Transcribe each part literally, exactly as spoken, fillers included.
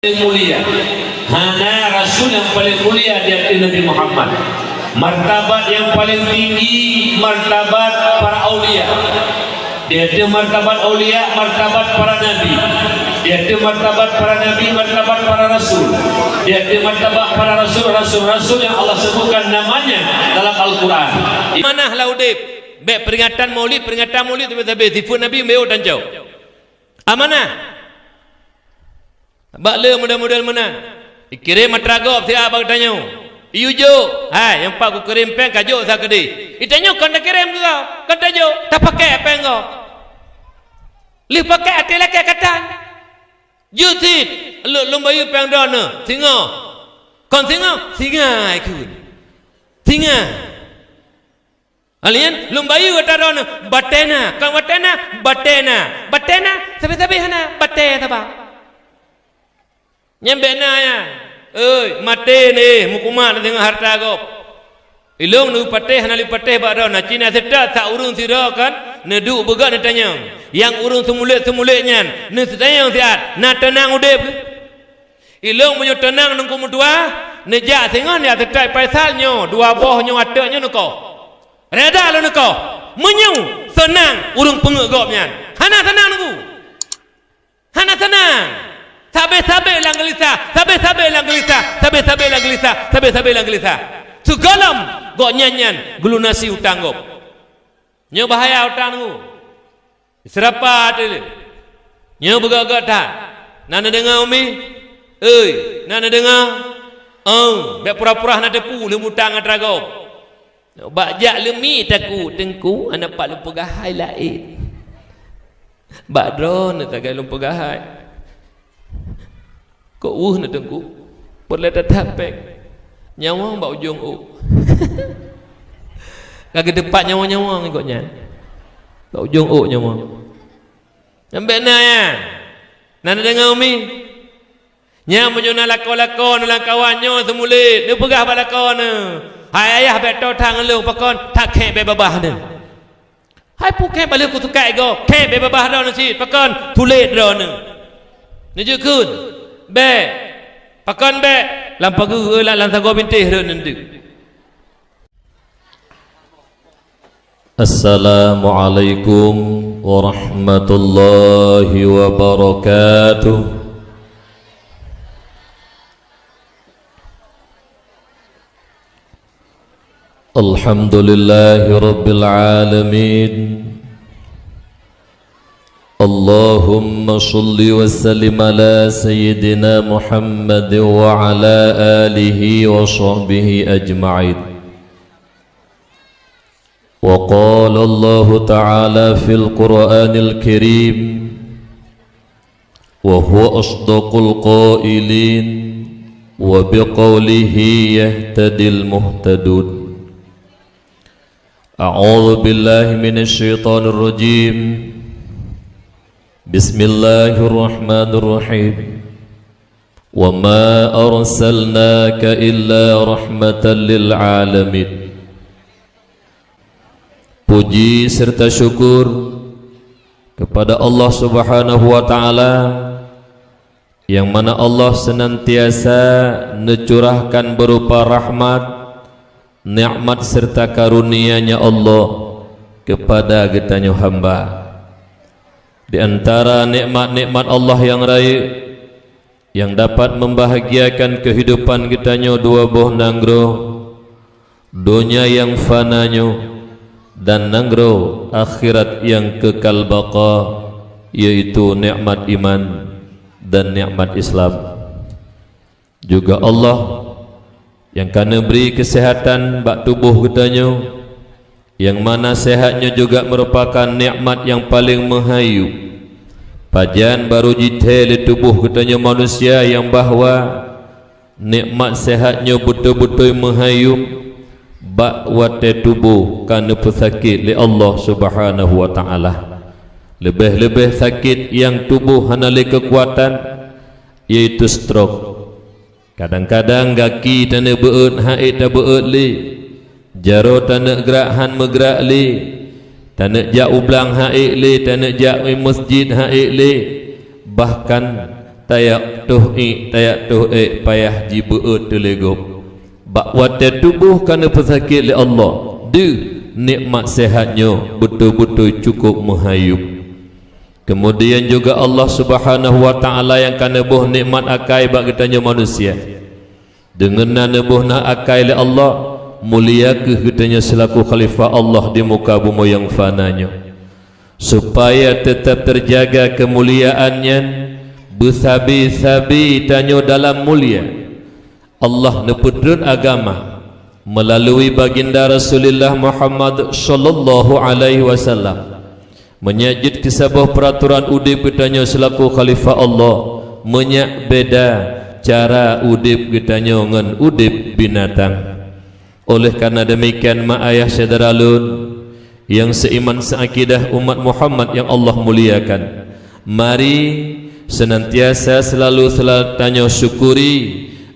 Paling mulia. Hana rasul nyang paling mulia di ateueh Nabi Muhammad. Martabat nyang paling tinggi, martabat para aulia. Di ateueh martabat aulia, martabat para nabi. Di ateueh martabat para nabi, martabat para rasul. Di ateueh martabat para rasul, rasul-rasul nyang Allah sebutkan namanya dalam Al-Quran. Amanah lam udeb. Bèk peuringatan Maulid, peuringatan Maulid, tapi-tapi sifeut Nabi meunan tanco. Amanah. Bak le model-model meunan. Ikirém atra gob siat bak geutanyoe. Iyue jok, "Hai, nyang pat kukirém péng ka jok sa keudeh." Geutanyoe kon takirém keu gob, kon tajok, tapakèk péng gob. Lheueh pakèk até lakèe katan. Jeuet cit, lôn, lôn bayeue péng droeneuh, singoh. Kon singoh, singai kheun. Singai. Alien, lôn bayeue atra droeneuh, batèe na, kon watèe na, batèe na. Batèe na, sabe-sabe hana, batèe saba. Nyan bèk na nyan. Oi, maté neuh, meukumat neuh deungon hareuta gob. Ilôn neupatéh hana lé patéh bak droeneuh, cit na seutôt sa ureueng sidroe kan, neuduek beugöt neutanyong. Nyang ureueng seumulék-seumulék nyan, neuseutanyong siat, na teunang udeb keuh? Ilôn meunyoe teunang Teungku meutuah, neujak singoh neujak seutôt Faisal nyoe, dua boh nyoe ateueh nyoe neukoh. Reda lôn neukoh. Meunyoe seunang ureueng peungeuet gob nyan, hana seunang Teungku. Hana seunang. Sabe-sabe lam geulisah, sabe-sabe lam geulisah, sabe-sabe lam geulisah, sabe-sabe lam geulisah. Sigohlom gobnyan nyan geulunasi utang gob. Nyoe bahaya utang Teungku. Seurapa ateueh lé. Nyoe beugöt-göt that. Na neudeungoe Umi? Oi, na neudeungoe? Oh, bèk pura-pura hana teupeue lheueh mutang atra gob. Bak jak leumi takot Teungku, hana pat lôn peugah hai laén. Bak droeneuh sagai lôn peugah hai. Kok weueh na Teungku? Peureulèe that-that péng. Nyawöng bak ujong ôk. Ka geuteupat nyawöng-nyawöng gobnyan. Bak ujong ôk nyawöng. Nyan bèk na nyan. Na neudeungoe Umi? Nyan meunyoe na lakoe-lakoe neuh lam kawan nyoe seumulék, neupeugah bak lakoe neuh, "Hai ayah bèk toe that ngon lôn, pakon that khèe bèe babah neuh." "Hai peue khèe bèe lheueh kusukat igoe, khèe bèe babah droeneuh cit, pakon tulék droeneuh." Neujeuet kheun, "Bèk." "Pakon bèk?" "Lam pageue lam, lam sagoe bintéh rhot neudeuk." Assalamualaikum warahmatullahi wabarakatuh. Alhamdulillahi rabbil alamin. Allahumma shalli wa sallim ala sayyidina Muhammad wa ala alihi wa sahbihi ajma'in. Wa qala Allahu ta'ala fil Qur'anil Karim, wa huwa asdaqul qailin, wa biqaulihi yahtadil muhtadun. A'udzu billahi minasy syaithanir rajim. Bismillahirrahmanirrahim. Wa ma arsalnaka illa rahmatan lil alamin. Puji serta syukur kepada Allah Subhanahu wa Ta'ala, yang mana Allah senantiasa neucurahkan berupa rahmat, nikmat serta karunia-Nya Allah kepada geutanyoe hamba. Di antara nikmat-nikmat Allah nyang rayeuk, nyang dapat membahagiakan kehidupan geutanyoe dua boh nanggroe, donya nyang fana nyoe dan nanggroe akhirat nyang kekal baqa, yaitu nikmat iman dan nikmat Islam. Juga Allah nyang ka neubri keuseuhatan bak tuboh geutanyoe, nyang mana seuhat nyoe juga meurupakan nikmat nyang paleng meuhayu. Pajan barô jithèe lé tuboh geutanyoe manusia nyang bahwa nikmat seuhat nyoe beutôi-beutôi meuhayu bak watèe tuboh ka neupeusakét lé Allah Subhanahu wa Ta'ala. Leubeh-leubeh sakét nyang tuboh hana lé keukuatan, yaitu stroke. Kadang-kadang gaki taneuk beuet han ék tabeuet lé, jaroe taneuk grak han meugrak lé, taneuk jak u blang han ék lé, taneuk jak u meuseujid han ék lé, bahkan tajak toh iék, tajak toh ék payah jibeuet teuleugop. Bak watée tuboh ka neupeusakét lé Allah, deuh nikmat seuhat nyoe beutôi-beutôi cukôp meuhayub. Keumudian juga Allah Subhanahu wa Ta'ala nyang ka neuboh nikmat akai bak geutanyoe manusia. Deungon na neuboh na akai lé Allah, mulia kheueh geutanyoe seulaku khalifah Allah di muka bumoe nyang fana nyoe. Supaya teutab teujaga keumuliaan nyan, beusabe-sabe tanyoe dalam mulia. Allah neupeutreun agama meulalui baginda Rasulullah Muhammad sallallahu alaihi wasallam. Meunyak jeuet keu saboh peuratoran udeb geutanyoe seulaku khalifah Allah, meunyak beda cara udeb geutanyoe ngon udeb binatang. Oleh karena demikian, mak ayah syedara lôn nyang seuiman seuakidah umat Muhammad nyang Allah muliakan, mari seunantiasa seulalu-seulalu tanyoe syukuri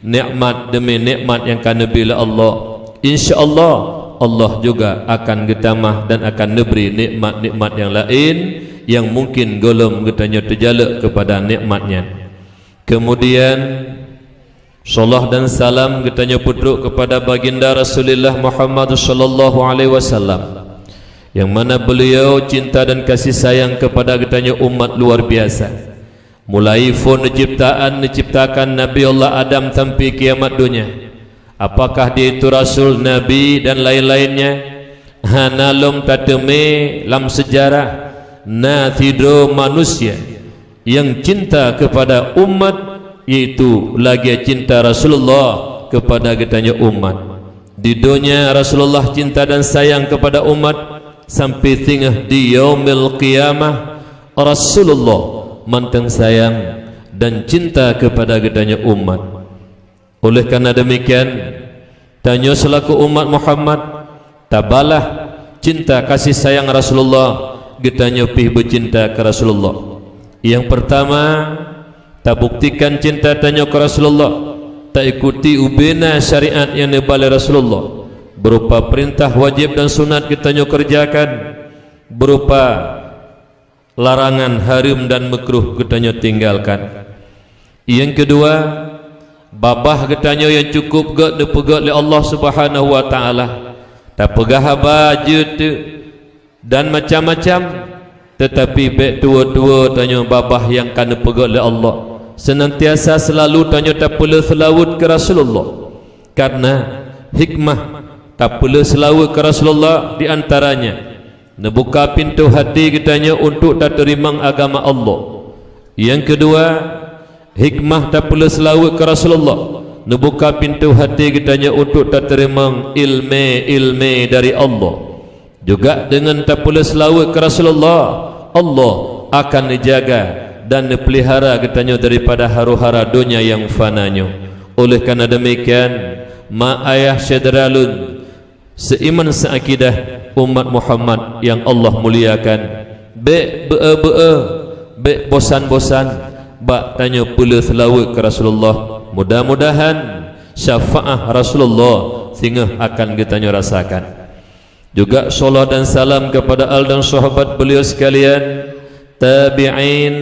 nikmat demi nikmat nyang ka neubi lé Allah. Insya Allah, Allah juga akan geutamah dan akan neubri nikmat-nikmat nyang laén nyang mungkin gohlom geutanyoe teujalok keupada nikmat nyan. Keumudian, salawat dan salam geutanyoe peutrok keupada baginda Rasulullah Muhammad sallallahu alaihi wasallam, nyang mana beuliau cinta dan kasih sayang keupada geutanyoe umat luar biasa. Mulai phon neuciptaan, neuciptakan Nabi Allah Adam sampai kiamat donya, apakah dia itu rasul, nabi, dan laén-laénnya, hana lom tateumé lam seujarah na sidroe manusia nyang cinta keupada umat, yaitu lagée cinta Rasulullah keupada geutanyoe umat. Di donya Rasulullah cinta dan sayang keupada umat, sampai singoh di yaumil qiyamah Rasulullah mantong sayang dan cinta keupada geutanyoe umat. Oleh karena demikian, tanyoe seulaku umat Muhammad, tabalah cinta kasih sayang Rasulullah, geutanyoe pih beucinta keu Rasulullah. Nyang peurtama, tabuktikan cinta tanyoe keu Rasulullah, taikuti ubena syariat nyang neuba lé Rasulullah, beurupa peurintah wajéb dan sunat geutanyoe keureujakan, beurupa larangan hareuem dan meukruh geutanyoe tinggalkan. Nyang keudua, babah geutanyoe nyang cukôp gét neupeugét lé Allah Subhanahu wa Ta'ala. Tapeugah haba jeuet teuk dan macam-macam, teutapi bék tuwoe-tuwoe tanyoe babah nyang ka neupeugét lé Allah. Seunantiasa seulalu tanyoe tapeuleueh seulaweuet keu Rasulullah. Karena hikmah tapeuleueh seulaweuet keu Rasulullah di antaranya, neubuka pintoe hati geutanyoe untuk tateurimong agama Allah. Nyang keudua, hikmah tapeuleueh seulaweuet keu Rasulullah, neubuka pintoe hati geutanyoe untuk tateurimong ileumé-ileumé dari Allah. Juga deungon tapeuleueh seulaweuet keu Rasulullah, Allah akan neujaga dan neupeulihara geutanyoe daripada haru-hara donya nyang fana nyoe. Oleh karena demikian, mak ayah syedara lôn, seuiman seuakidah umat Muhammad nyang Allah muliakan, bék beu-e-beu-e, bék bosan-bosan bak tanyoe peuleueh seulaweuet keu Rasulullah. Mudah-mudahan syafaat Rasulullah singoh akan geutanyoe rasakan. Juga salawat dan salam keupada al dan sahabat beliau sekalian, tabi'in,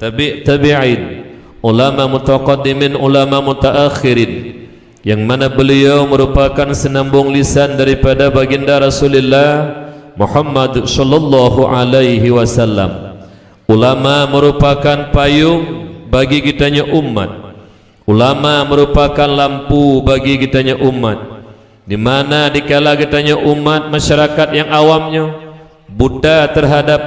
tabi' tabi'in, ulama mutaqaddimin, ulama mutaakhirin, nyang mana beliau merupakan seunambong lisan daripada baginda Rasulullah Muhammad sallallahu alaihi wasallam. Ulama merupakan payong bagi geutanyoe umat. Ulama merupakan lampu bagi geutanyoe umat, di mana dikala geutanyoe umat masyarakat nyang awam nyoe buta teuhadab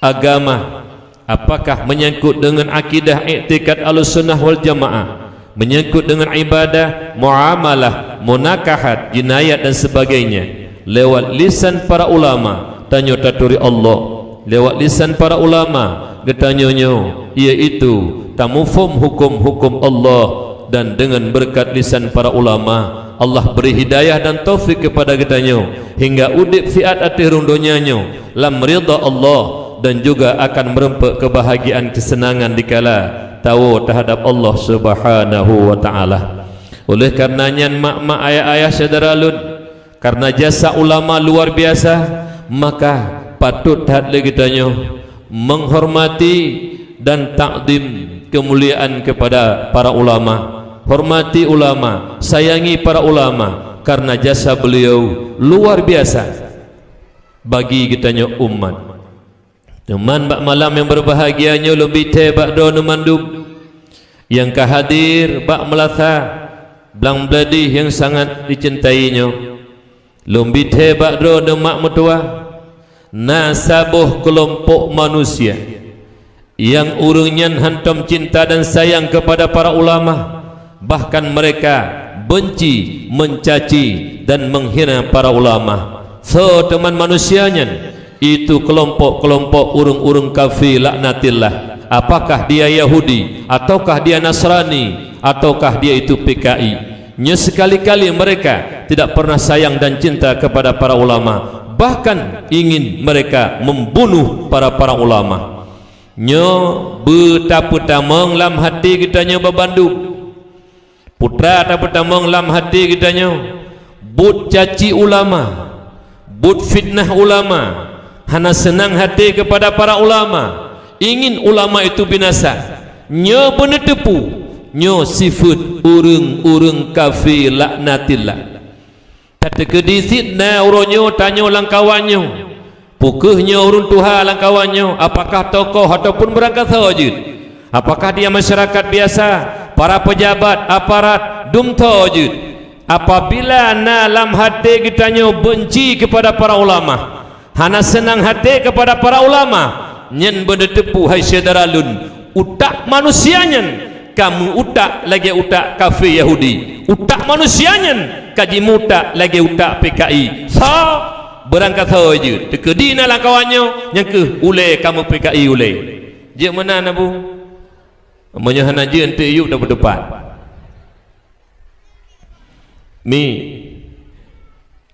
agama, apakah meunyangkot deungon akidah iktikad Ahlussunnah wal Jamaah, meunyangkot deungon ibadah, muamalah, munakahat, jinayat dan sebagainya, lewat lisan para ulama tanyoe taturi Allah. Lewat lisan para ulama geutanyoe nyoe, yaitu tamuphom huköm-huköm Allah, dan deungon beureukat lisan para ulama, Allah bri hidayah dan taufik keupada geutanyoe hingga udeb siat ateueh rhueng donya nyoe lam ridha Allah dan juga akan meureumpok keubahagiaan keuseunangan dikala tawoe teuhadab Allah Subhanahu wa Ta'ala. Oleh karena nyan, mak-mak, ayah-ayah syedara lôn, karena jasa ulama luar biasa, maka patut that lé geutanyoe menghormati dan takdim kemuliaan kepada para ulama. Hormati ulama, sayangi para ulama, karena jasa beliau luar biasa bagi geutanyoe umat. Teuma bak malam nyang berbahagia nyoe lôn bi thée bak droeneuh mandum nyang ka hadir bak meulasa Blang Bladih nyang sangat dicintai nyoe. Lôn bi thée bak droeneuh mak meutuwah, na saboh keulompok manusia nyang ureuëng nyan hántom cinta dan sayang kepada para ulama, bahkan mereka benci, mencaci, dan menghina para ulama. Soe teuma manusia nyan? Itu kelompok-kelompok ureuëng-ureuëng kafé laknatillah. Apakah dia Yahudi, ataukah dia Nasrani, ataukah dia itu P K I? Nyoe sekali-kali mereka tidak pernah sayang dan cinta kepada para ulama, bahkan ingin mereka membunuh para-para ulama. Nyoe beutapeutamong lam hati geutanyoe babandum. Putra tapeutamong lam hati geutanyoe, buet caci ulama, buet fitnah ulama, hana seunang hati kepada para ulama, ingin ulama itu binasa. Nyoe beuneuteupeue, nyoe sifeuet ureuëng-ureuëng kafé laknatillah. Tateukeudi cit na uroe nyoe tanyoe lam kawan nyoe, peu kheueh nyoe ureuëng tuha lam kawan nyoe, apakah tokoh ataupun beurangkasoe jeuet? Apakah dia masyarakat biasa, para pejabat, aparat, dumtho jeuet? Apabila na lam hati geutanyoe benci kepada para ulama, hana seunang hati kepada para ulama, nyan beuneuteupeue hai syedara lôn, utak manusia nyan ka meu-utak lagée utak kafé Yahudi. Utak manusia nyan ka jimeu-utak lagée utak P K I. Sa beurangkasoe jeuet, teukeudi na lam kawan nyoe, nyang kheueh ulée kamoe P K I ulée. Jeuet meunan, Abu? Meunyoe hana jeuet, eunteuk yub dan beuteupat. Mi,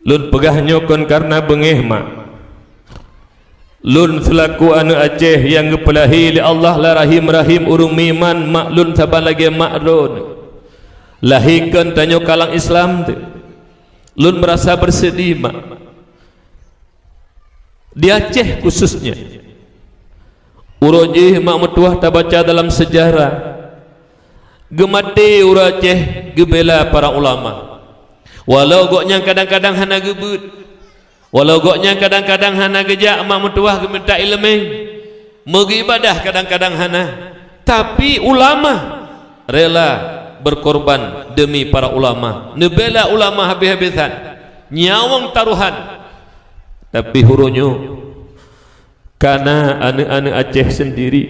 lôn peugah nyoe kon kareuna beungéh, mak. Lôn seulaku aneuëk Aceh nyang geupeulahé lé Allah lam rahim-rahim ureuëng meuiman, mak lôn saban lagée mak droeneuh. Lahé kon tanyoe kalang Islam teuh. Lôn meurasa beuseudih, mak. Di Aceh khususnya. Uroe jih mak meutuwah tabaca dalam seujarah, geumaté ureuëng Aceh geubela para ulama. Walau gobnyan kadang-kadang hana geubeuet, walau gobnyan kadang-kadang hana geujak mak meutuwah geuminta iéleumé, meugeuibadah kadang-kadang hana, tapi ulama rela beukorban deumi para ulama, neubela ulama habéh-habésan, nyawöng tarohan. Tapi uroe nyoe ka na aneuëk-aneuëk Aceh seundiri,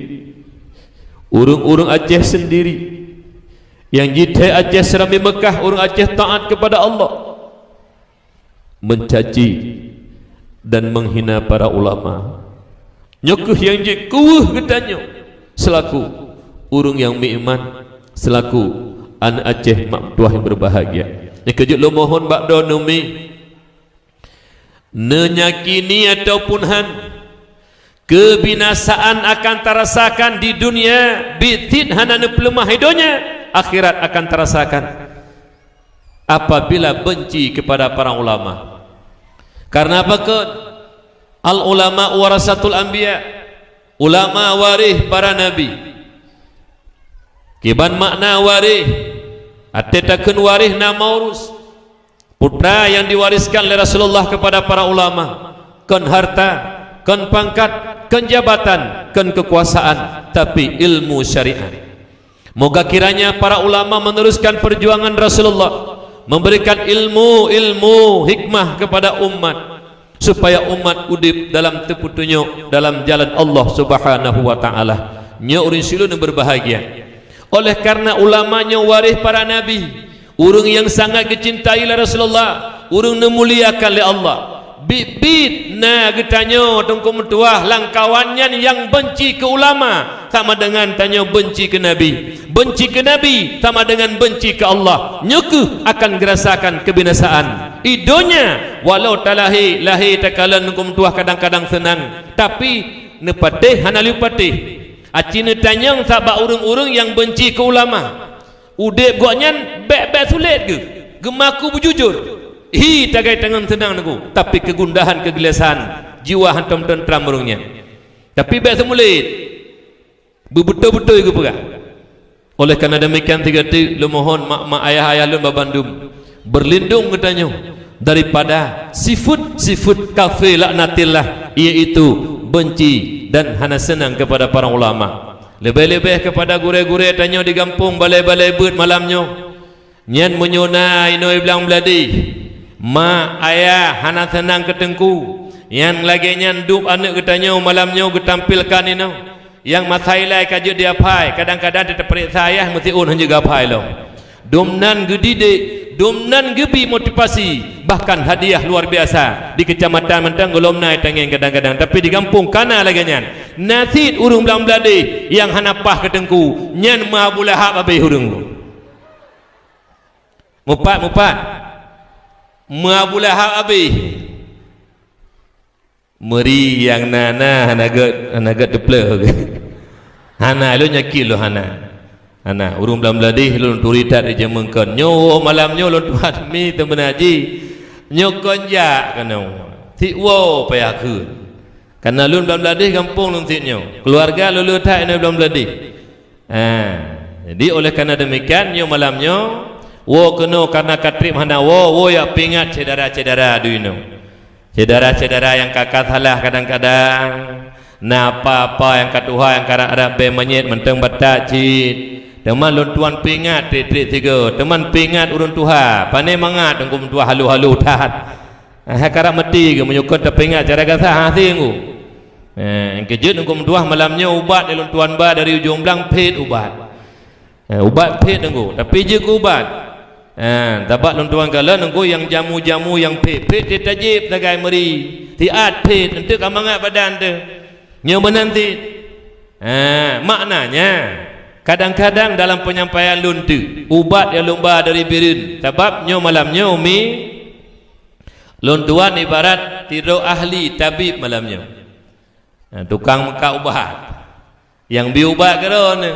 ureuëng-ureuëng Aceh seundiri, nyang jithée Aceh Serambi Meukah, ureuëng Aceh taát keupada Allah, meucaci dan meunghina para ulama. Nyoe kheueh nyang jeuet keu geutanyoe seulaku ureuëng nyang meuiman, seulaku aneuëk Aceh mak meutuwah nyang beubahgia. Nyang keujeuet lôn mohon bak droeneuh mi, neunyakini ataupun han, keubinasaan akan tarasakan di dunia, biet cit hana neupeuleumah i donya, akhirat akan tarasakan apabila benci keupada para ulama. Kareuna apa kon? Al ulama warasatul anbiya, ulama waréh para nabi. Kiban makna waréh? Até takheun waréh na maurus. Putra nyang diwariskan lé Rasulullah keupada para ulama, kon harta, kon pangkat, kon jabatan, kon keukuasaan, tapi ilmu syariat. Moga kiranya para ulama meneruskan perjuangan Rasulullah, memberikan ilmu-ilmu hikmah kepada umat, supaya umat udeb dalam teupeutunyok dalam jalan Allah Subhanahu wa Ta'ala. Nyoe ureuëng syedara nyang berbahagia. Oleh karena ulama nyoe waréh para nabi, ureuëng nyang sangat geucintai lé Rasulullah, ureuëng neumuliakan lé Allah. Biet-biet na geutanyoe teungku meutuwah lam kawan nyan nyang benci keu ulama, sama dengan tanyoe benci keu Nabi. Benci keu Nabi sama dengan benci keu Allah. Nyoe kheueh akan geurasakan keubinasaan. I donya, walau talahé, lahé takalon teungku meutuwah kadang-kadang seunang, tapi neupatéh hana lé patéh. Aci neutanyong sabab ureuëng-ureuëng nyang benci keu ulama. Udeb gobnyan bék-bék sulet geuh, geumaku beujujur. Hi tagai tangon seunang teungku, tapi keugundahan, keugeulesahan, jiwa hántom teuntram ureuëng nyan. Tapi bék seumulet, beubeutôi-beutôi geupeugah. Oleh karena demikian, tiga ti, lôn mohon mak-mak, ayah-ayah lôn babandum, berlindung geutanyoe daripada sifat-sifat kafé laknatillah, yaitu benci dan hana senang kepada para ulama. Leubeh-leubeh kepada gurée-gurée tanyoe di gampông, balée-balée beuet malam nyoe. Nyan meunyoe na inoe blang bladih, mak, ayah hana seunang keu teungku, nyang lagée nyan dub aneuëk geutanyoe malam nyoe geutampilkan inoe. Nyang masa ilai ka jeuet di aphai, kadang-kadang teupeuriksa ayah meusiôn hana jeuet geuaphai lom. Dum nan geudidik, dum nan geubri motivasi, bahkan hadiah luar biasa. Di keucamatan mantong gohlom na tangieng kadang-kadang, tapi di gampông ka na lagée nyan. Na cit ureuëng blang bladih nyang hana paih keu teungku, nyan meu Abu Lahab habéh ureuëng. Mupat, mupat. Meu Abu Lahab habéh. Meuri nyang na-na hana gét, hana gét teupleuh. Hana, lôn yakin lôn hana. Hana, ureuëng blang bladih lôn turi that di jameun kon. Nyoe malam nyoe lôn tuan mi teumeunaji. Nyoe kon jak keunoe. Sit woe payah kheun. Karena lôn blang bladih gampông lôn sit nyoe. Keuluwarga lôn le that inoe blang bladih. Ha, jadi oleh karena demikian, nyoe malam nyoe, woe keunoe karena ka treb hana woe, woe jak peuingat syedara-syedara di inoe. Syedara-syedara nyang ka-ka salah kadang-kadang, na apa-apa nyang ka tuha nyang ka rab-rab bée manyét mantong batat cit. Teuma lôn tuan peuingat treb-treb sigoe, teuma peuingat ureuëng tuha, pane mangat teungku meutuah halo-halo that. Hai karab meuti geuh meunyoe kon tapeuingat cara gasa hase ngu. Eh, nyang keujeuet teungku meutuah malam nyoe ubat nyang lôn tuan ba dari ujong blang phét ubat. Eh, ubat phét teungku, tapi jeuet keu ubat. Eh, sabab lôn tuan kalon teungku nyang jamu-jamu nyang phét, phét teuh tajép sagai meuri. Siat phét, eunteuk ka mangat badan teuh. Nyoe meunan cit. Eh, maknanya, kadang-kadang dalam penyampaian lôn teuk, ubat nyang lôn ba dari Bireuen. Sabab nyoe malam nyoe mi Lôn tuan ibarat sidroe ahli tabib malam nyoe. Nah, tukang meukat ubat. Nyang bi ubat keudroe nyoe.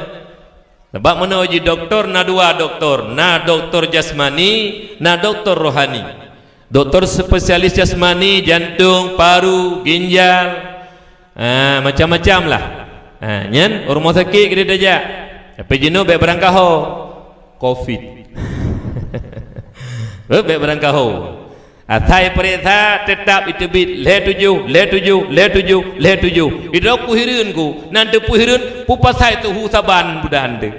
Sabab meunoe jih doktor na dua doktor, na doktor jasmani, na doktor rohani. Doktor spesialis jasmani, jantung, paru, ginjal, ah, macam-macam lah. Ah, nyan rumoh sakét keudeh tajak. Tapi jinoe bék beurangkaho. Covid. Eh, bék beurangkaho. Asai peuriksa teutap iteubiet lhée tujoh, lhée tujoh, lhée tujoh, lhée tujoh. Idroe kuhireuen ku, nan teupeuhireuen pupasai tuhu saban budan teuh.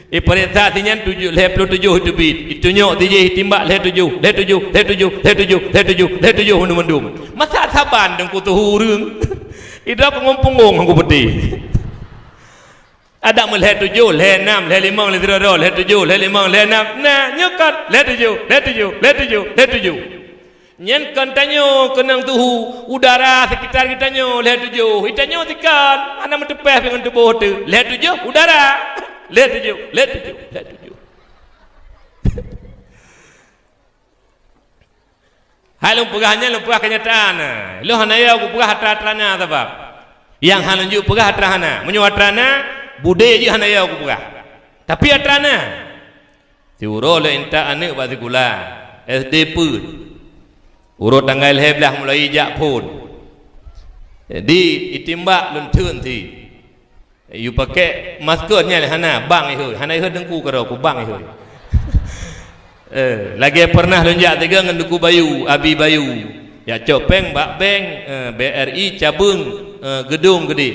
Ipeuriksa sinyan tujoh, lhée ploh tujoh iteubiet. Itunyok tijih itimbak lhée tujoh, lhée tujoh, lhée tujoh, lhée tujoh, lhée tujoh, lhée tujoh mandum-mandum. Masa saban teungku tuhu ureuëng. Idroe punggong-punggong ku peuti. Adak meulhée tujoh, lhée nam, lhée limong, lhée sidroe-droe, lhée tujoh, lhée limong, lhée nam. Nah, nyoe kon lhée tujoh, lhée tujoh, lhée tujoh, lhée tujoh. Nyan kon tanyoe keunong tuhu udara sekitar geutanyoe lhée tujoh. Geutanyoe sikon hana meuteupéh pih ngon tuboh teuh. Lhée tujoh udara. Lhée tujoh, lhée tujoh, lhée tujoh. Hai lôn peugah nyan, lôn peugah keunyataan. Lôn hana yo kupeugah atra-atra na sabab nyang hana lôn jeuet peugah atra hana. Meunyoe atra na, budé jih hana yo kupeugah. Tapi atra na. Siuroe lôn intat aneuëk bak sikula S D peuet. Uroe tanggai lhée blaih mulai jak phon. Jadi itimbak lôn theun si. Yue pakai masker nyan hana, bang ihôi. Hana ihôi teungku keudroe ku bang ihôi. Eh, lagée pernah lôn jak tiga ngon Teungku Bayu, Abi Bayu. Jak cok péng bak bank, eh, B R I cabeueng, eh, Geudong Geudeh.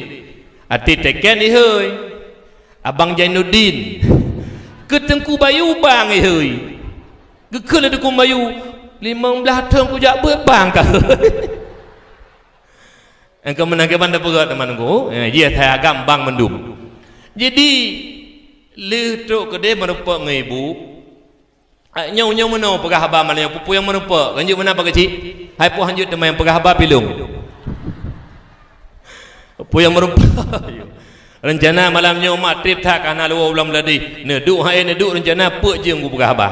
Até teken ihôi. Abang Jainuddin. Keu Teungku Bayu bang ihôi. Geukheun lé Teungku Bayu, "Limong blaih thon kujak beuet bang ka." Engkau meunan kiban tapeugah teuma nunggu, eh, jih asai agam bang mandum. Jadi, lheueh trok keudeh meurumpok ngon ibu, ah, nyoe, nyoe meunoe peugah haba malam nyoe, peue-peue nyang meurumpok, hanjeuet meunan pakcik, hai peue hanjeuet teuma nyang peugah haba pilong. Peue nyang meurumpok. Reuncana malam nyoe mak treb that ka hana luwoe ulang bladih. Neuduek hai neuduek reuncana peue jeuem kupeugah haba.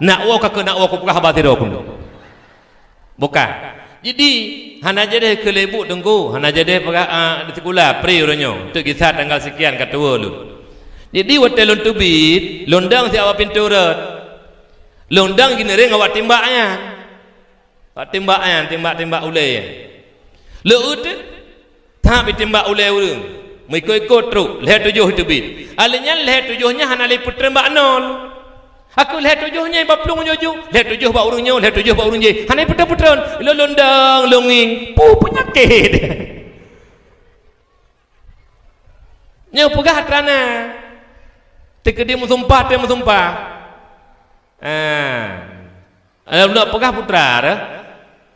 Nak woe ka keuh nak woe kupeugah haba sidroe pun. Bukan. Jadi, hana jadeh keu lé ibu teungku, hana jadeh peugah, ah, di sikula, pri uroe nyoe, teuk gisa tanggal sekian ka tuwoe lôn. Jadi, watée lôn teubiet, lôn dong siat bak pintoe rot. Lôn dong jineuréng awak timbak nyan. Awak timbak nyan, timbak-timbak ulée nyan. Leueu teuk, thab jitimbak ulée ureuëng. Meuikot-ikot trok, lhèe tujoh teubiet. Alèh nyan lhèe tujoh nyan hana lé peutreun bak nol. Aku lhèe tujoh nyan bak plueng jujoe, lhèe tujoh bak ureueng nyoe, lhèe tujoh bak ureueng jéh. Hana peutreun-peutreun. Lôn dong, lôn ngieng. Peue peunyakét. Nyoe peugah atra na. Teukeudi meusumpah, teu meusumpah. Ah. Alah, lôn peugah putra dah.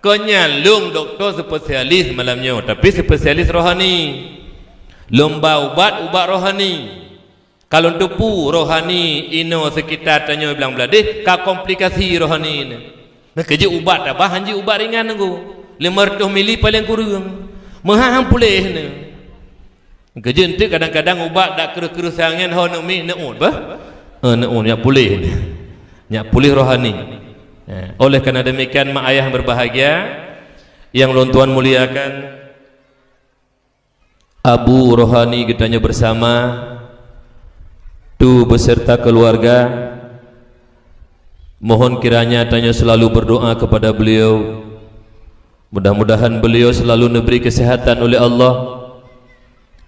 Kon nyan lôn dokto spesialis malam nyoe, tapi spesialis rohani. Lôn ba ubat, ubat rohani. Ka lôn teupeue rohani inoe seukita tanyoe Blang Bladeh ka komplikasi rohani nyan. Meukeujeuet ubat tabah han jeuet ubat ringan nunggu. Lima ratus mili paleng kureueng. Meuhah han puléh nyan. Meukeujeuet eunteuk kadang-kadang ubat dak kreueh-kreueh sangen ho neumi neuôt bah. Eh, neuôt nyak puléh nyan. Nyak puléh rohani. Eh, oleh karena demikian, mak ayah yang berbahagia, yang lôn tuan muliakan, Abu rohani geutanyoe bersama, tu beserta keluarga, mohon kiranya tanyoe selalu berdoa kepada beliau. Mudah-mudahan beliau selalu neubri kesehatan oleh Allah,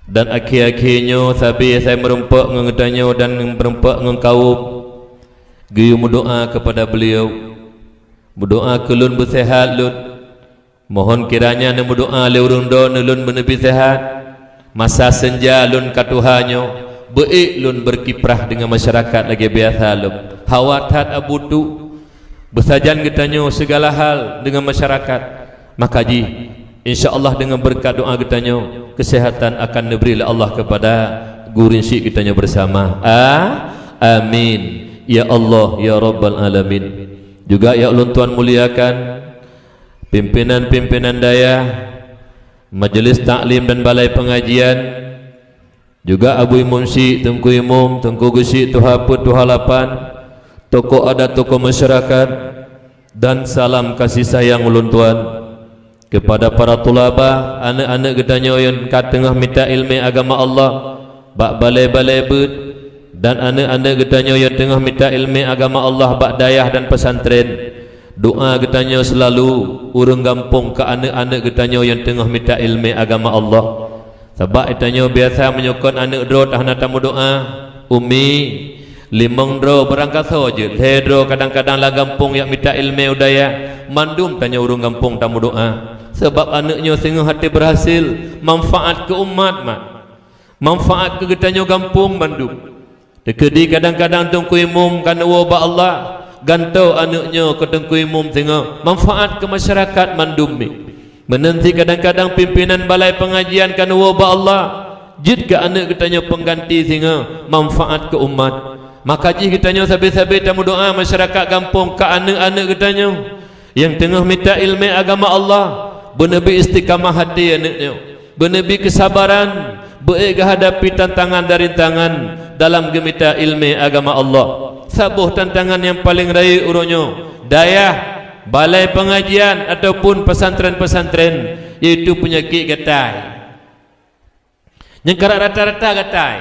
dan akhé-akhé nyoe sabe asai meurumpok ngon geutanyoe dan meurumpok ngon kawöm, geuyue meudoa kepada beliau. Meudoa keu lôn beuseuhat lôn. Mohon kiranya neumeudoa lé ureuëng droeneuh lôn beuneubri seuhat. Masa seunja lôn ka tuha nyoe, beuék lôn beukiprah deungon masyarakat lagée biasa lom. Hawa that Abu tu, beusajan geutanyoe sigala hal deungon masyarakat. Maka jih, insya Allah deungon beureukat doa geutanyoe, keuseuhatan akan neubri lé Allah keupada gureueng syik geutanyoe beusama. A-, amin. Ya Allah, ya Rabbal Alamin. Juga ya ulôn tuan muliakan, pimpinan-pimpinan dayah, majelis taklim dan balai pengajian, juga Abu Imum Syik, Teungku Imum, Teungku Geuchik, Tuha Peuet, Tuha Lapan, tokoh adat, tokoh masyarakat, dan salam kasih sayang ulôn tuan kepada para tulaba, aneuk-aneuk geutanyoe nyang ka teungoh mita ileumé agama Allah bak balai-balai beuet, dan aneuk-aneuk geutanyoe nyang teungoh mita ileumé agama Allah bak dayah dan pesantren. Doa geutanyoe seulalu ureuëng gampông keu aneuk-aneuk geutanyoe nyang teungoh mita ileumé agama Allah. Sabab geutanyoe biasa meunyoe kon aneuk droe hana tameudoa, umi, limong droe beurangkasoe jeuet, lhée droe kadang-kadang lam gampông jak mita ileumé u dayah, mandum tanyoe ureuëng gampông tameudoa. Sabab aneuk nyoe singoh até beurhasil, manfaat keu umat, mak. Manfaat keu geutanyoe gampông mandum. Teukeudi kadang-kadang Teungku Imum ka neuwoe bak Allah, gantoe aneuk nyoe keu Teungku Imum singoh, manfaat keu masyarakat mandum mi. Meunan cit kadang-kadang pimpinan balai pengajian ka neuwoe bak Allah, jeuet keu aneuk geutanyoe peungganti singoh, manfaat keu umat. Maka jih geutanyoe sabe-sabe tameudoa masyarakat gampông keu aneuk-aneuk geutanyoe nyang teungoh mita ileumé agama Allah, beuneubri istiqamah até aneuk nyoe. Beuneubri keusabaran, beuék geuhadapi tantangan dan rintangan dalam geumita ileumé agama Allah. Saboh tantangan nyang paleng rayeuk uroe nyoe, dayah, balai pengajian ataupun pesantren-pesantren, yaitu peunyakét gatai. Nyang karab rata-rata gatai.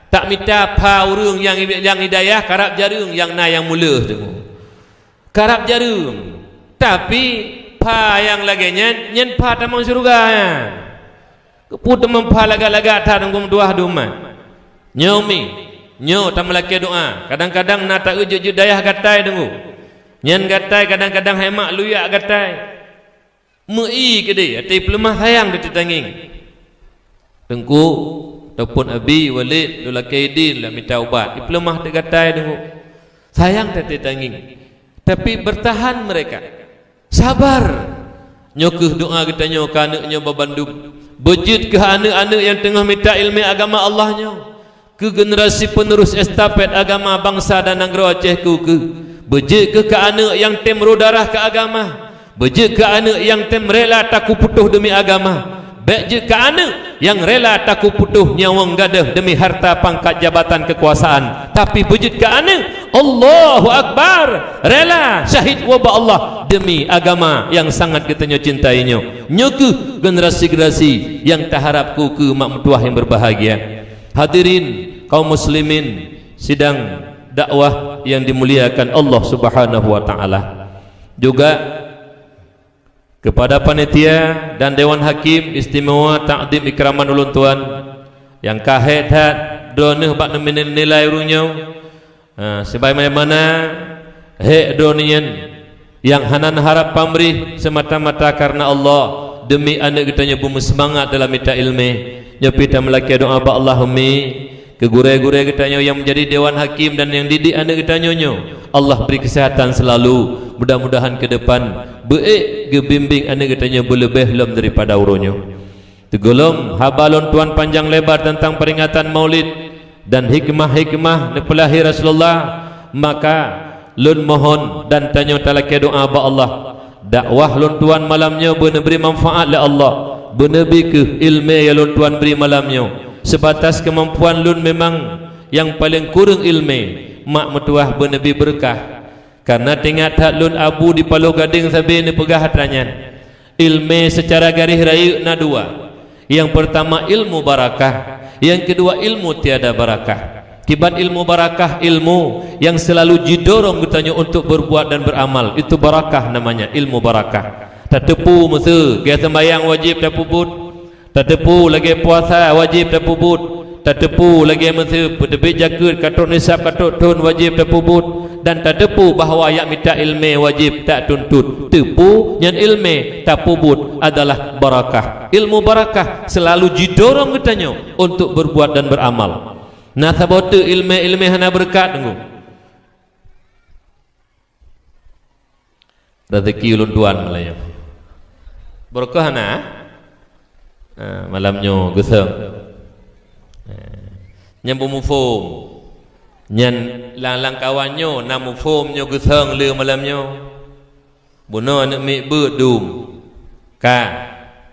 Tak mita pha ureuëng nyang, nyang i dayah karab jareueng nyang na nyang muleuh teungoh. Karab jareueng, tapi pha nyang lagée nyan, nyan pha tamong syeuruga nyan. Keupeue teuma pha lagak-lagak that Teungku meutuah di umat? Nyoe mi, nyoe tameulakée doa. Kadang-kadang na taeu jeuet-jeuet dayah gatai Teungku. Nyan gatai kadang-kadang hai mak luyak gatai. Meu-i keudeh, até peuleumoh sayang di teutanggieng. Teungku, ataupun abi, Walid, lôn lakée idin lam mita ubat. Ipeuleumoh teugatai Teungku. Sayang teuteutanggieng. Tapi bertahan mereka. Sabar. Nyoe kheueh doa geutanyoe keu aneuk nyoe babandum. Beujeuet kheueh aneuk-aneuk nyang teungoh mita ileumé agama Allah nyoe. Keu generasi penerus estafet agama bansa dan nanggroe Aceh keu kheueh. Beujeuet kheueh keu aneuk nyang tem rôh darah keu agama. Beujeuet kheueh aneuk nyang tem rela takue putôh deumi agama. Bék jeuet keu aneuk nyang rela takue putôh nyawöng gadôh deumi harta pangkat jabatan keukuasaan. Tapi beujeuet kheueh aneuk, Allahu Akbar, rela syahid ubak Allah deumi agama nyang sangat geutanyoe cintai nyoe. Nyoe kheueh generasi-generasi nyang taharab keu kheueh mak meutuah nyang berbahagia. Hadirin kaum muslimin sidang dakwah yang dimuliakan Allah Subhanahu wa taala. Juga kepada panitia dan dewan hakim istimewa takdim ikraman ulôn tuan, Nyang ka hék that droeneuh bak neumine-, nilai ureuëng nyoe, ha, sebagaimana hék droeneuh nyan nyang hana neuharab pamrih seumata-mata kareuna Allah, deumi aneuëk geutanyoe beumeuseumangat dalam mita iéleumé. Nyoe pih tameulakée doá bak Allah, Ummi, keu gurée-gurée geutanyoe nyang meujadi dewan hakim dan nyang didik aneuëk geutanyoe nyoe. Allah bri keuseuhatan seulalu. Mudah-mudahan keu depan beuék geubimbéng aneuëk geutanyoe beuleubeh lom daripada uroe nyoe. Teugohlom haba lôn tuan panjang lebar teuntang peuringatan Maulid dan hikmah-hikmah neupeulahé Rasulullah, maka lôn mohon dan tanyoe talakée doá bak Allah. Dakwah lôn tuan malam nyoe beuneubri manfaát lé Allah. Beuneubri kheueh iéleumé nyang lôn tuan bri malam nyoe. Seubatas keumampuan lôn memang nyang paleng kureueng iéleumé, mak meutuwah beuneubri beureukat. Kareuna teuingat that lôn Abu di Paloh Gadeng sabe neupeugah atra nyan, iéleumé seucara garéh rayeuk na dua. Nyang peurtama ilmu barakah, nyang keudua ilmu tiada barakah. Kiban ilmu barakah, ilmu nyang seulalu jidorong geutanyoe untuk beurbuat dan beuramal, itu barakah namanya, ilmu barakah. Tateupeue meuseu, gét seumbahyang wajéb tapeubuet. Tateupeue lagée puasa wajéb tapeubuet, tateupeue lagée meuseu peuteubiet jakeuet ka trok nisab ka trok thon wajéb tapeubuet, dan tateupeue bahwa jak mita iéleumé wajéb tatuntut. Teupeue nyan iéleumé tapeubuet adalah barakah. Ilmu barakah seulalu jidorong geutanyoe untuk beurbuat dan beuramal. Na saboh teuk iéleumé-iéleumé hana beureukat, deungoe. Rezeki ulôn tuan malam nyoe. Beureukat hana? Ha, malam nyoe geuseueng. Ha. Nyang beumuphom. Nyan lam-lam kawan nyoe na muphom nyoe geuseueng le malam nyoe. Bunoe aneuëk miet beuet dum. Ka.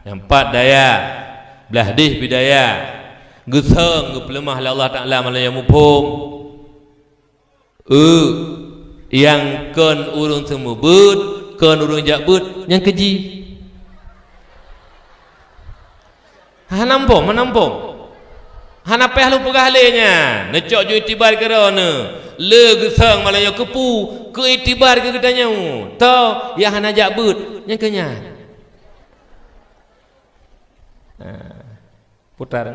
Nyang pat daya. Blaih deh pih daya. Geuseueng geupeuleumah lé Allah Taala malam nyoe muphom. Eu, nyang kon ureuëng seumeubeuet, kon ureuëng jak beuet, nyang keuji. Hana muphom, hana muphom. Hana payah lôn peugah lé nyan. Neucok ju iktibar keudroe neuh. Le geuseueng malam nyoe keupeue, keu iktibar keu geutanyoe. Toh, nyang hana jak beuet, nyang keu nyan. Ha. Putar,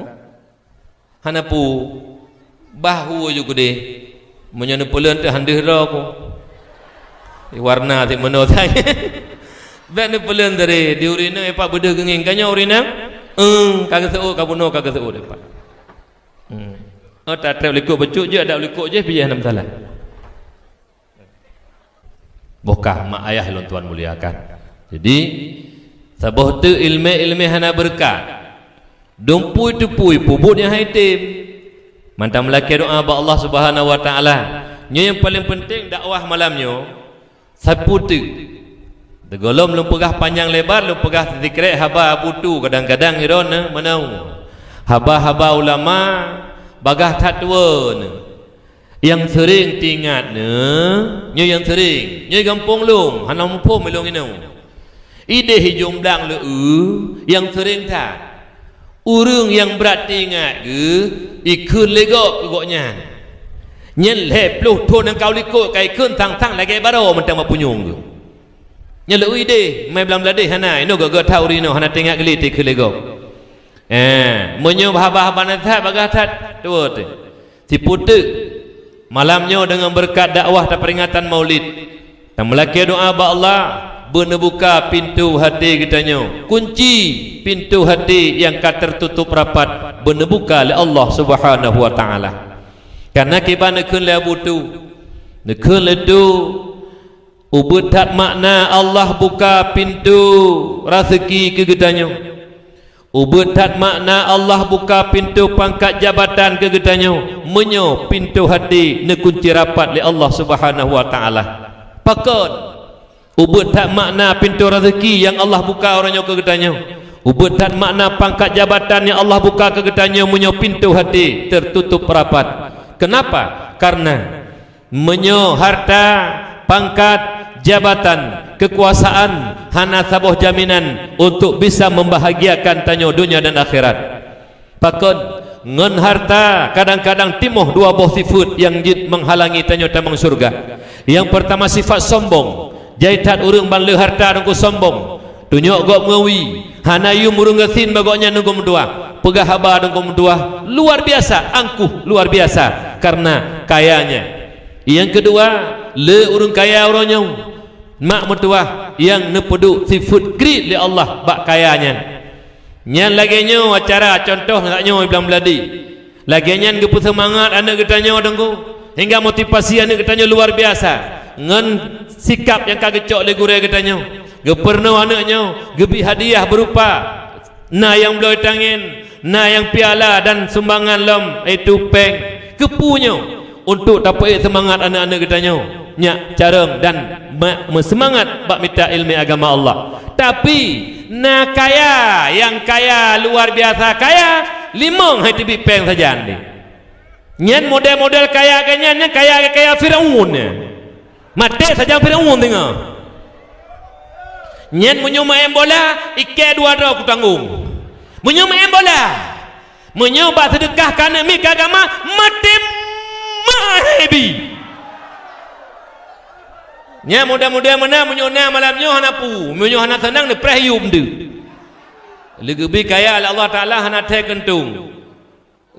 hana peue, bah hu ju keudeh. Meunyoe neupeuleuen teuh han deuh droe ku. Warna si meunoe sagai. Bék neupeuleuen tadi, di ureuëng inong ipat beudeuh geungieng. Ka nyoe ureuëng inong, eh, ka geuseuôt, ka bunoe ka geuseuôt ipat. Hmm. Oh, tatreb likot bacut jih, adak likot jih pih hana masalah. Boh kah mak ayah lôn tuan muliakan. Jadi, saboh teuk iéleumé-iéleumé hana beureukat. Dum pui teupui peubuet nyang hai tem. Mantong meulakée doá bak Allah Subhanahu wa Taala. Nyoe nyang paleng peunteng dakwah malam nyoe, sapeue teuk. Teugohlom lôn peugah panyang lebar, lôn peugah sikrek haba Abu Tu, kadang-kadang iron na meunoe. Haba-haba ulama bagah that tuwo na. Nyang seuring teuingat neuh, nyoe nyang seuring, nyoe gampông lôn, hana muphom ilôn inoe. Ideh ijong blang leu-eu nyang seuring that. Ureuëng nyang brat teuingat geuh, ikheun lé gob keu gobnyan. Nyan lhée ploh thon nyang ka u likot ka ikheun sang-sang lagée baroe mantong bak punyueng geuh. Nyan leu-eu ideh, mai blang bladeh hana, inoe gét-gét that ureuëng inoe hana teuingat geuh lé teukheun lé gob. Eh, meunyoe haba-haba na that bagah that tuwo teuh. Siputeuk malam nyoe deungon beureukat dakwah tapeuringatan Maulid, tameulakée doá bak Allah beuneubuka pintoe haté geutanyoe. Kunci pintoe haté nyang ka teurtutup rapat beuneubuka lé Allah Subhanahu wa Taala. Kareuna kiban neukheun lé Abu Tu, neukheun lé Tu, ubeuet that makna Allah buka pintoe raseuki keu geutanyoe. Ubeuet that makna Allah buka pintoe pangkat jabatan keu geutanyoe, meunyoe pintoe haté neukunci rapat lé Allah Subhanahu wa Taala. Pakon? Ubeuet that makna pintoe raseuki nyang Allah buka uroe nyoe keu geutanyoe. Ubeuet that makna pangkat jabatan nyang Allah buka keu geutanyoe meunyoe pintoe haté teututup rapat. Keunapa? Kareuna meunyoe harta, pangkat, jabatan, keukuasaan hana saboh jaminan untuk bisa membahagiakan tanyoe donya dan akhirat. Pakon? Ngon harta kadang-kadang timoh dua boh sifeuet nyang jeuet meuhalangi tanyoe tamong syeuruga. Nyang peurtama sifat sombong. Jai that ureuëng ban le harta nungku sombong. Tunyok gob meuwi, hana yum ureuëng gasien bak gobnyan nungku meutuah. Peugah haba Teungku meutuah, luar biasa, angkuh luar biasa karena kayanya. Nyang keudua, le ureuëng kaya uroe nyoe, mak meutuah nyang neupeuduek sifeuet kriet lé Allah bak kaya nyan. Nyan lagée nyoe acara contoh nyoe i Blang Meuladi. Lagée nyan geupeuseumangat aneuëk geutanyoe Teungku, hingga motivasi aneuëk geutanyoe luar biasa ngon sikap nyang ka geucok lé gurée geutanyoe. Geupeurunoe aneuëk nyoe, geubri hadiah beurupa na nyang bloe tangen, na nyang piala dan sumbangan lom, yaitu péng. Keupeue nyoe? Untuk tapeuék seumangat aneuëk-aneuëk geutanyoe nyak carông dan me-, meuseumangat bak mita iéleumé agama Allah. Tapi, na kaya nyang kaya luar biasa kaya, limong hai teubiet péng sajan deh. Nyan model-model kaya geuh nyan, nyan kaya-kaya Firaun nyan. Maté sajan Firaun teungoh. Nyan meunyoe maén bola, ikée dua droe kutanggong. Meunyoe maén bola, meunyoe bak seudeukah keu aneuëk miet keu agama, maté mahé bi. Nyan mudah-mudahan meunan meunyoe na malam nyoe hana peue, meunyoe hana seunang neupreh yuem deuh. Leugeubri kaya lé Allah Taala hana thée keuntông.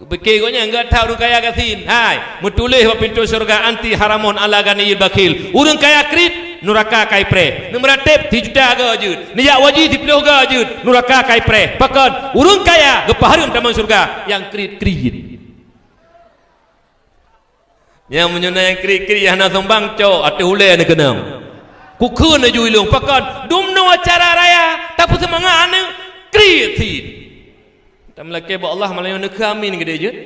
Pike gobnyan gata ureuëng kaya gasien, hai, meutuléh bak pintoe syeuruga anti haramon ala ganiyil bakhil. Ureuëng kaya kriet, nuraka kai preh. Neumeuratéb sijuta goe jeuet, neujak waji siplôh goe jeuet, nuraka kai preh. Pakon? Ureuëng kaya geupeuhareuem tamong syeuruga nyang kriet-kriet. Nyang meunyoe na nyang kriet-kriet hana sumbang, cok ateueh ulée neukeunong. Kukheun laju ilong, pakon? Dumnoe acara raya, tapeuseumangat aneuëk kriet cit. Tameulakée bak Allah malam nyoe neukheun amin keudeh jeuet.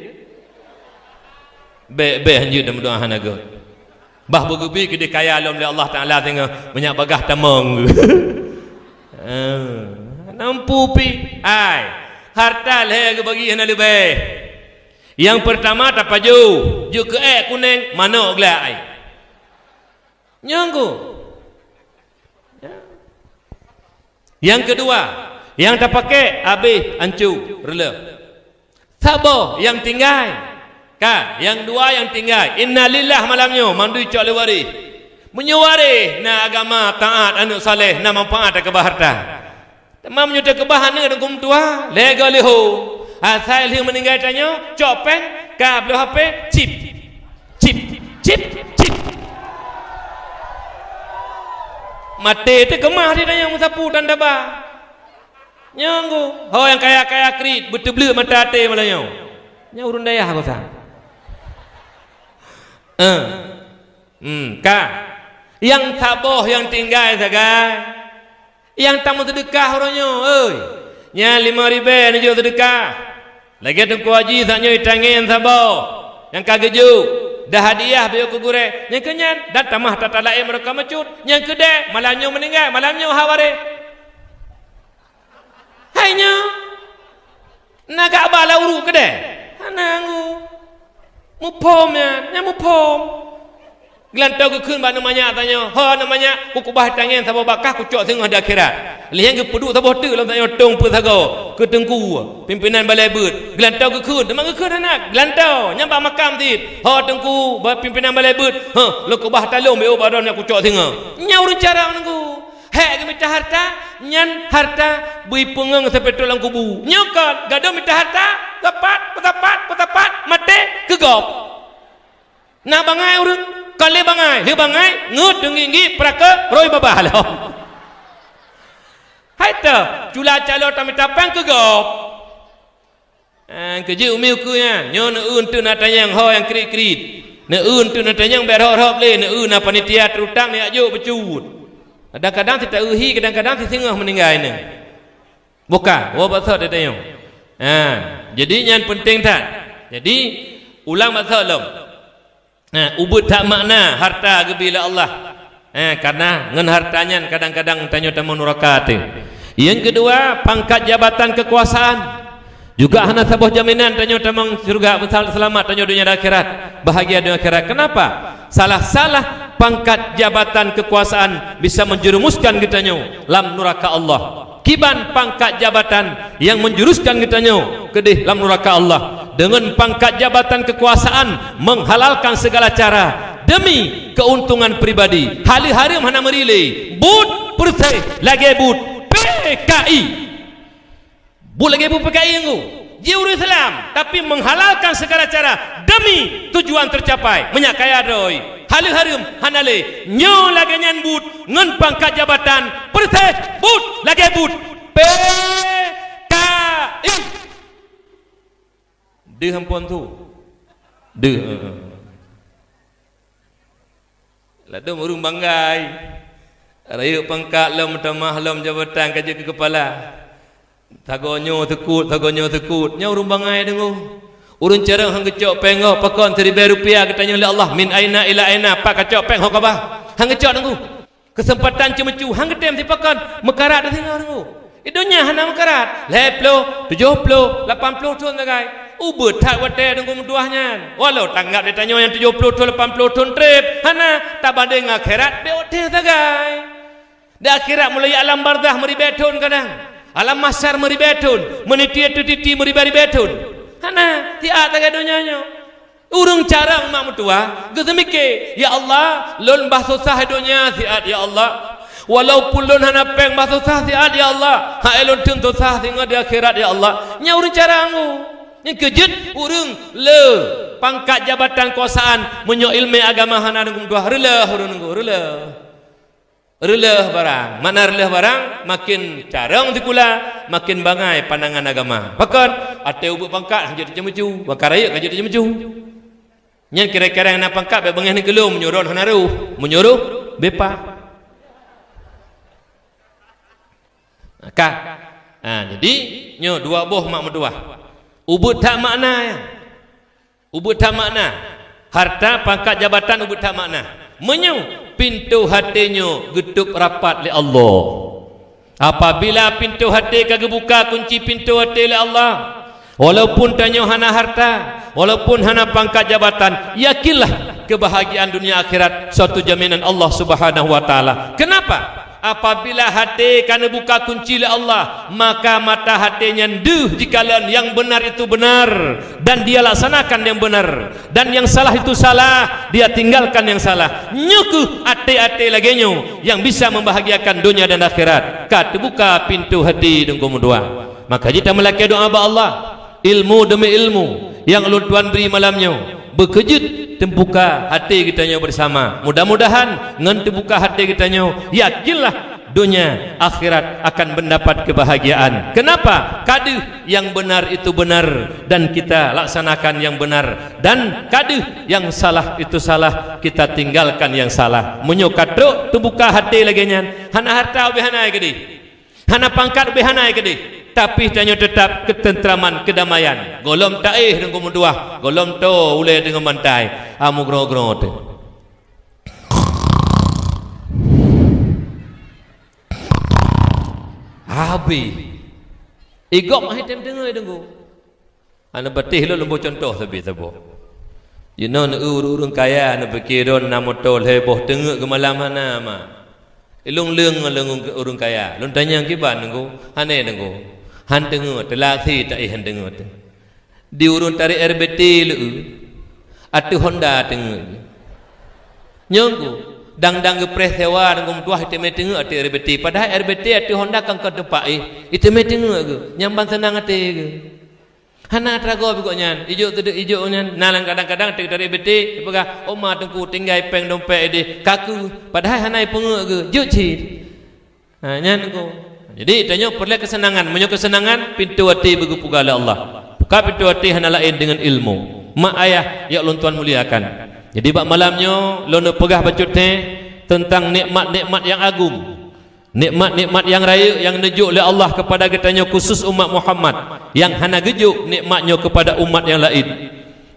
Bék-bék hanjeuet dan meudoá hana göt. Bah beugeubi keudeh kaya lom lé Allah Taala singoh meunyak bagaih tamong. Ah, nampu pi ai. Harta lhée geubagi hana leubeh. Nyang peurtama tapajoh, jeuet keu ék kunéng, manok glak ai. Nyoe ngku. Ya. Nyang keudua, nyang tapaké abéh ancu reuleuh. Saboh nyang tinggai. Ka, nyang dua nyang tinggai. Innalillah malam nyoe mandum cok lé waréh. Meunyoe waréh na agama, taát, aneuëk saleh, na manfaat takeubah harta. Teuma meunyoe takeubah aneuëk dan kum tuha, lego leho. Asai lheueh meuninggai tanyoe, cok péng, ka bloe H P, cip. Cip, cip, cip. Maté teukeumah di tanyoe meusapu dan daba. Nyoe ngku, ho nyang kaya-kaya kriet, beuteubleuek mata até malam nyoe. Nyoe ureuëng dayah kosa. Eh. Hmm, ka. Nyang saboh nyang tinggai sagai. Nyang tameuseudeukah uroe nyoe, oi. Nyan limong ribée neujok seudeukah. Lagée Teungku Haji sak nyoe tangen saboh nyang ka geujok, dah hadiah beu keu gurée. Nyang keu nyan, dan tamah tata laén meureuka meucut. Nyang keudeh, malam nyoe meuninggai, malam nyoe haware. Hai nyoe. Na gak bala ureuëng keudeh? Hana ngu. Muphom nyan, nyan muphom. Geulantoe geukheun bak aneuk manyak tanyoe, "Ho aneuk manyak, kukubah tangen saboh bakah kucok singoh di akhirat." Lheueh nyan geupeuduek saboh teuk lom tanyoe tong peusagoe keu teungku, pimpinan balai beuet. Geulantoe geukheun, teuma geukheun hana. Geulantoe, nyan bak makam cit. "Ho teungku, ba-, pimpinan balai beuet, heh, lôn kubah talong beu bak droeneuh kucok singoh." Nyan ureuëng cara nunggu. Hék geumita harta, nyan harta bui peungeung seupeutrok lam kubu. Nyoe kon, gadôh mita harta, sapat, peusapat, peusapat, maté, keu gob. Na bangai ureuëng, kon lé bangai, lé bangai, ngeut deunggik-nggik, peuraka, roi babah lom. Hai teuh, cula calo tamita péng keu gob. Ah, keujeuet umi ukeue nyan, nyoe neueu teuk na tanyong ho nyang kriet-kriet. Neueu teuk na tanyong bék rhot-rhot lé, neueu na panitia teurutang neujak jok beucut. Kadang-kadang si taeu hi, kadang-kadang si singoh meuninggai nyan. Bukan, woe bak sot tanyong. Ah, jadi nyan peunteng that. Jadi, ulang bak sot lom. Eh, ubit that makna harta geubri lé Allah. Eh, karena ngon harta nyan kadang-kadang tanyoe tamong nuraka teuh. Yang kedua, pangkat jabatan kekuasaan juga hana saboh jaminan tanyoe tamong syurga, misal selamat tanyoe dunia dan akhirat, bahagia dunia akhirat. Kenapa? Salah-salah pangkat jabatan kekuasaan bisa menjerumuskan geutanyoe lam nuraka Allah. Kiban pangkat jabatan nyang menjuruskan geutanyoe keudeh lam nuraka Allah. Deungon pangkat jabatan kekuasaan menghalalkan segala cara demi keuntungan pribadi. Hale hareuem hana meuri lé. Buet peureuseh lagée buet P K I. Buet lagée buet P K I ngu. Ji ureuëng Islam, tapi menghalalkan segala cara demi tujuan tercapai. Meunyak kaya droe, haleue hareuem hana lé. Nyoe lagée nyan buet ngon pangkat jabatan, peureuséh buet lagée buet P K I. Deuh ampôn tu. Deuh, eh, eh. Ladôm ureuëng banggai. Rayeuk pangkat lom, meutamah lom jabatan ka jeuet keu keupala. Sagoe nyoe seukut, sagoe nyoe seukut. Nyoe ureuëng bangai deungoe. Ureuëng carông han geucok péng gob, pakon siribée rupiah geutanyoe lé Allah. Min aina ila aina, pat kacok péng ho ka bah. Han geucok deungoe. Keuseumpatan ceumeucue han geutem sipakon, meukarat singoh deungoe. Di donya hana meukarat, lhée ploh, tujoh ploh, lapan ploh thon sagai. Ubeut that watée deungoe meutuwah nyan. Walau tanggab di tanyoe nyang tujoh ploh thon, lapan ploh thon treb, hana tabandeng akhirat, bék watée sagai. Di akhirat mulai alam barzakh meuribée thon kadang, alam mahsyar meuribée thon, meuniti ateueh titi meuribée-ribée thon. Hana, siat sagai donya nyoe. Ureuëng carông mak meutuwah geuseumike, "Ya Allah, lôn bah susah donya siat, ya Allah. Walaupun lôn hana péng bah susah siat, ya Allah. Hai lôn teun susah singoh di akhirat, ya Allah." Nyan ureuëng carông. Nyang keujeuet ureuëng le pangkat jabatan keukuasaan, meunyoe iéleumé agama hana deungon meutuwah, reuloh ureuëng deungoe, reuloh. Reuloh barang. Makna reuloh barang, makin carông sikula, makin bangai pandangan agama. Pakon, até ubeut pangkat han jeuet teuceumeucue, maka rayeuk ka jeuet teuceumeucue. Nyan kira-kira na pangkat bék beungéh neugeulom, meunyoe rot hana roh, meunyoe roh bepa. Ka. Ha, jadi nyoe dua boh mak meutuwah. Ubeut that makna ya. Ubeut that makna. Harta, pangkat, jabatan ubeut that makna. Meunyoe pintoe até nyoe geutôb rapat lé Allah. Apabila pintoe até ka geubuka kunci pintoe até lé Allah, walaupun tanyoe hana harta, walaupun hana pangkat jabatan, yakinlah kebahagiaan dunia akhirat suatu jaminan Allah Subhanahu wa Taala. Kenapa? Apabila até ka neubuka kunci lé Allah, maka mata até nyan deuh jikalon nyang beunar itu beunar, dan dia laksanakan nyang beunar, dan nyang salah itu salah, dia tinggalkan nyang salah. Nyoe kheueh até-até lagée nyoe nyang bisa membahagiakan donya dan akhirat. Ka teubuka pintoe até deungon meudoá. Maka jih tameulakée doá bak Allah. Ilmu demi ilmu nyang ulôn tuan bri malam nyoe, beukeujeuet teubuka até geutanyoe beusama. Mudah-mudahan ngon teubuka até geutanyoe, yakinlah donya akhirat akan mendapat kebahagiaan. Kenapa? Ka deuh nyang beunar itu beunar dan kita laksanakan nyang beunar, dan ka deuh nyang salah itu salah, kita tinggalkan nyang salah. Meunyoe ka trok teubuka até lagée nyan, hana harta ubé hana keudeh. Hana pangkat ubé hana keudeh, tapi tanyoe teutap keuteuntraman, keudamaian. Gohlom taéh deungon meudoá, gohlom toe ulée deungon bantai, amu groe-groe teuh. Habéh. Igop hai tem deungoe deungoe. Hana patéh lôn lôn boh cuntoh sabe saboh. Jinoe ureuëng-ureuëng kaya neupike droe na moto lhée boh teungeut geumalam hana ma. Ilôn leueng ngon leueng ureuëng kaya. Lôn tanyong kiban deungoe, hana deungoe. Han teungeut, teulasi taéh han teungeut. Di ureuëng tarek R B T leu, ateueh Honda teungeut. Nyang ku, dang-dang geupreh sewa deungoe meutuwah iteumé teungeut ateueh R B T. Padahai R B T ateueh Honda kan ka teumpat éh, iteumé teungeut geuh. Nyang ban seunang até geuh. Hana teuga bigok nyan, ijok teudek ijok nyan, na lam kadang-kadang teuk dari B T, peugah, "Oma teungku tinggai péng dompet ideh, kaku," padahai hana ipeungeut geuh, jeuet cit. Ha, nyan ko. Jadi, tanyoe peureulée keuseunangan. Meunyoe keuseunangan, pintoe até beugeupeugah lé Allah. Buka pintoe até hana laén deungon ilmu. Mak ayah, ya ulôn tuan muliakan. Jadi, bak malam nyoe, lôn peugah bacut teuntang nikmat-nikmat nyang agong. Nikmat-nikmat nyang rayeuk nyang neujok lé Allah keupada geutanyoe khusus umat Muhammad, nyang hana geujok nikmat nyoe keupada umat nyang laén.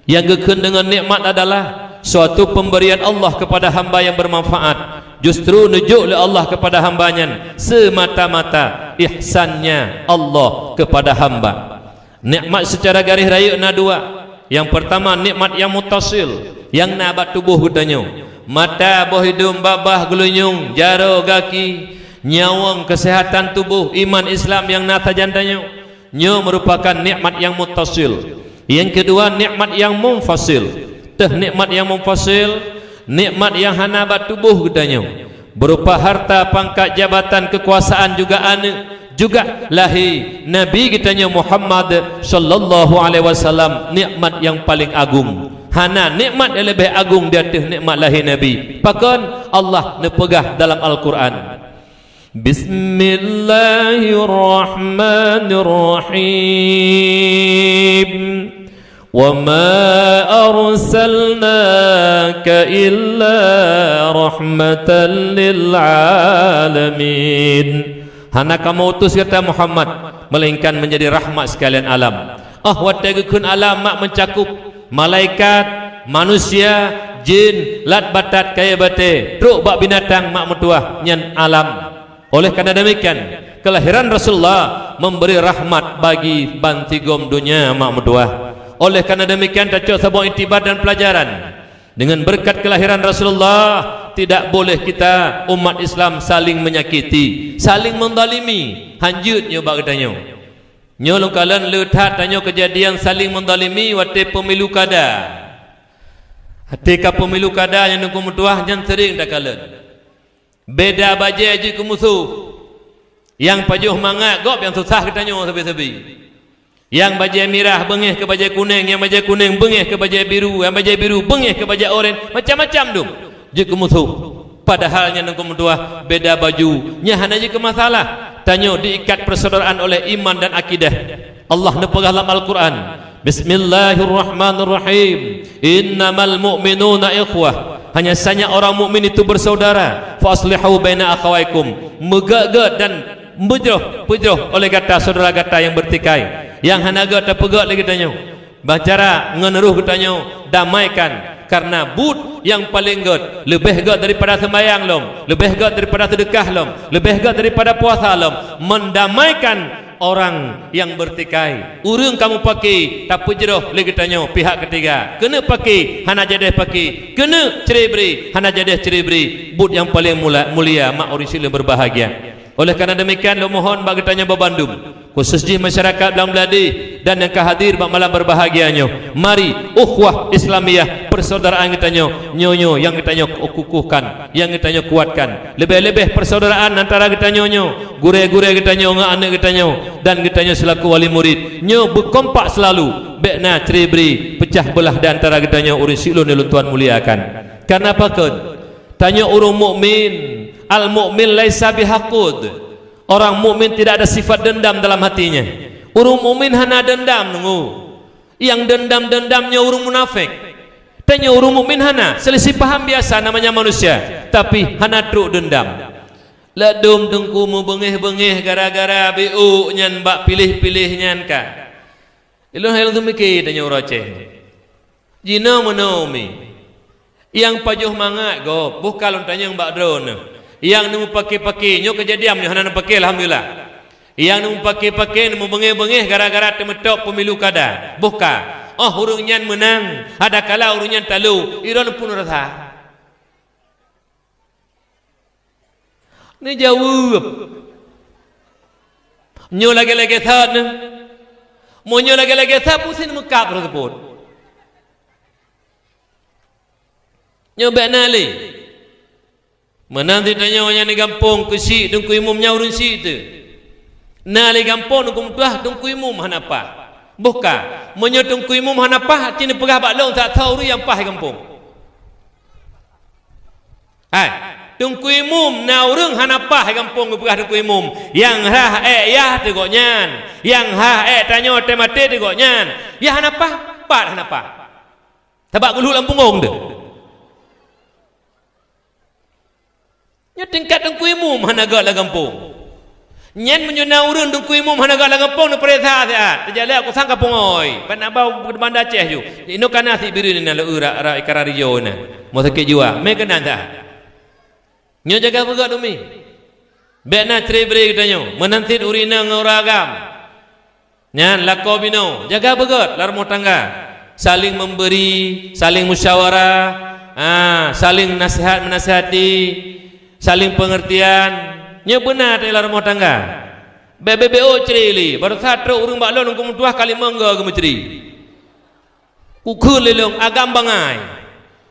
Nyang geukheun deungon nikmat adalah suatu pemberian Allah keupada hamba nyang bermanfaat. Justru neujok lé Allah keupada hamba nyan seumata-mata ihsan-Nya Allah keupada hamba. Nikmat seucara garéh rayeuk na dua. Nyang peurtama, nikmat nyang muttasil, nyang na bak tuboh geutanyoe. Mata, boh idong, babah, geulinyueng, jaroe, gaki, nyawöng, keuseuhatan tuboh, iman Islam nyang na sajan tanyoe. Nyoe meurupakan nikmat nyang muttasil. Nyang keudua, nikmat nyang munfasil. Teuh nikmat nyang munfasil, nikmat nyang hana bak tuboh geutanyoe. Beurupa harta, pangkat, jabatan, keukuasaan, juga aneuëk, Juga lahé Nabi geutanyoe Muhammad sallallahu alaihi wasallam nikmat nyang paleng agong. Hana nikmat nyang leubeh agong di ateueh nikmat lahé Nabi. Pakon? Allah neupeugah dalam Al-Qur'an, "Bismillahirrahmanirrahim. Wa ma arsalnaka illa rahmatan lil alamin." Hana kamoe utus gata Muhammad, melainkan menjadi rahmat sekalian alam. Óh watée geukheun alam mak meucakup malaikat, manusia, jin, lat batat kayée batée, trok bak binatang mak meutuwah, nyan alam. Oleh karena demikian, kelahiran Rasulullah memberi rahmat bagi bansigom dunia mak meutuwah. Oleh karena demikian, tacok saboh iktibar dan pelajaran. Dengan berkat kelahiran Rasulullah, tidak boleh kita umat Islam saling menyakiti, saling mendalimi. Hanjeuet nyoe bak geutanyoe. Nyoe lôn kalon le that tanyoe kejadian saling mendalimi watée pemilu kada. Até ka pemilu kada nyang Teungku meutuwah nyan sering takalon. Beda bajée jeuet keu musoh. Nyang pajoh mangat gob nyang susah geutanyoe sabe-sabe. Nyang bajée mirah beungéh keu bajée kunéng, nyang bajée kunéng beungéh keu bajée biru, nyang bajée biru beungéh keu bajée oren, macam-macam dum jeuet keu musoh. Padahal nyan Teungku meutuwah beda baju, nyan hana jeuet keu masalah. Tanyoe diikat persaudaraan oleh iman dan akidah. Allah neupeugah lam Al-Qur'an, "Bismillahirrahmanirrahim. Innamal mu'minuna ikhwah." Hanya saja orang mukmin itu bersaudara. "Fa aslihu baina akhawaikum." Meugét-gét dan meujroh-peujroh oleh gata saudara gata nyang bertikai. Nyang hana gét tapeugét lé geutanyoe. Bak cara ngon roh geutanyoe damaikan. Karena buet nyang paleng gét, leubeh gét daripada seumbahyang lom, leubeh gét daripada seudeukah lom, leubeh gét daripada puasa lom, mendamaikan orang nyang bertikai. Ureuëng ka mupake tapeujroh lé geutanyoe pihak ketiga. Keuneuk pake hana jadeh pake, keuneuk cre-bre hana jadeh cre-bre. Buet nyang paleng mula-, mulia mak ureuëng sileuen berbahagia. Oleh karena demikian, lôn mohon bak geutanyoe bandum, khusus jih masyarakat Blang Bladeh dan nyang ka hadir bak malam berbahagia nyoe, mari ukhuwah Islamiyah, persaudaraan geutanyoe nyoe-nyoe nyang geutanyoe kukuhkan, nyang geutanyoe kuatkan. Leubeh-leubeh persaudaraan antara geutanyoe nyoe, gurée-gurée geutanyoe ngon aneuëk geutanyoe, dan geutanyoe selaku wali murid nyoe beukompak seulalu. Bék na cre-bre, peucah beulah di antara geutanyoe ureuëng sileuen nyang lôn tuan muliakan. Karena pakon? Tanyoe ureuëng mukmin, al-mukmin laisa bihaqud. Orang mukmin tidak ada sifat dendam dalam hatinya. Ureuëng mukmin hana dendam, nunggu. Nyang dendam-dendam nyoe ureuëng munafék. Tanyoe ureuëng mukmin hana, selisih paham biasa namanya manusia, tapi hana trok dendam. Ladôm teungku meubeungéh-beungéh gara-gara biuk nyan bak piléh-piléh nyan ka. Ilôn hai lôn teumike tanyoe ureuëng Aceh. Jinoe meunoe umi. Nyang pajoh mangat gob, boh ka lôn tanyong bak droeneuh. Nyang neumupake-pake, nyoe keujadian nyoe hana neupake, alhamdulillah. Nyang neumupake-pake, neumubeungéh-beungéh gara-gara teumeutok pemilu kada. Boh ka. Óh ureuëng nyan meunang, adakala ureuëng nyan talo, droeneuh pun rasa. Neujaweueb. Nyoe lagée-lagée that nyoe. Meunyoe lagée-lagée that, pusing meukab tersebut. Nyoe bék na lé. Meunan cit tanyoe nyang di gampông keuchik Teungku Imum nyan ureuëng chik teuh. Na lé gampông Teungku meutuah Teungku Imum hana paih. Boh ka, meunyoe Teungku Imum hana paih, ci neupeugah bak lôn that soe ureuëng nyang paih gampông. Hai, Teungku Imum na ureuëng hana paih gampông geupeugah Teungku Imum, nyang hah ék yah teuh gobnyan, nyang hah ék tanyoe teuh maté teuh gobnyan. Yah hana paih, pat hana paih. Sabab geulhok lam punggong teuh. Nyoe tingkat Teungku Imum hana gét lam gampông. Nyan meunyoe na ureuëng Teungku Imum hana gét lam gampông, neupeuriksa siat. Teujak lé aku sangka pungôi. Ban abau Banda Aceh ju. Inoe kana si bireuen na leueu rak, rak ikara rijo na. Mau sakét jiwa. Mé keunan that. Nyoe jaga beugét umi. Bék na cre-bre geutanyoe. Meunan cit ureuëng inong ngon ureuëng agam. Nyan lakoe binoe, jaga beugét lam rumoh tangga. Saling memberi, saling musyawarah, ah, saling nasihat menasihati, saling pengertian. Nyoe beuna teuh lam rumoh tangga. Bék, bék, bék ôk cre lé, baroesa trok ureuëng bak lôn Teungku meutuah ka limong goe geumeucre. Kukheun lé lôn agam bangai.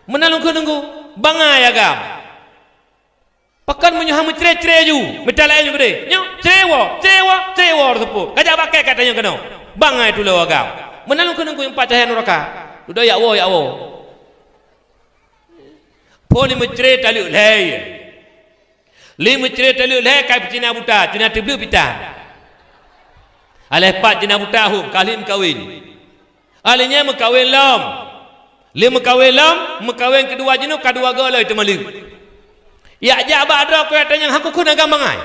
Meunan lôn kheun Teungku, bangai agam. Pakon meunyoe han meucre-cre ju, mita laén ju keudeh. Nyoe, cre woe, cre woe, cre woe teuseupôt. Kajak bak kèe ka tanyong keunoe. Bangai tulô agam. Meunan lôn keuneuk kuyong pat cahya nuraka. Dudoe yak woe, yak woe. Phon lé meucre taleuek lhèe. Lé meucre taleuek lhèe ka cina buta, cina teubleuet pita. Aléh pat cina buta hom, ka lheueh meukawen. Aléh nyan meukawen lom. Lé meukawen lom, meukawen keudua jinoe ka dua goe lom teuma lheueh. Yak jak bak droe keu yak tanyong, "Hak kukheun agam bangai?"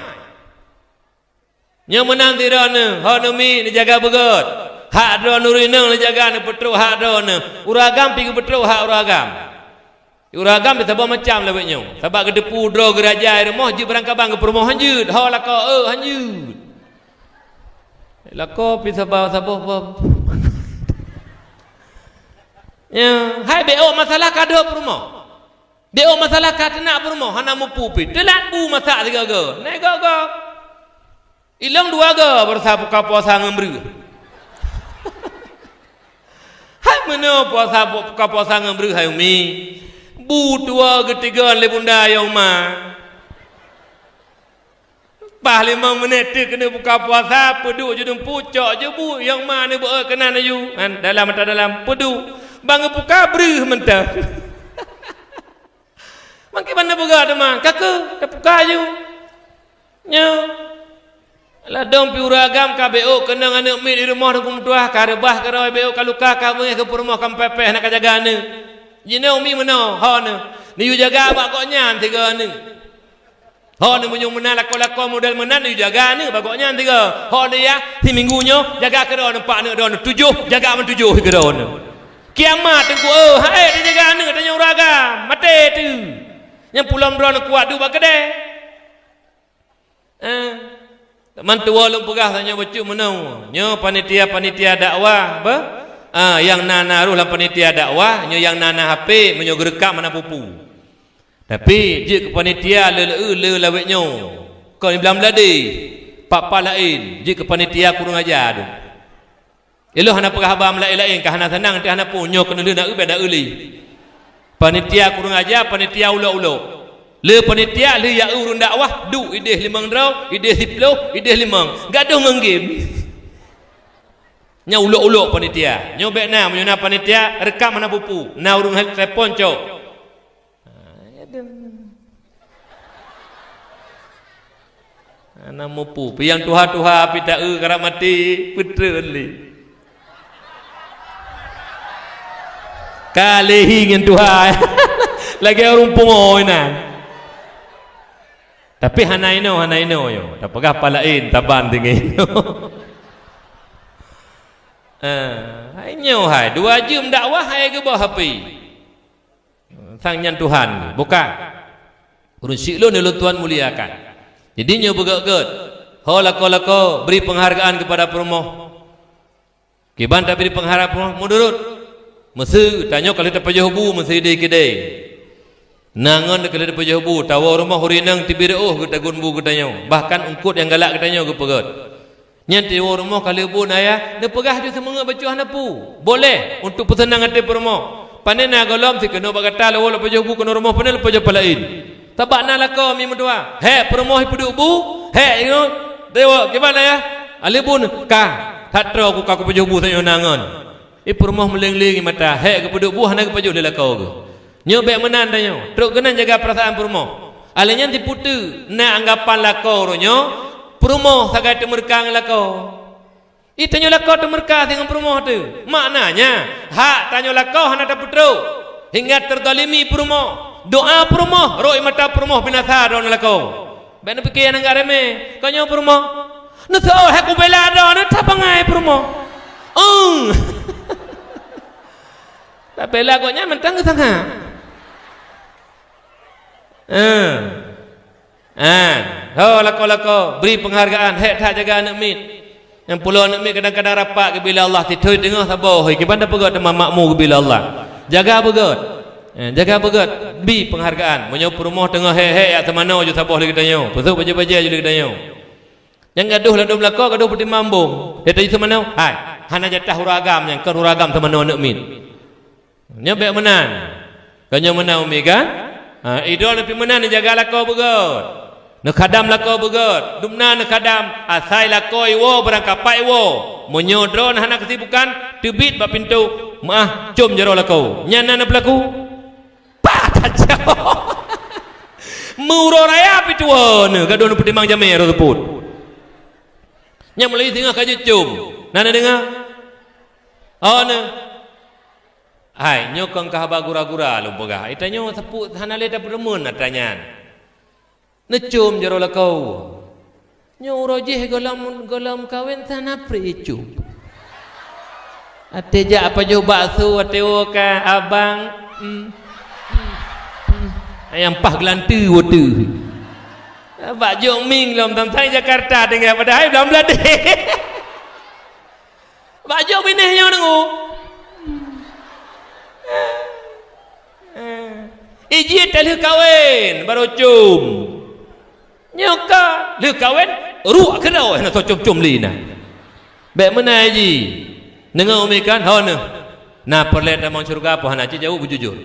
Nyoe meunan sidroe neuh, ho neumiet neujaga beugöt. Hak droe neurineueng neujaga neupeutrok hak droe neuh. Ureueng agam pih geupeutrok hak ureueng agam. Ureueng agam teusaboh macam lawét nyoe. Sabab geuteupeue droe geuraja i rumoh jeuet barangkaban geupeurumoh han jeuet, ho lakoe eu han jeuet. Lakoe pih saboh-saboh bab. Ya, hai beu masalah ka deuh peurumoh. Beu masalah ka teunak peurumoh hana mupu pih. Teulat bu masak sigoe-goe. Nai goe-goe. Ilong dua goe beurasa buka puasa ngon breuh. Hai meunoe puasa bu-, buka puasa ngon breuh hai umi. Bu tuwoe geutigon lé bunda yong ma. Paih limong meunét teuk keuneuk buka puasa, peuduek ju dumpu, cok ju bu, yong ma neubeuet keunan aju. Han, dalam ata dalam, peuduek. Ban geubuka breuh mantong. Mangke ban neupeugah teuma, "Ka keuh, tabuka aju." Nyoe. Ladôm pih ureueng agam ka beu keunong aneuk miet di rumoh Teungku meutuah, ka reubah keudroe beu ka luka, ka beungéh keu peurumoh ka meupéh-péh hana ka jaga aneuk. Jinoe umi meunoe, ho neuh. Neuyue jaga bak gobnyan sigoe aneuk. Ho neuh meunyoe meunan lakoe-lakoe model meunan neuyue jaga aneuk bak gobnyan sigoe. Ho neuh yah, siminggu nyoe jaga keudroe neuh empat aneuk droe neuh, tujoh jaga ban tujoh keudroe neuh. Kiamat teungku, oh, hai teujaga aneuk tanyoe ureueng agam, maté teuh. Nyang pulom droe neuh kuat duek bak keudè. Eh, teuma tuwoe lôn peugah tanyoe bacut meunoe. Nyoe panitia-panitia dakwah, bah? Ah, nyang na-na rôh lam panitia dakwah, nyoe nyang na-na H P, meunyoe geureukam hana peue-peue. Tapi jeuet keu panitia le, le, le lawét nyoe. Kon blam lade, pat-pat laén, jeuet keu panitia kureueng aja tu. Ilôn hana peugah haba meulaén-laén ka hana seunang teuh hana peue, nyoe keuneulheueh na eu beda eu lé. Panitia kureueng aja, panitia ulok-ulok. Le panitia lheueh ya eu ureueng dakwah, duek ideh limong droe, ideh siploh, ideh limong. Gadoh ngon game. Nyan ulok-ulok panitia. Nyoe bèk na, meunyoe na panitia, reukam hana peue-peue. Na ureueng telepon cok. Ha, ya dong. Hana mupu. Piang tuha-tuha pih ta-eu karab maté, peutreun lé. Ka lé hi ngon tuha. Lagèe ureueng pungo inan. Tapi hana inoe, hana inoe nyoe. Tapeugah pat laén, taban teungoh inoe. Eh, hai nyoe hai, dua jeuem dakwah hai geuboh api. Sang nyan Tuhan, bukan. Ureueng syiek lôn nyang lôn Tuhan muliakan. Jadi nyoe beugöt-göt. Ho lakoe-lakoe, beri penghargaan kepada peurumoh. Kiban tabri penghargaan peurumoh meunurot. Meuseu tanyoe ka lheueh tapajoh bu meuseu ideh keudè. Na ngon ka lheueh tapajoh bu, tawoe rumoh ureueng inong teubiet reuôh geutagun bu geutanyoe. Bahkan eungkôt nyang galak geutanyoe geupeugöt. Nyan tiwoe rumoh ka lheueh buet ayah, neupeugah ju seumeungeut bacut hana peue. Boleh, untuk peuseunang até peurumoh. Pane na gohlom sikeunoe bak gata lôn woe lôn pajoh bu keunoe rumoh, pane lôn pajoh pat laén. Sabab na lakoe mi meutuah. Hék peurumoh ipeuduek bu, hék ingat. Tiwoe, kiban ayah? Alèh bu neuh, ka. That troe ku ka kupajoh bu tanyoe na ngon. Ih peurumoh meuleng-leng mata, hék geupeuduek bu hana geupajoh lé lakoe geuh. Nyoe bèk meunan tanyoe, trok keunan jaga peurasaan peurumoh. Alah nyan tipeue teuk na anggapan lakoe uroe nyoe, peurumoh sagai teumeureuka ngon lakoe. Ih tanyoe lakoe teumeureuka singoh peurumoh teuh. Maknanya, hak tanyoe lakoe hana tapeutrok. Hingga teuzalimi peurumoh. Doa peurumoh, rhot ie mata peurumoh binasa droeneuh lakoe. Bèk neupike nyang anggap remeh. Kon nyoe peurumoh. Neuseuôt hai kubela droeneuh that bangai peurumoh. Ong. Tabela gobnyan mantong geusangat. Eh. Eh. Ho lakoe-lakoe, beri penghargaan, hék that jaga aneuk miet. Nyang pulo aneuk miet kadang-kadang rapat geubri lé Allah, sithôi teungoh saboh, hôi, kiban tapeugah teuma makmu geubri lé Allah. Jaga beugöt. Eh, jaga beugöt, bri penghargaan. Meunyoe peurumoh teungoh hék-hék jak seumanoe ju saboh lé geutanyoe, peusôk bajèe-bajèe ju lé geutanyoe. Nyang gadoh ladôm lakoe, gadoh peutimang bông. Lé taju seumanoe, hai, hana jatah ureueng agam nyan, kon ureueng agam seumanoe aneuk miet. Nyoe bèk meunan. Kon nyoe meunan umi kan? Ha, idroe neupi meunan neujaga lakoe beugöt. Neukhadam lakoe beugöt. Dumna neukhadam, asai lakoe iwoe beurangkapat iwoe. Meunyoe droe hana keusibukan, teubiet bak pintoe, meu'ah com jaroe lakoe. Nyan na neupeulaku. Pat tajak. Meuuroe raya pih tuwoe neuh, gadôh neupeutimang jamé roh seupôt. Nyang meulayeue singoh ka jeuet com. Na neudeungoe? Oh, neuh. Hai, nyoe kon keu haba gura-gura lôn peugah. Geutanyoe seupôt hana lé tapeurumeuen atra nyan. Neucom jaroe lakoe. Nyoe uroe jih gohlom, gohlom kawen hana pri icom. Até jak pajoh bakso, até woe ka abang. Hmm. Hmm. Hmm. Nyang paih geulanteue woe teuh. Bak jok mieng lom, tam-tam Jakarta tinggai, padahai lam Bladeh. Bak jok binéh nyoe deungoe. Ijih talheueh kawen, barô com. Nyoe ka lheueh kawen, ruek keudroe, hana soe com-com lé na. Bék meunan jih. Deungoe umi kan, ho neuh. Na peureulée tamong syeuruga po hana, cit jaweueb beujujur.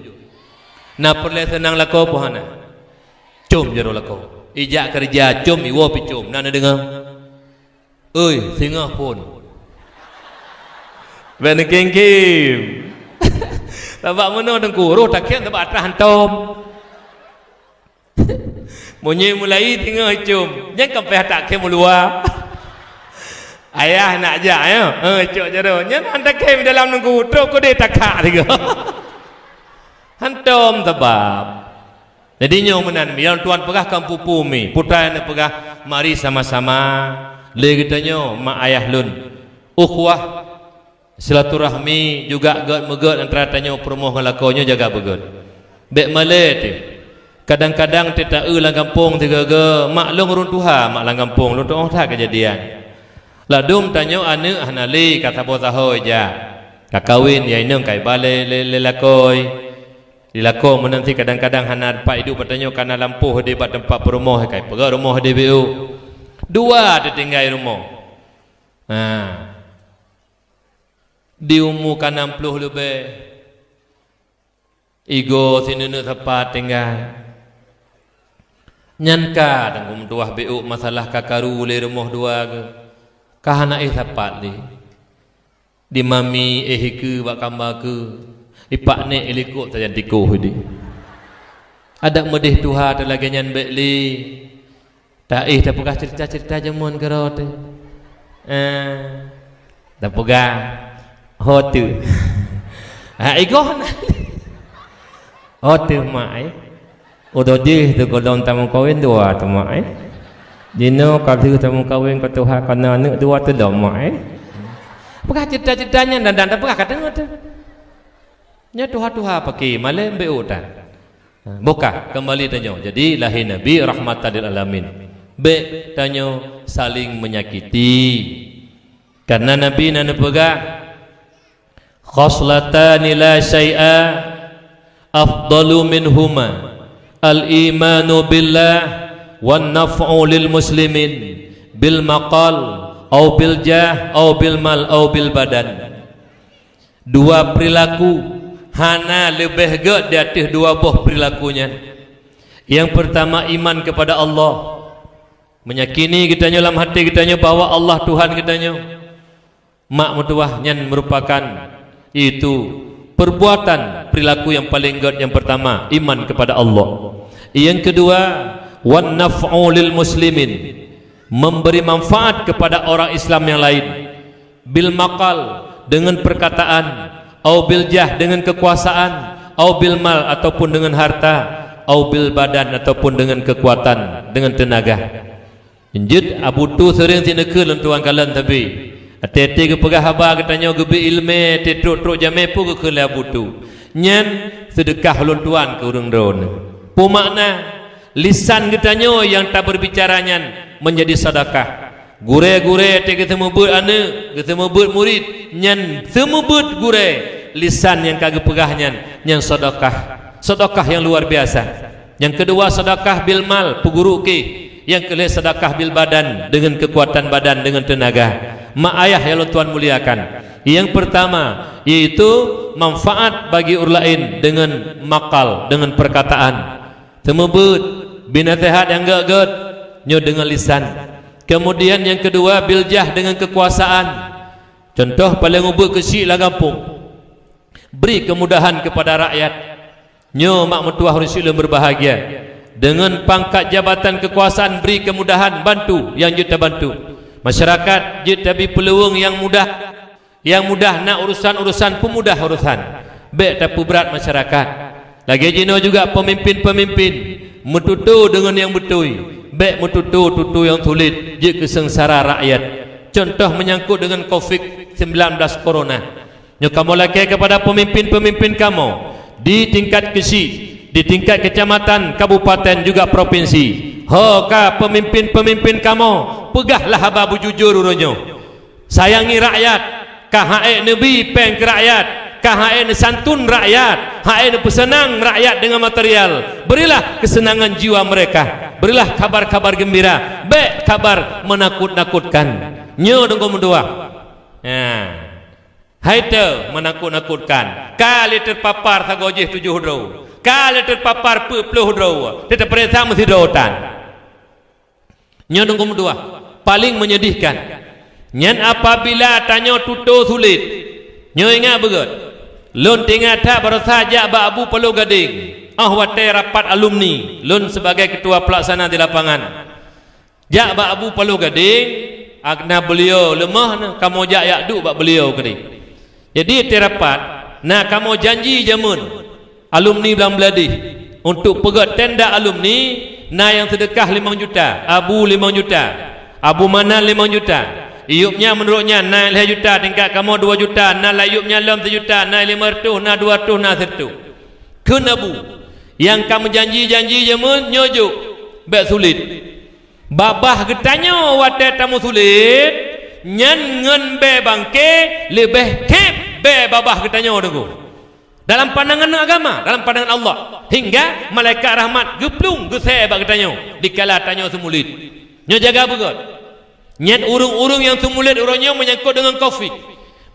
Na peureulée seunang lakoe po hana. Com jaroe lakoe. Ijak keureuja com, iwoe pih com. Na neudeungoe? Oi, singoh phon. Bék neukim-kim. Sabab meunoe teungku, roh takhieng sabab atra hantom. Meunyoe mulai singoh icom, nyan ka payah takhieng meuluwa. Ayah nak jak, ya? Eh, cok jaroe. Nyan han takhieng dalam teungku, trok keudeh takak sigoe. Hantom sabab. Jadi nyoe meunan, nyang tuan peugah kon peue-peue mi. Putra nyang peugah, mari sama-sama lé geutanyoe mak ayah lôn. Ukhuwah, silaturahmi juga gét meugét antara tanyoe peurumoh ngon lakoe nyoe jaga beugét. Bék malée teuh. Kadang-kadang teuta-eu lam gampông sigoe-goe, mak lôn ureuëng tuha, mak lam gampông lôn tuoh that keujadian. Ladôm tanyoe aneuëk hana lé ka saboh sahoe jak. Ka kawen, ya inong ka iba lé, lé, lé lakoe. Di lakoe meunan cit kadang-kadang hana teumpat iduek bak tanyoe, kana lampôh deh bak teumpat peurumoh, ka ipeugah rumoh deh B O. Dua teutinggai rumoh. Ha. Di umu ka nam ploh leubeh. Igoe sineuneuek sapat tinggai. Nyan ka teungku meutuwah B O masalah ka karu lé rumoh dua geuh. Ka hana éh sapat lé. Di mami éh ikeue bak kama keue, ipak nék ilikot sajan tikoh idéh. Adak meudeh tuha teulagée nyan bék lé. Taéh tapeugah ceurita-ceurita jameun keudroe teuh. Eh, tapeugah, "Ho teuh." Ha, igoh na. "Ho teuh, mak, eh." Uroe jih teuh gohlom tameukawen dua teuma, eh. Jinoe ka lheueh tameukawen ka tuha kana aneuëk dua teudom, mak, eh. Peugah ceurita-ceurita nyan dan, dan tapeugah ka teungoh teuh. Nyoe tuha-tuha paké malée bék utan. Ha, bukah keumbali tanyoe. Jadi lahé Nabi rahmatan lil alamin. Bék tanyoe saling menyakiti. Karena Nabi na neupeugah, "Khaslatani la syai'a afdalu minhuma, al-imanu billah wan naf'u lil muslimin bil maqal au bil jah au bil mal au bil badan." Dua perilaku hana leubeh gét di ateueh dua boh perilaku nyan. Yang pertama, iman kepada Allah. Meuyakini geutanyoe lam até geutanyoe bahwa Allah Tuhan geutanyoe. Mak meutuwah nyan meurupakan, yaitu perbuatan perilaku nyang paleng gét nyang pertama, iman kepada Allah. Yang kedua, wan naf'u lil muslimin, memberi manfaat kepada orang Islam yang lain. Bil maqal, dengan perkataan, au bil jah, dengan kekuasaan, au bil mal, ataupun dengan harta, au bil badan, ataupun dengan kekuatan, dengan tenaga. Jeuet Abu Tu seuréng sineukheun lôn tuan kalon sabe. Até-até geupeugah haba geutanyoe geubri iéleumé, até trok-trok jamé peue geukheun lé Abu Tu. Nyan seudeukah lôn tuan keu ureuëng droeneuh. Peue makna? Lisan geutanyoe nyang tabeurbicara nyan meunjadi seudakah. Gurée-gurée até geuseumeubeuet aneuëk, geuseumeubeuet murit, nyan seumeubeuet gurée, lisan nyang ka geupeugah nyan, nyan seudakah. Seudakah nyang luar biasa. Nyang keudua, seudakah bil mal, peuguru ké. Nyang keulhée, seudakah bil badan, deungon keukuatan badan, deungon teunaga. Mak ayah nyang lôn tuan muliakan. Nyang peurtama, yaitu manfaat bagi ureuëng laén deungon makal, deungon peurkataan. Seumeubeuet, bri naseuhat nyang gét-gét, nyoe deungon lisan. Keumudian nyang keudua, biljah deungon keukuasaan. Cuntoh paleng ubeut keuchik lam gampông, bri keumudahan keupada rakyat. Nyoe mak meutuwah ureuëng syiek lôn beubahgia, deungon pangkat jabatan keukuasaan bri keumudahan, bantu nyang jeuet tabantu. Masyarakat jeuet tabri peuluweueng nyang mudah, nyang mudah na urusan-urusan, peumudah urusan. Bék tapeubrat masyarakat. Lagée jinoe juga peumimpén-peumimpén meututoe deungon nyang beutôi, bék meututoe tutoe nyang sulet jeuet keu seungsara rakyat. Cuntoh meunyangkot deungon covid sembilan belas corona. Nyoe kamoe lakée keupada peumimpén-peumimpén kamoe di tingkat keuchik, di tingkat keucamatan, kabupaten, juga propinsi. Ho ka peumimpén-peumimpén kamoe, peugahlah haba beujujur uroe nyoe. Sayangi rakyat, ka han ék neubri péng keu rakyat, ka han ék neusantun rakyat, han ék neupeuseunang rakyat deungon material. Berilah kesenangan jiwa mereka, berilah kabar-kabar geumbira, bék kabar meunakot-nakotkan. Nyoe deungon meudoá. Nah. Hai teu meunakot-nakotkan, ka lé teupapar sagoe jih tujoh droe, ka lé teupapar peuet ploh droe, teupeuriksa meusidroe tan. Nyoe deungon meudoá, paleng menyedihkan. Nyan apabila tanyoe tutoe sulet. Nyoe ingat beugét, lôn teuingat that barosa jak bak Abu Paloh Gadeng, óh watée rapat alumni, lôn sibagai keutua peulaksana di lapangan. Jak bak Abu Paloh Gadeng, karna beuliau leumoh na, kamoe jak yak duek bak beuliau keudeh. Jadi, watée rapat, na kamoe janji jameun alumni Blang Bladeh, untuk peugét tenda alumni, na nyang seudeukah limong juta, Abu limong juta, Abu Manan limong juta, iyup nyan meunurot nyan na lhée juta, tingkat kamoe dua juta, na layup nyan lom sijuta, na limong reutôh, na dua reutôh, na sireutôh. Kheun Abu, nyang ka meujanji-janji jameun nyoe jok, bék sulet. Babah geutanyoe watée tameusulet, nyan ngon bée bangke leubeh khép bée babah geutanyoe teungku. Dalam pandangan agama, dalam pandangan Allah, hingga malaikat rahmat geuplueng geusée bak geutanyoe dikala tanyoe seumulet. Nyoe jaga beugét. Nyan ureuëng-ureuëng nyang seumulet uroe nyoe meunyangkot deungon covid.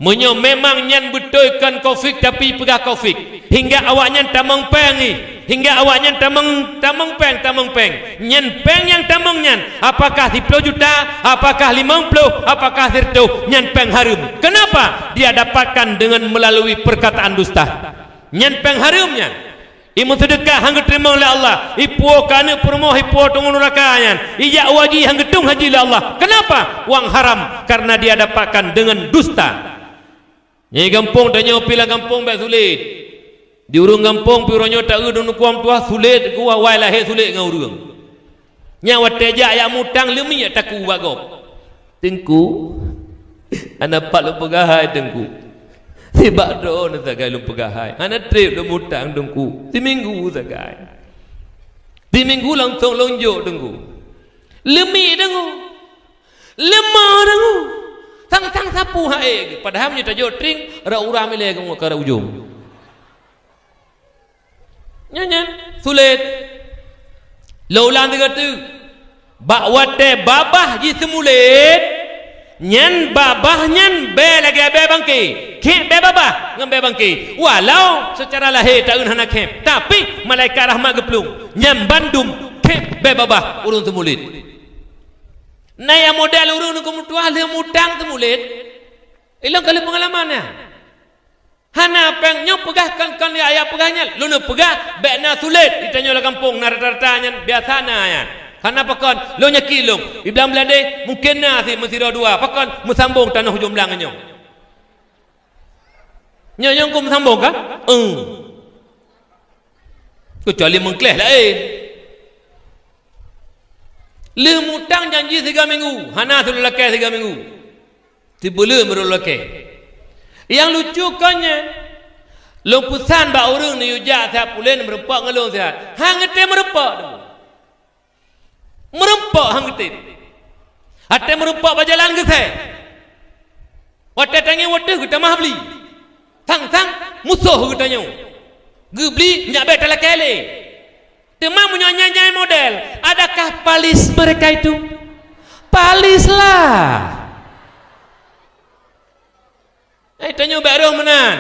Meunyoe memang nyan beutôi kon covid, tapi peugah covid, hingga awaknyan tamong péng ih, hingga awaknyan tamong, tamong péng, tamong péng. Nyan péng nyang tamong nyan, apakah siploh juta, apakah limong ploh, apakah sireutôh, nyan péng hareuem. Kenapa? Dia dapatkan dengan melalui perkataan dusta. Nyan péng hareuem nyan. Imeuseudeuka han geuteurimong lé Allah, ipuwoe keu aneuk peurumoh, ipuwoe teungoh nuraka nyan, ijak u haji han geutueng haji lé Allah. Kenapa? Wang haram, karena dia dapatkan dengan dusta. Nyang gampông tanyoe pih lam gampông bék sulet. Di ureuëng gampông pih uroe nyoe ta-eu deungon kuam tuah sulet kuah wai lahé sulet ngon ureuëng. Nyan watée jak yak mutang leumie taku bak gob. Teungku, hana pat lôn peugah hai Teungku. Sibak droeneuh sagai lôn peugah hai. Hana treb lôn mutang Teungku. Siminggu sagai. Siminggu langsong lôn jok Teungku. Leumie Teungku. Leumah Teungku. Sang-sang sapeue hai. Padahai meunyoe tajok tring, rot uram ilée ka rot ujong. Nyan, nyan, sulet. Lôn ulang sigoe teuk. Bak watée babah jiseumulet, nyan babah nyan bée lagée bée bangke. Khép bée babah ngon bée bangke. Walau seucara lahé taeun hana khép, tapi malaikat rahmat geuplueng. Nyan bandum khép bée babah ureuëng seumulet. Na nyang model ureuëng ngon meutuah lheueh mutang seumulet. Ilong ka lheueh peungalaman nyan. Hana péng nyoe peugah kon-kon ya, ya peugah nyan. Lôn peugah bék na sulet. Di tanyoe lam gampông na rata-rata nyan biasa na nyan. Hana pakon, lôn yakin lôn. Di Blang Bladeh mungken na si meusidroe dua. Pakon meusambong tanoh ujong blang nyoe. Nyoe nyang ku meusambong ka? Eh. Keucuali meukleh laén. Lheueh mutang janji siga minggu, hana si lôn lakée siga minggu. Sibuleuen baru lôn lakée. Nyang lucu kon nyan, lôn peusan bak ureuëng neuyue jak siat pulen meurumpok ngon lôn siat. Han geutem meurumpok tu. Meurumpok han geutem. Watée meurumpok bak jalan geusée. Watée tangieng watée geutamah bli. Sang-sang musoh geutanyoe. Geubli nyak bék talakée lé. Teuma meunyoe nyan-nyan model, adakah palis mereka itu? Palislah. Eh, tanyoe bék rhoh meunan.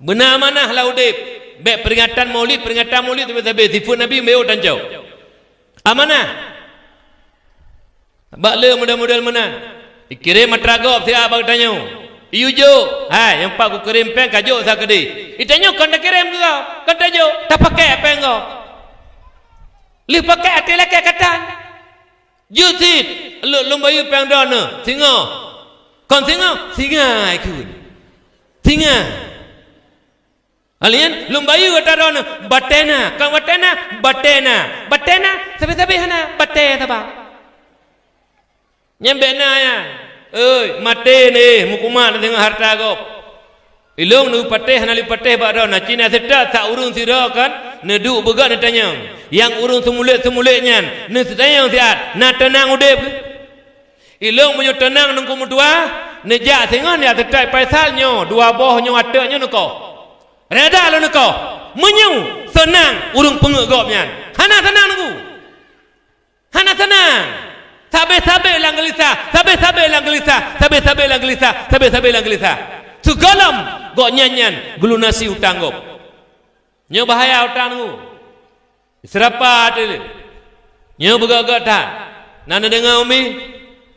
Beuna amanah lam udeb. Bék peuringatan Maulid, peuringatan Maulid sabe-sabe, sifeuet Nabi meuyo tancok. Amanah. Bak le model-model meunan. Ikirém atra gob siat bak geutanyoe. Iyue jok, hai, nyang pat kukirém péng ka jok sakeudeh. Itanyoe kon takirém keu gob, kon tajok, tapakék péng gob. Lheueh pakék até lakée katan. Jeuet cit, lôn, lôn bayeue péng droeneuh, singoh. Kon singoh, singai kheun. Singai. Alien, lôn bayeue atra droeneuh, batée na, kon watée na, batée na. Batée na, sabe-sabe hana, batée saba. Nyan bék na nyan. Oi, maté neuéh, meukumat neuh deungon hareuta gob. Ilôn neupatéh hana lé patéh bak droeneuh, cit na seutôt sa ureuëng sidroe kan, neuduek beugot neutanyong. Nyang ureuëng seumulék-seumulék nyan, neuseutanyong siat, na teunang udeb keuh? Ilôn meunyoe teunang Teungku meutuah, neujak singoh neujak seutôt Faisal nyoe, dua boh nyoe ateueh nyoe neukoh. Reda lôn neukoh. Meunyoe seunang ureuëng peungeuet gob nyan, hana seunang Teungku. Hana seunang. Sabe-sabe lam geulisah, sabe-sabe lam geulisah, sabe-sabe lam geulisah, sabe-sabe lam geulisah. Sigohlom gobnyan nyan geulunasi utang gob. Nyoe bahaya utang Teungku. Seurapa teulé. Nyoe beugét-gét that. Na neudeungoe, Umi?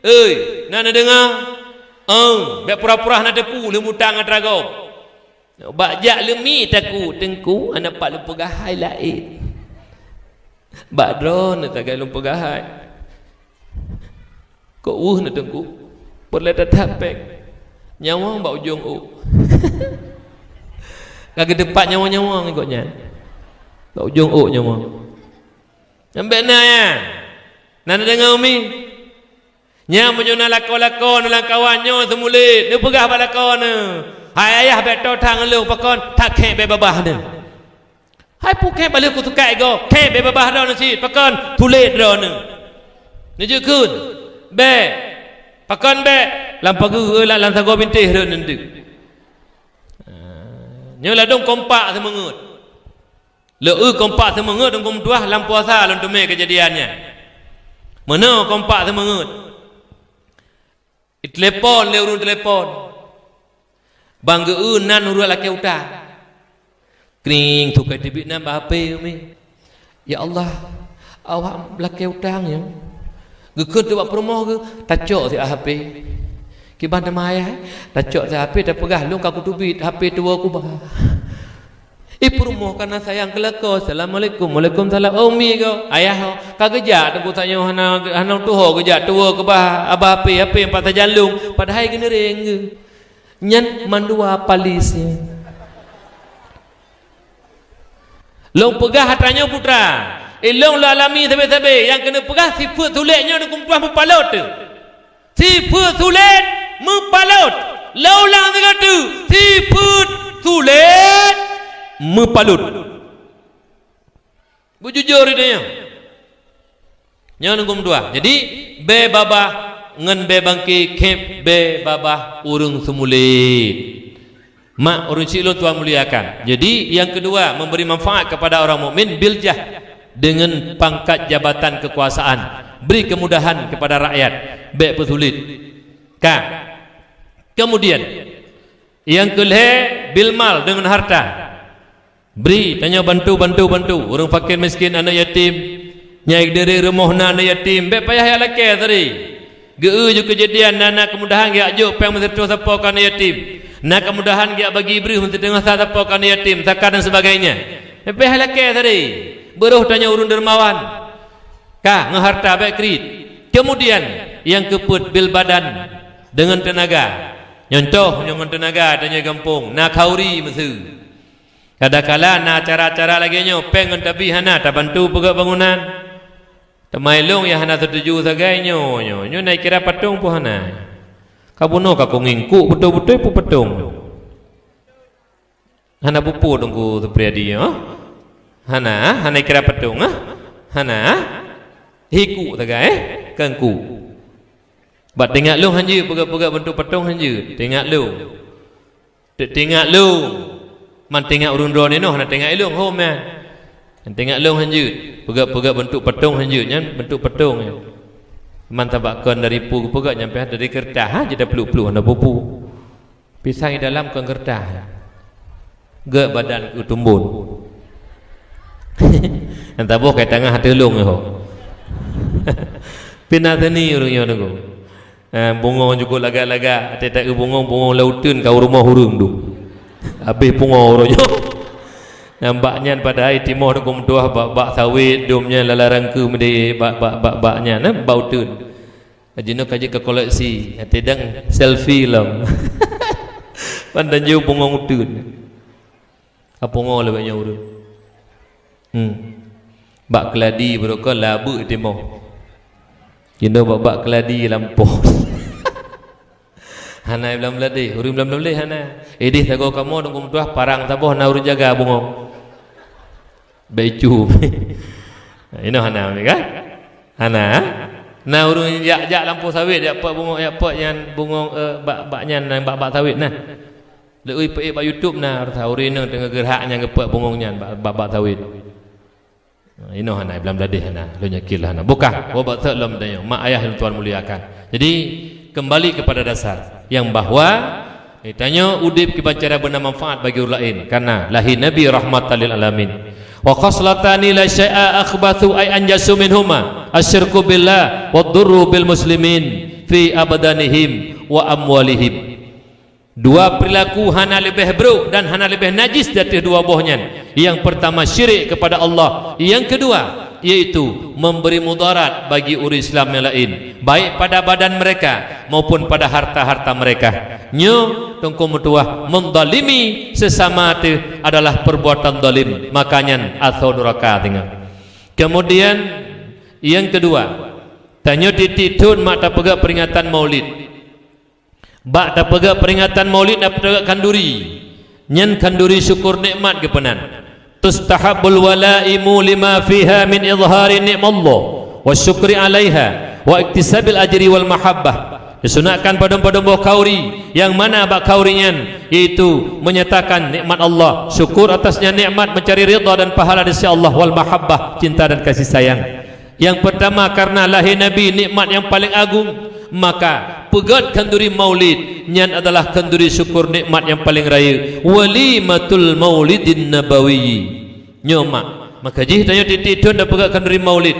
Oi, na neudeungoe? Oh, bék pura-pura hana teupeu lheueh mutang atra gob. Bak jak leumi takot, Teungku, hana pat lôn peugah hai laén. Bak droeneuh sagai lôn peugah hai. Kok weueh neuh Teungku? Peureulée that-that péng. Nyawöng bak ujong ôk. Ka geuteupat nyawöng-nyawöng gobnyan. Bak ujong ôk nyawöng. Nyan bék na nyan. Na neudeungoe, Umi? Nyan meunyoe na lakoe-lakoe neuh lam kawan nyoe seumulék, neupeugah bak lakoe neuh, "Hai ayah, bék toe that ngon lôn, pakon that khém bée babah neuh." "Hai peue khém, bah lheueh kusukat igoe, khém bée babah droeneuh cit, pakon sulet droeneuh." Neujeuet kheun, "Bék." "Pakon bék?" "Lam pageue, lam sagoe bintéh rhot neuh deuek." Nyoe ladôm kompak seumeungeuet. Lé eu kompak seumeungeuet Teungku meutuah lam puasa lôn teumé keujadian nyan. Meunoe kompak seumeungeuet. Itelepon lé ureuëng telepon. Ban geu-eu nan ureuëng lakée utang. Kring, tukai teubiet nan bak H P, Umi. "Ya Allah, awak lakée utang nyoe." Geukheun teuk bak peurumoh geuh, tacok siat H P. Kiban teuma ayah, tacok siat H P, tapeugah, "Lôn ka kuteubiet H P tuwoe kubah." Ih, peurumoh ka na sayang keu lakoe. "Assalamualaikum." "Waalaikumsalam." "Oh, Umi goe." "Ayah ho." Ka geujak Teungku tanyoe hana, hana tuho geujak tuwoe keubah abah H P, H P pat sajan lôn. Padahai geuneureng geuh. Nyan mandua palis nyan. Lôn peugah atra nyoe putra. Ilôn lôn alami sabe-sabe nyang keuneuk peugah sifeuet sulet nyoe Teungku meutuah meupalot teuh. Sifeuet sulet meupalot. Lôn ulang sigoe teuk, sifeuet sulet meupalot. Beujujur ide nyoe. Nyoe Teungku meutuah. Jadi, bée babah ngon bée bangke khém bée babah ureuëng seumulék. Mak ureuëng syiek lôn tuan muliakan. Jadi, yang kedua, memberi manfaat kepada orang mukmin bil jah, dengan pangkat jabatan kekuasaan. Beri kemudahan kepada rakyat. Bék peusulit. Ka. Kemudian, yang keulhée, bil mal, dengan harta. Bri, tanyoe bantu, bantu, bantu. Ureuëng fakir miskin, aneuëk yatim. Nyang di rumoh na aneuëk yatim. Bék payah jak lakée tadi. Geu-eu ju keujadian na, na keumudahan geujak jok péng meusiteungoh sapo keu aneuëk yatim. Na keumudahan geujak bagi breueh meusiteungoh sa sapo keu aneuëk yatim, zakat dan sebagainya. Bék payah lakée tadi. Beuroh tanyoe ureuëng dermawan. Ka, ngon harta bék kriet. Kemudian, nyang keupeuet bil badan deungon teunaga. Nyontoh, nyoe ngon teunaga tanyoe gampông, na khauri meuseu. Kadang kala na acara-acara lagée nyoe, péng ngon tabi hana tabantu peugét bangunan. Teuma ilôn nyang hana seutuju sagai nyoe, nyoe, nyoe na ikira patong pun hana. Ka bunoe ka kunging kuk beutôi-beutôi pun patong. Hana peue-peue Teungku Supriyadi nyoe. Hana, hana ikira patong, ah. Hana. Hi kuk sagai, eh? Kan kuk. Bak teuingat lôn hanjeuet peugét-peugét bantu patong hanjeuet. Teuingat lôn. Teuingat lôn. Man teuingat ureuëng droeneuh hana teuingat ilôn, hom nyan. Teuingat lôn hanjeuet. Peugét-peugét bantu patong hanjeuet, nyan bantu patong nyan. Man sabab kon dari peue geupeugét nyan pih dari keureutah, ha, jeuet tapluek-pluek hana peue-peue. Pisang di dalam kon keureutah. Gét badan keu tumbon. Nyang taboh kai tangah teulông nyoe. Pih na seni ureuëng nyoe nunggu. Eh, bungong jukuk lagak-lagak, até taeu bungong, bungong lam uteuen ka u rumoh ureuëng dum. Habéh pungo uroe nyoe. Nyang bak nyan padahai timoh dum tuah bak, bak sawét dum nyan lala rangkeum di bak, bak, bak, bak nyan, eh, bak uteuen. Jinoe ka jeuet ka koleksi, até dang selfie lom. Pan tanjong bungong uteuen. Ka pungo lé bak nyoe ureuëng. Hmm. Bak keuladi barokon labeuk timoh. Jinoe bak, bak keuladi lampôh. Hana blam-blam deh, ureuëng blam-blam deh hana. Ideh sagoe kamoe dong meutuah parang saboh na ureuëng jaga bungong. Baicu. Inoe hana, kan? Hana. Na ureuëng jak-jak lampôh sawét, jak peuet bungong, jak peuet nyan bungong, eh, bak, bak nyan, bak, bak sawét nah. Leuui peuék bak YouTube na, rasa ureuëng inong teungoh geurhak nyang geupeuet bungong nyan bak, bak, bak sawét. Nah, inoe hana, blam-blam deh hana, lôn yakin lah hana. Bukah, wabak that lom tanyoe, mak ayah yang Tuhan muliakan. Jadi, kembali kepada dasar yang bahwa, eh, tanyoe udeb kiban cara beuna manfaat bagi ureuëng laén, karena lahé Nabi rahmatan lil alamin. Wa khaslatani la syai'a akhbathu ay anjasu minhuma, asyirku billah wa durru bil muslimin fi abdanihim wa amwalihim. Dua perilaku hana leubeh brok dan hana leubeh najis di ateueh dua boh nyan. Yang pertama syirik kepada Allah, yang kedua yaitu memberi mudarat bagi ureuëng Islam yang lain, baik pada badan mereka maupun pada harta-harta mereka. Nyoe teungku meutuah, mendalimi sesama teuh adalah perbuatan zalim, maka nyan asoe duraka teungoh. Kemudian yang kedua, tanyoe tieb-tieb thon mak tapeugah peringatan Maulid. Bak tapeugah peringatan Maulid na peugah khanduri. Nyan khanduri syukur nikmat geupeunan. Tustahabbul walaimu lima fiha min izhari ni'mallah wa syukri alaiha wa iktisabil ajri wal mahabbah. Disunatkan padum-padum boh khauri, yang mana bak khauri nyan yaitu menyatakan nikmat Allah, syukur atasnya nikmat, mencari ridha dan pahala di sisi Allah, wal mahabbah, cinta dan kasih sayang. Yang pertama, karena lahé Nabi nikmat yang paling agung, maka peugét khanduri Maulid nyan adalah khanduri syukur nikmat yang paling rayeuk, walimatul maulidin nabawi. Nyoe mak, maka jih tanyoe tieb-tieb thon tapeugét khanduri Maulid.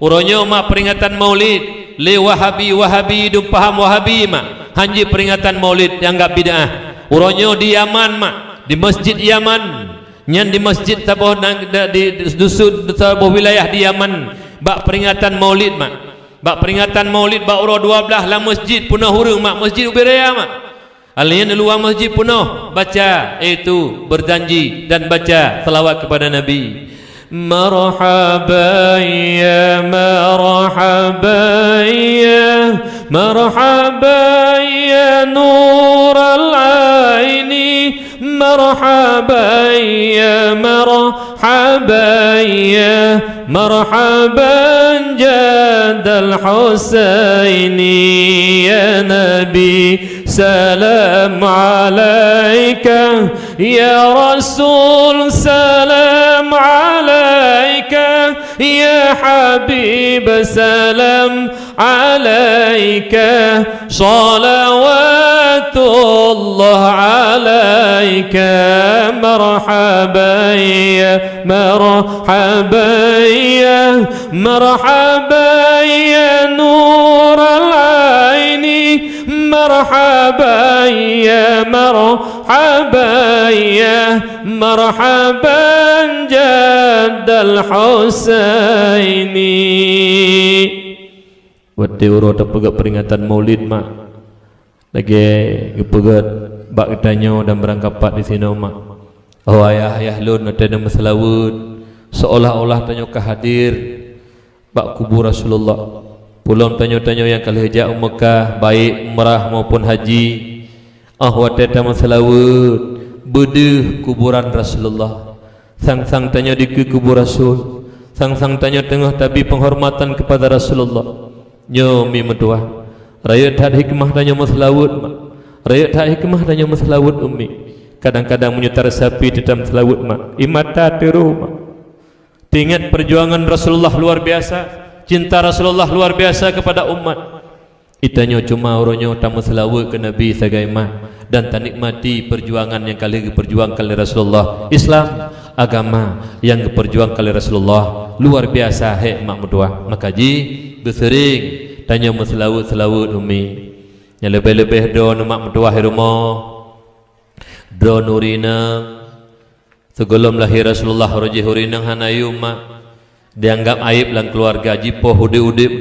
Uroe nyoe mak peringatan Maulid, lé Wahabi-Wahabi dum paham Wahabi mak, hanjeuet peringatan Maulid dianggap bid'ah. Uroe nyoe di Yaman mak, di Masjid Yaman, nyan di masjid saboh nang, da-, di, di dusun saboh wilayah di Yaman, bak peringatan Maulid mak. Bak peringatan Maulid bak uroe dua blaih lam masjid peunoh ureuëng mak, masjid ubé raya mak. Alien luwa masjid peunoh baca, yaitu berjanji dan baca salawat kepada Nabi. Marhaban ya, marhaban ya, marhaban ya nural aini. Marhaban ya, marhaban ya, marhaban jaddal Husaini. Ya Nabi, salam alaika. Ya Rasul, salam alaika. Ya Habib, salam alaika, salawatullah alaika. Marhaban ya, marhaban ya, marhaban ya nural aini. Marhaban ya, marhaban ya, marhaban jaddal Husaini. Watée uroe tapeugét peringatan Maulid mak, lagée geupeugét bak geutanyoe dan barangkapat disinoe mak, oh ayah-ayah lôn watée neumeuseulaweuet, seolah-olah tanyoe ka hadir bak kubu Rasulullah. Peulom tanyoe-tanyoe nyang ka lheueh jak u Meukah, baik umrah maupun haji, óh watée tameuseulaweuet, beudeuh kuburan Rasulullah. Sang-sang tanyoe dikeue kubu Rasul, sang-sang tanyoe teungoh tabi penghormatan kepada Rasulullah. Nyoe mi meutuah, rayeuk that hikmah tanyoe meuseulaweuet mak. Rayeuk that hikmah tanyoe meuseulaweuet ummi. Kadang-kadang meunyoe tareusapi teutam seulaweuet mak, ie mata teuro mak. Teuingat perjuangan Rasulullah luar biasa, cinta Rasulullah luar biasa kepada umat. Geutanyoe cuma uroe nyoe tameuseulaweuet keu Nabi sagai mak, dan tanikmati perjuangan nyang ka lheueh geuperjuangkan lé Rasulullah. Islam, agama nyang geuperjuangkan lé Rasulullah, luar biasa hék mak meutuah. Maka jih beuseuring tanyoe meuseulaweuet-seulaweuet umi. Nyang leubeh-leubeh droeneuh mak meutuah di rumoh, droeneuh ureueng inong, sigohlom lahé Rasulullah, uroe jih ureueng inong hana yum mak, dianggap aéb lam keuluwarga, jipoh udeb-udeb.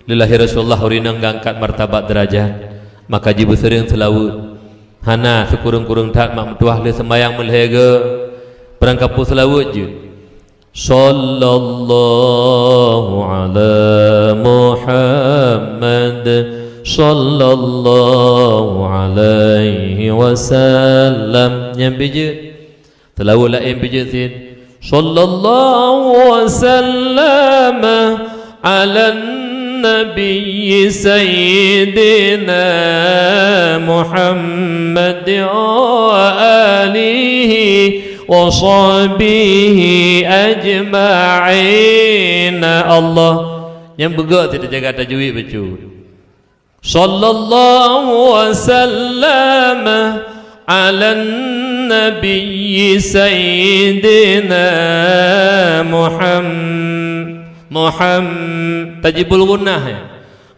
Lé lahé Rasulullah ureueng inong geuangkat martabat deurajat, maka jibeuseuring seulaweuet. Hana, sikureueng-kureueng that mak meutuah lheueh seumayang meulhèe goe, barangkapeue seulaweuet jeuet. Sallallahu ala Muhammad, sallallahu alaihi wasallam. Nyan pih jeuet. Seulaweuet laén pih jeuet sit. Sallallahu wasallam ala nabiyyi sayyidina Muhammad wa alihi wa sahbihi ajma'in. Allah. Nyang beugöt sit, jaga tajwid bacut. Sallallahu wasallam ala nabiyyi sayyidina Muham-, Muham-, tajibul gunnah, ya.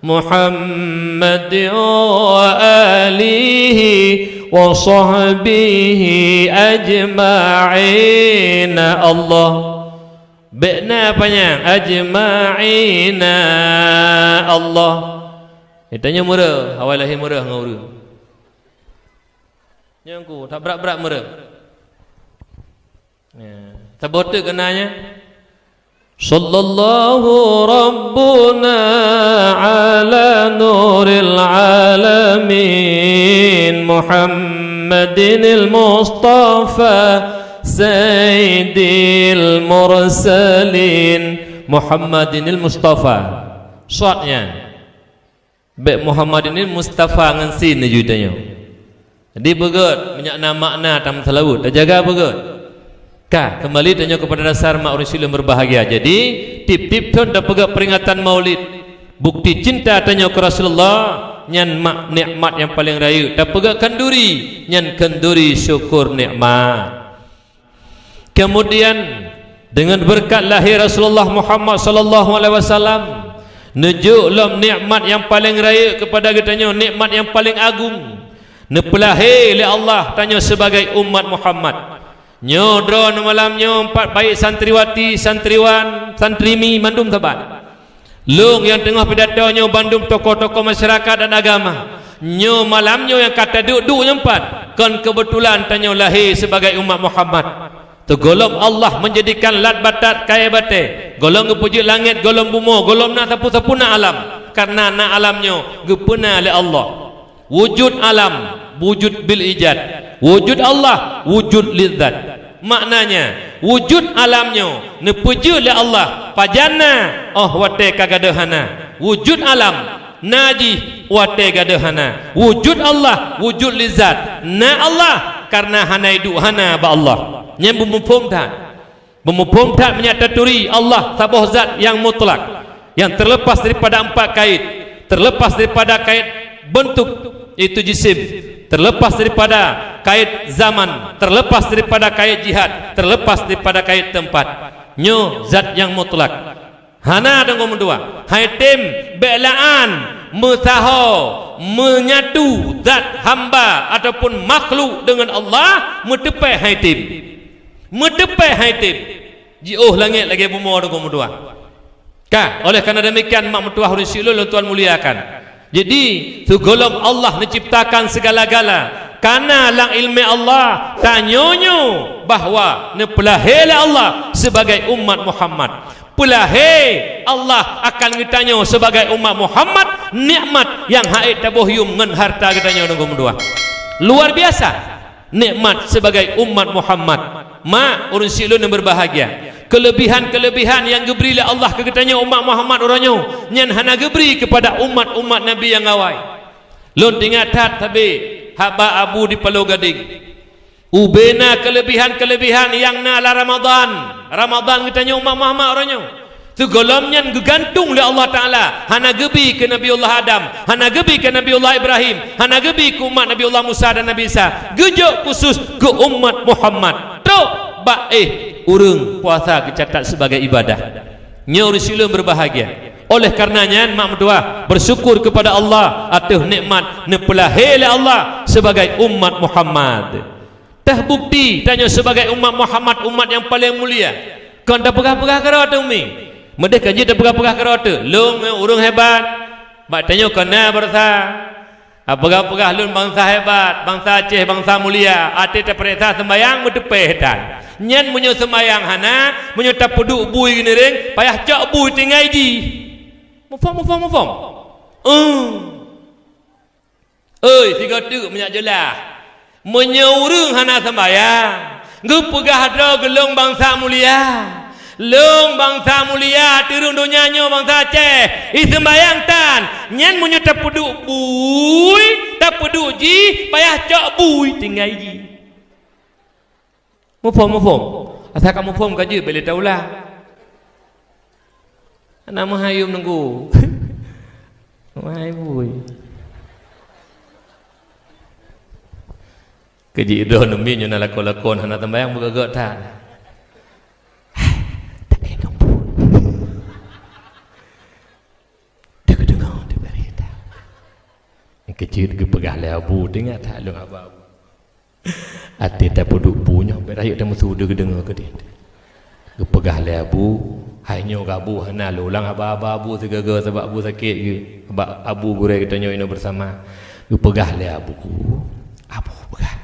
Muhammad wa alihi wa sahbihi ajma'in. Allah. Bék na panyang, ajma'ina Allah. Geutanyoe meureuh, awai lahé meureuh ngon ureueng. Nyang ku, that brat-brat meureuh. Ya, saboh teuk keunan nyan. Sallallahu rabbuna ala nuril alamin Muhammadinil Mustafa sayyidil mursalin. Muhammadinil Mustafa. Shad nyan. Bék Muhammadinil Mustafa ngon sin laju tanyoe. Jadi beugöt, meunyo na makna tameuseulaweuet, tajaga beugöt. Ka, keumbali tanyoe keupada dasar mak ureueng syedara berbahagia. Jadi, tiep-tiep thon tapeugöt peuringatan Maulid, bukti cinta tanyoe keu Rasulullah, nyan mak nikmat nyang paleng rayeuk. Tapeugöt khanduri, nyan khanduri syukur nikmat. Kemudian, dengan beureukat lahé Rasulullah Muhammad sallallahu alaihi wasallam, neujok lom nikmat nyang paleng rayeuk keupada geutanyoe, nikmat nyang paleng agong. Neupeulahé lé Allah tanyoe sibagai umat Muhammad. Nyoe droeneuh malam nyoe pat, baik santriwati, santriwan, santrimi, mandum saban. Lôn nyang teungoh pidato nyoe bandum tokoh-tokoh masyarakat dan agama. Nyoe malam nyoe nyang ka taduek-duek nyoe pat, kon keubeutulan tanyoe lahé sibagai umat Muhammad. Teugohlom Allah meunjadikan lat batat kayèe batèe, gohlom geupeujeuet langét, gohlom bumoe, gohlom na sapeue-sapeue na alam. Kareuna na alam nyoe geupeuna lé Allah. Wujud alam, wujud bil ijad. Wujud Allah, wujud lil zat. Maknanya, wujud alam nyoe neupeujeuet lé Allah pajan na, óh watèe ka gadôh hana. Wujud alam na jih watèe gadôh hana. Wujud Allah, wujud lil zat, na Allah kareuna hana iduek hana bak Allah. Nyan beumuphom that. Beumuphom that meunyo taturi Allah saboh zat nyang mutlak, nyang terlepas daripada empat kait, terlepas daripada kait bentuk, yaitu jisim, terlepas daripada kait zaman, terlepas daripada kait jihad, terlepas daripada kait teumpat. Nyoe zat nyang mutlak. Hana deungon meutuah. Hai tem, bék la'an, meusaho, meunyatu zat hamba ataupun makhluk deungon Allah, meuteupée hai tem. Meuteupée hai tem, jiôh langét lagée bumoe deungon meutuah. Ka, oleh karena demikian, mak meutuah ureuëng syik lôn, lôn tuan muliakan. Jadi, sigohlom Allah neuciptakan segala-gala, kana lam ileumé Allah, tanyoe nyoe bahwa neupeulahé lé Allah sibagai umat Muhammad. Peulahé Allah akan geutanyoe sibagai umat Muhammad, nikmat nyang hana taboh yuem ngon harta geutanyoe deungon meutuah. Luar biasa. Nikmat sibagai umat Muhammad. Mak, ureuëng syik lôn nyang berbahagia, keulebihan-keulebihan nyang geubri lé Allah keu geutanyoe umat Muhammad uroe nyoe, nyan hana geubri keupada umat-umat Nabi nyang awai. Lôn teuingat that sabe haba Abu di Paloh Gadeng. Ubena keulebihan-keulebihan nyang na lam Ramadan. Ramadan geutanyoe umat Muhammad uroe nyoe. Sigohlom nyan geugantung lé Allah Taala, hana geubi keu Nabiullah Adam, hana geubi keu Nabiullah Ibrahim, hana geubi keu umat Nabiullah Musa dan Nabi Isa, geujok khusus keu umat Muhammad. Trok bak éh ureuëng puasa geucatat sibagai ibadah. Nyoe ureuëng sileuen berbahagia. Oleh karena nyan, mak meutuah, bersyukur kepada Allah ateueh nikmat neupeulahé lé Allah sibagai umat Muhammad. Teubukti tanyoe sibagai umat Muhammad, umat nyang paleng mulia. Kon tapeugah-peugah keudroe teuh umi. Meudeh ka jeuet tapeugah-peugah keudroe teuh, lôn ureuëng hebat. Bak tanyoe kon na beurasa. Tapeugah-peugah lôn bansa hebat, bansa Aceh, bansa mulia. Até tapeuriksa seumbahyang meuteupéh tan. Nyan meunyoe seumbahyang hana, meunyoe tapeuduek bui geuniréng, payah cok bui tinggai jih. Muphom, muphom, muphom? Eum. Oi, sigoe teuk meunyak jeulaih. Meunyoe ureuëng hana seumbahyang, geupeugah droe geuh lôn bansa mulia. Lôn bansa mulia, ateueh rhueng donya nyoe bansa Aceh. Ih seumbahyang tan, nyan meunyoe tapeuduek bui, tapeuduek jih, payah cok bui tinggai jih. Muphom, muphom. Asai ka muphom ka jeuet, bèk lé taulang. Hana meuhai yum nunggu. Meuhai bui. Keu jih droe neumiet nyoe na lakoe-lakoe hana seumbahyang beugöt-göt that. Hai, tak ingat pun. Teuka deungoe, teuka deungoe. Keu jih geupeugah lé Abu, teuingat that lôn haba Abu. Até tapeuduek bu nyoe, bèk rayeuk tameusu deuh geudeungoe keudeh. Geupeugah lé Abu, hai nyoe keu Abu hana lôn ulang haba-haba Abu sigoe-goe sabab Abu sakét geuh. Bak Abu gurèe geutanyoe inoe beusama. Geupeugah lé Abu, Abu peugah.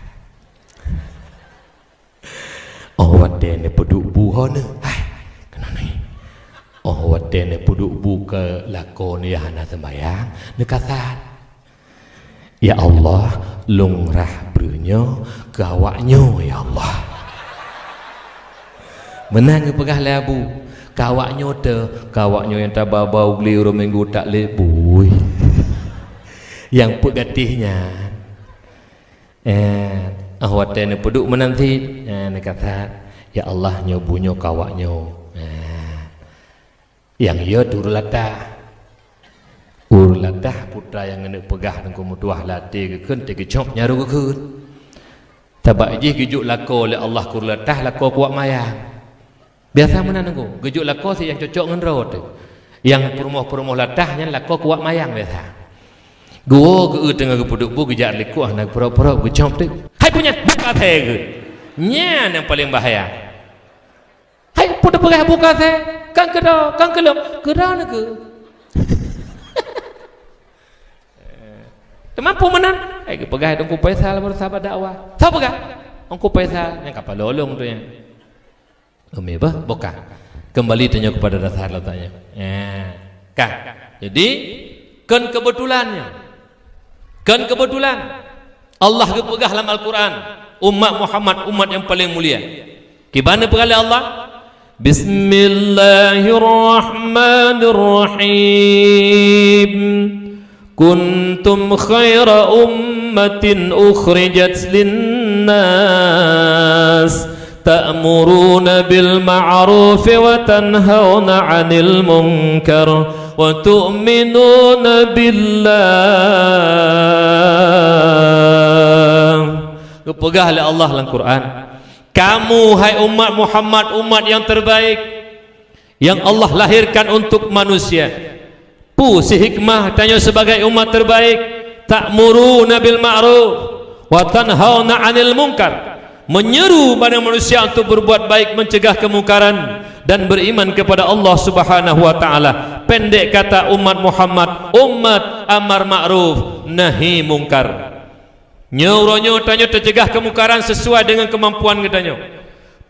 Óh watèe neupeuduek bu ho neuh, hai, keunoe neuh. Óh watèe neupeuduek bu keu lakoe neuh nyang hana seumbahyang, neukasat. Ya Allah, lôn rhah breueh nyoe keu awak nyoe, ya Allah. Meunan geupeugah lé Abu, keu awak nyoe teuh, keu awak nyoe nyang tabau-bau glé uroe Minggu tak lé bui. Nyang peuet gatéh nyan. Eh, óh watèe neupeuduek meunan cit, eh, neukasat, ya Allah, nyoe bu nyoe keu awak nyoe. Eh. Nyang yö ureueng latah. Ureueng latah peue nyang geuneuk peugah teungku meutuah lam até geukheun, teuh geucok nyan rot geukheun. Sabab jih geujok lakoe lé Allah keu ureueng latah, lakoe keu awak mayang. Biasa meunan teungku, geujok lakoe sit nyang cocok ngon droe teuh. Nyang peurumoh-peurumoh latah nyan lakoe keu awak mayang biasa. Geuwoe geu-eu teungoh geupeuduek bu, geujak likot hana geupeurup-peurup, geucok teuk. Hai peue nyan, bu kasée geuh. Nyan nyang paleng bahaya. Hai, peue teupeugah bu kasée? Kan keu droe, kan keu lôn. Keu droe neukeu. Teuma peue meunan? Hai, geupeugah Teungku Faisal baroesa bak dakwah. Soe peugah? Teungku Faisal, nyang ka paloe lôn tu nyan. Umi bah, bukan. Kembali tanyoe kepada dasar letaknya. Ya. Kah. Jadi, kon keubeutulan nyan. Kon keubeutulan. Allah geupeugah lam Al-Quran, umat Muhammad, umat nyang paleng mulia. Kiban neupeugah lé Allah, Bismillahirrahmanirrahim. Kuntum khaira ummatin ukhrijat linnas, ta'muruna bil ma'rufi wa tanhauna 'anil munkar, wa tu'minuna billah. Geupeugah lé Allah lam Quran, "Kamu, hai umat Muhammad, umat nyang terbaik, nyang Allah lahirkan untuk manusia." Peue si hikmah tanyoe sibagai umat terbaik? Ta'muruna bil ma'ruf wa tanhauna 'anil munkar. Menyeru bansa manusia untuk berbuat baik, mencegah kemungkaran, dan beriman kepada Allah Subhanahu wa Ta'ala. Pendek kata, umat Muhammad, umat amar ma'ruf nahi mungkar. Nyoe uroe nyoe tanyoe teucegah keumungkaran sesuai dengan kemampuan geutanyoe.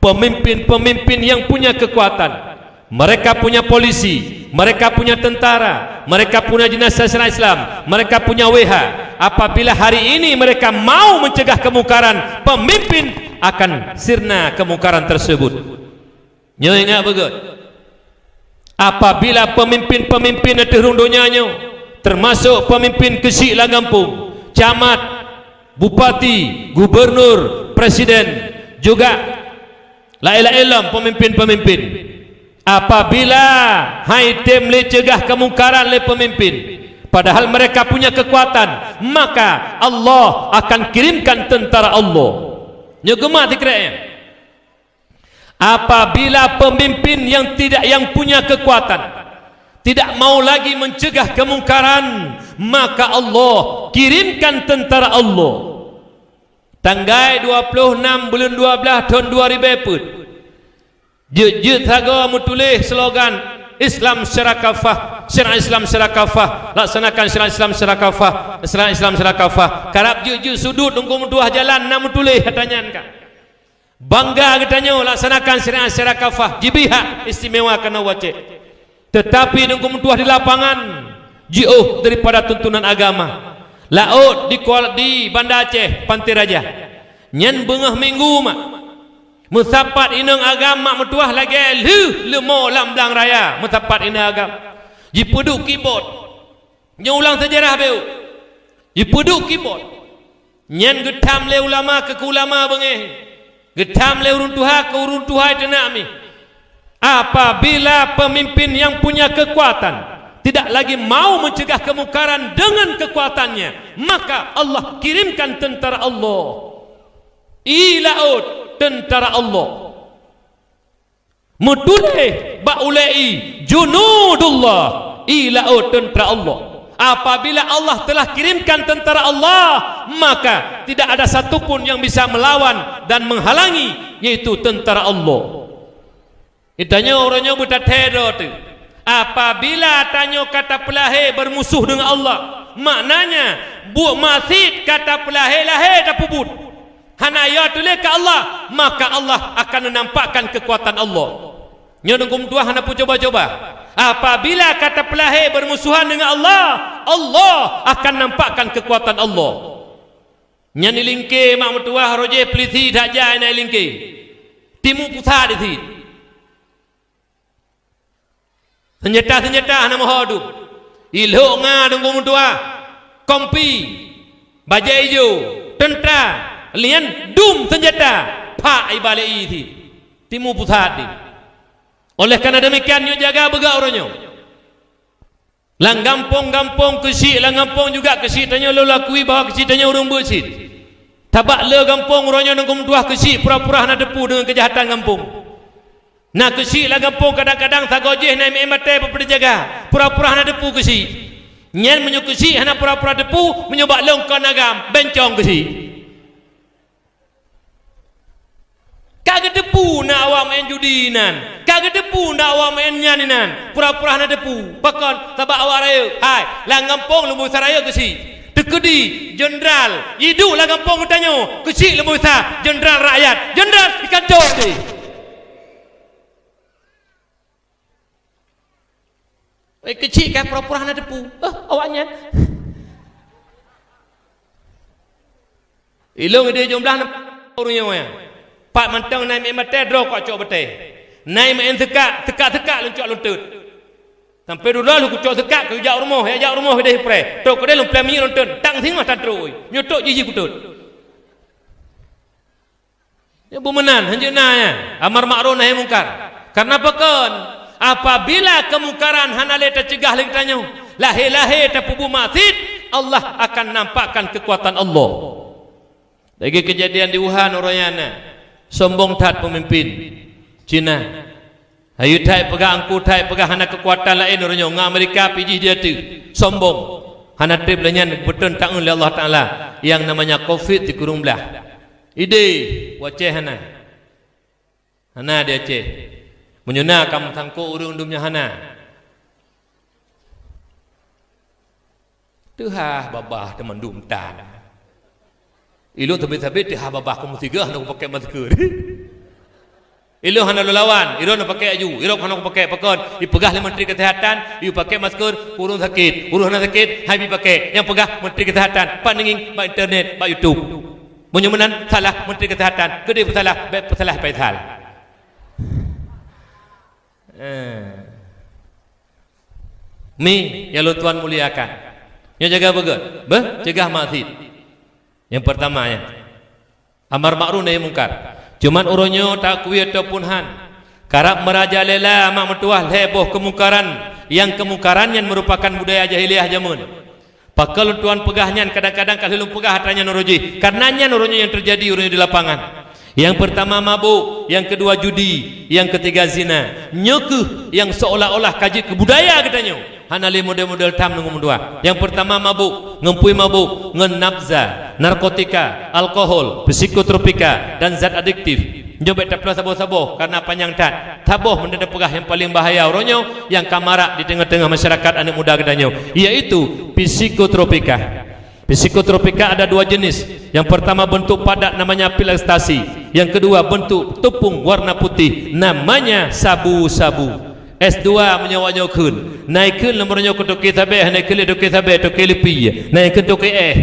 Pemimpin-pemimpin yang punya kekuatan, mereka punya polisi, mereka punya tentara, mereka punya dinas syariat Islam, mereka punya W H. Apabila hari ini mereka mau mencegah kemungkaran, pemimpin akan sirna kemungkaran tersebut. Nyoe ingat beugöt. Apabila pemimpin-pemimpin ateueh rhueng donya nyoe, termasuk pemimpin keuchik lam gampông, camat, bupati, gubernur, presiden, juga laén-laén lom pemimpin-pemimpin, Apabila han item lé ceugah keumungkaran lé peumimpin, padahal mereka punya kekuatan, maka Allah akan kirimkan tentara Allah. Nyoe geumat sikrek nyan. Apabila pemimpin yang tidak, yang punya kekuatan, tidak mau lagi mencegah kemungkaran, maka Allah kirimkan tentara Allah. Tanggai dua ploh nam buleuen dua blaih thon dua ribèe peuet, jeuet-jeuet sagoe meutuléh slogan, "Islam secara kafah, syariat Islam secara kafah, laksanakan syariat Islam secara kafah, syariat Islam secara kafah." Karab jeuet-jeuet sudut Teungku meutuah jalan na meutuléh ata nyan ka. Bangga geutanyoe laksanakan syariat secara kafah, jibri hak istimewa keunoe u Aceh. Tetapi Teungku meutuah di lapangan jiôh daripada tuntunan agama. Laôt di Kuala, di Banda Aceh, Pantai Raja. Nyan beungoh minggu mak. Meusapat inong agam mak meutuah lagèe lheueh leumo lam blang raya. Meusapat inong agam. Jipeuduek kibot. Nyoe ulang seujarah beu. Jipeuduek kibot. Nyan geutham lé ulama keu ulama beungéh. Geutham lé ureueng tuha keu ureueng tuha teunak mi. Apabila pemimpin yang punya kekuatan tidak lagi mau mencegah kemungkaran dengan kekuatannya, maka Allah kirimkan tentara Allah. I laôt, tentara Allah. Meutuléh bak ulèe i, "Junudullah", i laôt tentara Allah. Apabila Allah telah kirimkan tentara Allah, maka tidak ada satu pun yang bisa melawan dan menghalangi, yaitu tentara Allah. Geutanyoe uroe nyoe beutathèe droe teuh. Apabila tanyoe ka tapeulahé beurmusoh deungon Allah, maknanya buet maksiet ka tapeulahé-lahé tapeubuet. Hana yo tuléh keu Allah, maka Allah akan menampakkan kekuatan Allah. Nyoe Teungku meutuah hana peucuba-cuba. Apabila ka tapeulahé beurmusohan deungon Allah, Allah akan nampakkan kekuatan Allah. Nyan ilingké mak meutuah roh jih peulisi that jai na ilingké. Timu pusat di sit. Seunjata-seunjata hana meuho dum. Ilhok nga Teungku meutuah, kompi, bajèe ijo, teuntra, lian dum seunjata, phak ibalek i sit. Timu pusat di. Oleh karena demikian, nyoe jaga beugöt uroe nyoe. Lam gampông-gampông keuchik, lam gampông juga keuchik tanyoe lôn lakui bahwa keuchik tanyoe ureueng beuet cit. Sabab le gampông uroe nyoe Teungku meutuah keuchik pura-pura hana teupeu deungon keujahatan gampông. Na keuchik lam gampông kadang-kadang sagoe jih na meu'en batèe bak peujaga, pura-pura hana teupeu keuchik. Nyan meunyoe keuchik hana pura-pura teupeu, meunyoe bak lôn kon agam, bencong keuchik. Ka geuteupeue na awak meu'en judi nan, ka geuteupeue na awak meu'en nyan inan, pura-pura hana teupeu. Pakon? Sabab awak rayeuk. Hai, lam gampông leubeh sa rayeuk keuchik. Teukeudi jeundral jiduek lam gampông geutanyoe, keuchik leubeh sa jeundral rakyat, jeundral di kantô teuh. Eh, keuchik ka pura-pura hana teupeu. Eh, awak nyan. Ilôn idéh jumlah ureueng nyoe. Pat mantong na meu'en batèe droe kok cok batèe. Na meu'en seukak, seukak-seukak lôn cok lôn tôt. Sampoe dudoe lôn kucok seukak keu jak rumoh, jak rumoh idéh ipreh. Trok keudéh lôn pleng minyeuk lôn tôt. Tang singoh tan trok. Nyoe trok jih-jih kutot. Nyoe beumeunan, hanjeuet na nyan, amar makruf nahi mungkar. Karena pakon? Apabila keumungkaran hana lé teuceugah lé geutanyoe, lahé-lahé tapeubuet maksiet, Allah akan nampakkan kekuatan Allah. Lagèe keujadian di Wuhan uroe nyan na, sombong that peumimpin Cina. Hayeu that peugah angku, that peugah hana keukuatan laén uroe nyoe ngon Amerika pih jih di ateueh. Sombong. Hana treb lé nyan beutôi taeu lé Allah Taala nyang namanya covid sikureueng blah. Idéh, u Aceh hana. Hana di Aceh. Meunyoe na ka meusangkot ureueng dum nyan hana. Teuhah babah teumandum tan. Ilôn sabé-sabé teuhah babah kamoe sigoe hana kupakèk masker. Ilôn hana lôn lawan, ilôn hana pakèk aju, ilôn hana kupakèk pakon, ipeugah lé Menteri Kesehatan, iyue pakèk masker, ureueng sakét, ureueng hana sakét, hai bi pakèk. Nyang peugah Menteri Kesehatan, pat neungieng bak internet, bak YouTube. Meunyoe meunan salah Menteri Kesehatan, keudéh peusalah, bèk peusalah Faisal. Eh. Mi, nyang lôn tuan muliakan. Nyoe jaga beugöt. Beuh, cegah maksiet. Nyang peurtama nyan. Amar makruf nahi mungkar. Cuman uroe nyoe taakui ataupun han, Karab meurajalela mak meutuwah lhée boh keumungkaran, nyang keumungkaran nyan meurupakan budaya jahiliyah jameun. Pakon lôn tuan peugah nyan, kadang-kadang ka lheueh lôn peugah atra nyan uroe jih, kareuna nyan uroe nyoe nyang teujadi uroe nyoe di lapangan. Nyang peurtama mabök, nyang keudua judi, nyang keutiga zina. Nyoe kheueh nyang seolah-olah ka jeuet keu budaya geutanyoe. Hana lé model-model tham ngon meutuwah. Nyang peurtama mabök, ngon pui mabök, ngon nabza, narkotika, alkohol, psikotropika, dan zat adiktif. Nyoe bék taploh saboh-saboh, kareuna panyang that. Saboh meunan tapeugah nyang paleng bahaya uroe nyoe, nyang ka marak di teungoh-teungoh masyarakat aneuëk muda geutanyoe, yaitu psikotropika. Psikotropika ada dua jenis. Yang pertama bentuk padat, namanya pil ekstasi. Yang kedua bentuk tepung warna putih, namanya sabu-sabu. S dua meunyoe awak nyoe kheun. Na ikheun lom uroe nyoe keu toke sabe, hana ikheun lé toke sabe, toke leupie. Na ikheun toke éh.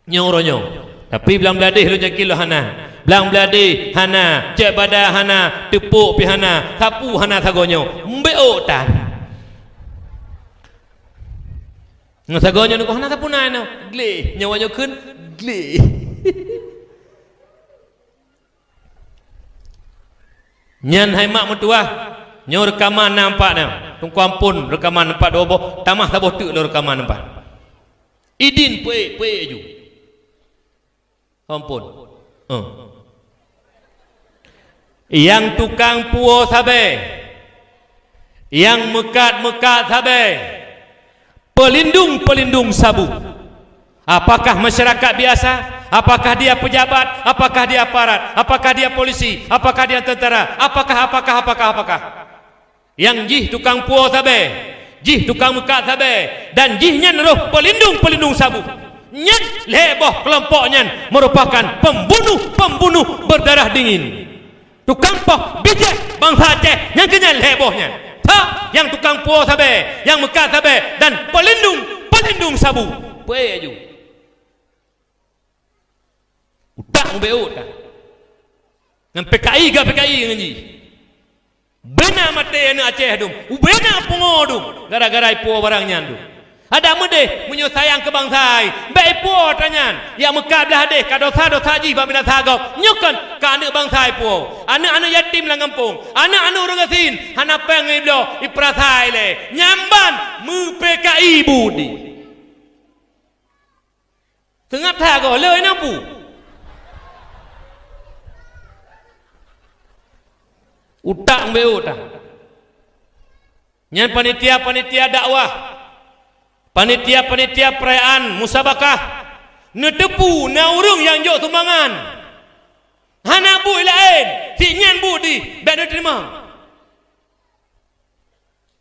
Nyoe uroe nyoe. Tapi blang bladeh lôn yakin lôn hana. Blang bladeh hana, cek bada hana, teupok pih hana, sapu hana sagoe nyoe. Mbek ôk tan. Ngon sagoe nyoe nungku hana sapeue na inoe. Gleh, nyoe awak nyoe kheun gleh. Nyan hai mak meutuwah, nyoe reukaman na empat nyoe. Teungku Ampon reukaman empat dua boh, tamah saboh teuk lom reukaman empat. Idin peuék, peuék aju. Ampon. Eh. Nyang tukang puwoe sabe, nyang meukat-meukat sabe, pelindung-pelindung sabu. Apakah masyarakat biasa? Apakah dia pejabat? Apakah dia aparat? Apakah dia polisi? Apakah dia tentara? Apakah, apakah, apakah, apakah? Nyang jih tukang puwoe sabe, jih tukang meukat sabe, dan jih nyan roh pelindung-pelindung sabu. Nyan lhée boh keulompok nyan meurupakan pembunuh-pembunuh berdarah dingin. Tukang poh bijéh bansa Aceh nyang keu nyan lhée boh nyan. Tha, nyang tukang puwoe sabe, nyang meukat sabe, dan pelindung-pelindung sabu. Peue aju? Utak ubeuôt that. Ngon P K I, gak P K I ngon jih. Beuna maté aneuëk Aceh dum, ubena pungo dum, gara-gara ipuwoe barang nyan dum. Adak meudeh, meunyoe sayang keu bansa, bék ipuwoe atra nyan. Nyang meukat blah deh, ka dosa-dosa jih bak binasa gob. Nyoe kon ka aneuëk bansa ipuwoe. Aneuëk-aneuëk yatim lam gampông, aneuëk-aneuëk ureuëng gasien, hana péng ibloe, ipeurasai lé. Nyan ban meu-P K I budi. Seungab that goh lé na bu. Utak mbeu utak. Nyan panitia-panitia dakwah, panitia-panitia perayaan musabakah, neuteupeue na ureuëng nyang jok sumbangan. Hana buet laén, si nyan buet dih, bék neuteurimong.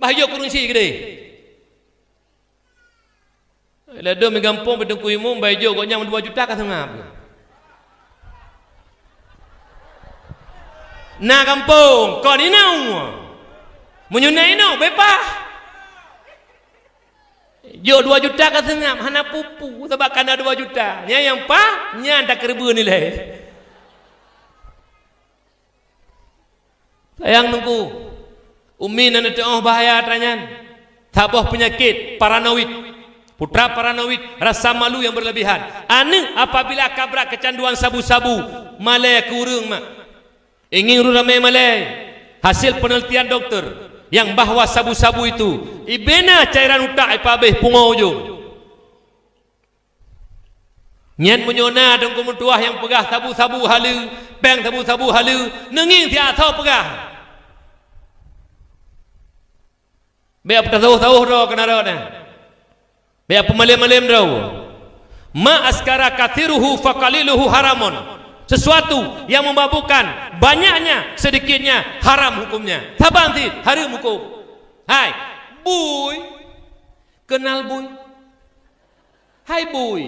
Bah jok kureueng sie keudeh. Ladôm di gampông, bak Teungku Imum, bah jok gobnyan dua juta ka seungab. Na gampông, kon inong. Meunyoe na inong, bepah. Jok dua juta ka seungab, hana pupu, sabab ka na dua juta. Nyan nyang pah, nyan takeureubeuen ilée. Sayang Teungku, umi na neuteuôh bahaya atra nyan. Saboh peunyakét paranoid. Putra paranoid, rasa malu yang berlebihan. Aneuëk apabila ka brat kecanduan sabu-sabu, malée keu ureuëng mak. Ingin ureuëng ramé malée. Hasil penelitian dokter yang bahwa sabu-sabu itu ibena cairan utak ipabeh pungo ujong. Nyan meunyoe na Teungku meutuah nyang peugah sabu-sabu haleue, péng sabu-sabu haleue, neungieng siat soe peugah. Bék peutasawôh-tasawôh droe keunan droe nyan. Bék peumalém-malém droe. Ma askara katsiruhu faqaliluhu haramun. Sesuatu yang memabukkan, banyaknya, sedikitnya, haram hukumnya. Saban cit, hareuem hukum. Hai, bui. Keunal bui? Hai bui.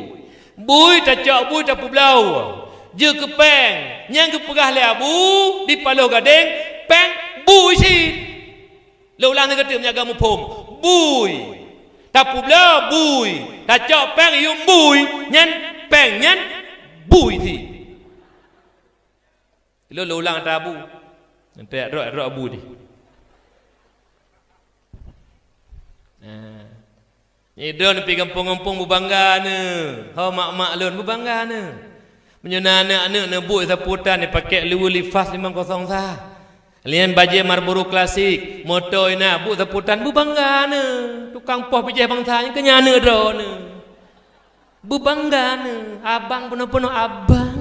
Bui tacok bui tapeubloe. Jeuet keu péng. Nyang geupeugah lé Abu di Paloh Gadeng, péng bui cit. Lôn ulang lé gata meunyoe hana muphom. Bui. Tapeubloe bui. Tacok péng yuem bui. Nyan péng nyan bui cit. Lôn, lôn ulang atra Abu. Nanti rot, rot Abu di. Nah. Nyan droeneuh pih gampông-gampông beubangga neuh. Ho mak-mak lôn beubangga neuh. Meunyoe na aneuëk-aneuëk neubuet sapu tan, jipakèk luweue lifas limong kosong sa. Lian bajée Marlboro klasik, moto inan, buet saputan, beubangga neuh. Tukang poh bijéh bansa nyan keu nyan aneuk droeneuh. Beubangga neuh, abang peunoh-peunoh abang.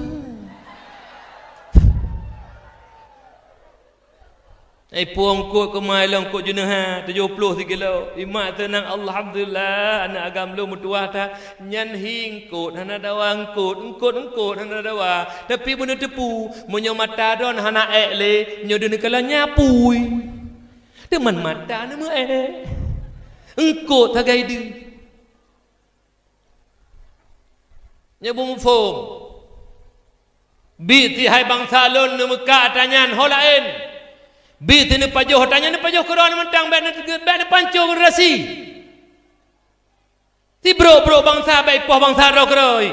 Ai pueng eungkôt keu ma ilong eungkôt jeuneuha tujoh ploh sikilo. Imat seunang, alhamdulillah, aneuk agam lôn meutuwah that. Nyan hi eungkôt hana dawa, eungkôt, eungkôt, eungkôt hana dawa. Tapi beuneuteupeu, meunyoe mata droen hana ék lé, nyoe deuh neukalon nyan apui. Teuma mata neuh meu-ék. Eungkôt sagai deuh. Nyoe beumuphom. Biet ti hai bansa lôn neumeuka ata nyan ho laén. Biet ti neupajoh ata nyan, neupajoh keudroe mantong, bék neu-, bék neupancô generasi. Sibrok-brok bansa bék ipoh bansa droe keudroe.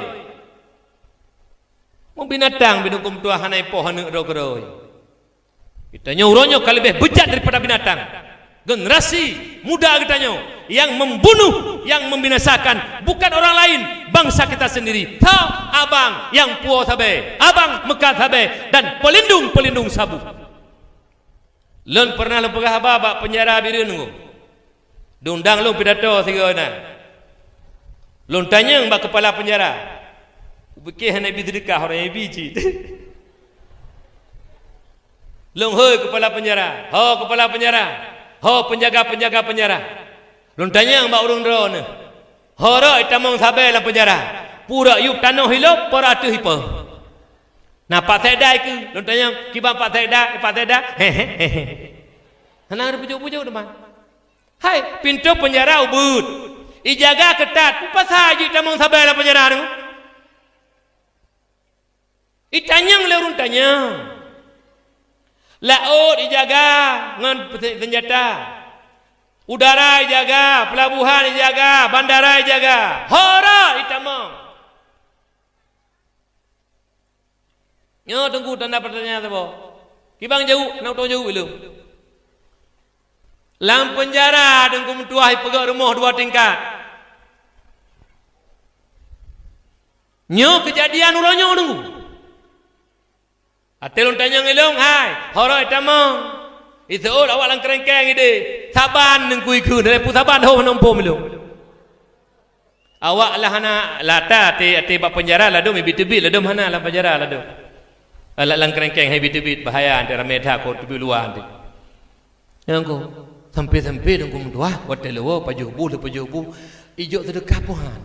Meubinatang bidungkung tuha hana ipoh aneuk droe keudroe. Geutanyoe uroe nyoe ka leubeh beujat daripada binatang. Generasi muda geutanyoe yang membunuh, yang membinasakan bukan orang lain, bangsa kita sendiri. Tho, abang nyang puwoe sabe, abang meukat sabe, dan pelindung-pelindung sabu. Lôn pernah lôn peugah haba bak penjara Bireuen Teungku. Diundang lôn pidato sigoe na. Lôn tanyong bak keupala penjara. Kupike hana ibi seudeukah, ureuëng ibi cit. Lôn hôi keupala penjara, "Ho keupala penjara, ho penjaga-penjaga penjara." Lôn tanyong bak ureuëng droeneuh, "Ho rot itamong sabe lam penjara? Pura yub tanoh ilop, pura ateueh ipoh?" Na Pak Sekda ikeu, lôn tanyong, "Kiban Pak Sekda, Pak Sekda?" Hana ada pucuk-pucuk teuma. Hai, pintoe penjara ubeuet. Ijaga keutat, peue pasai jeuet tamong sabe lam penjara nyoe? Itanyong lé ureuëng tanyong. Laôt ijaga ngon peusi-, seunjata. Udara ijaga, peulabohan ijaga, bandara ijaga. Ho rot itamong. Nyoe Teungku tanda pertanyaan saboh. Kiban jaweueb, na utông jaweueb ilôn. Lam penjara Teungku meutuwah ipeugöt rumoh dua tingkat. Nyoe keujadian uroe nyoe Teungku. Até lôn tanyong ilôn, "Hai, ho rot itamong?" Iseuôt awak lam keurengkeng ideh. Saban Teungku ikheun, dan peue saban ho hana muphom ilôn. Awak lah hana lata até, até bak penjara ladôm ibi teubiet, ladôm hana lam penjara ladôm. Alat lam keurengkeng hai ibi teubiet, bahaya até ramé that kok teubiet luwa até. Nyang ko, sampai-sampai Teungku meutuwah, watèe leuwoe pajoh bu, lheueh pajoh bu, ijok seudeukah pih han.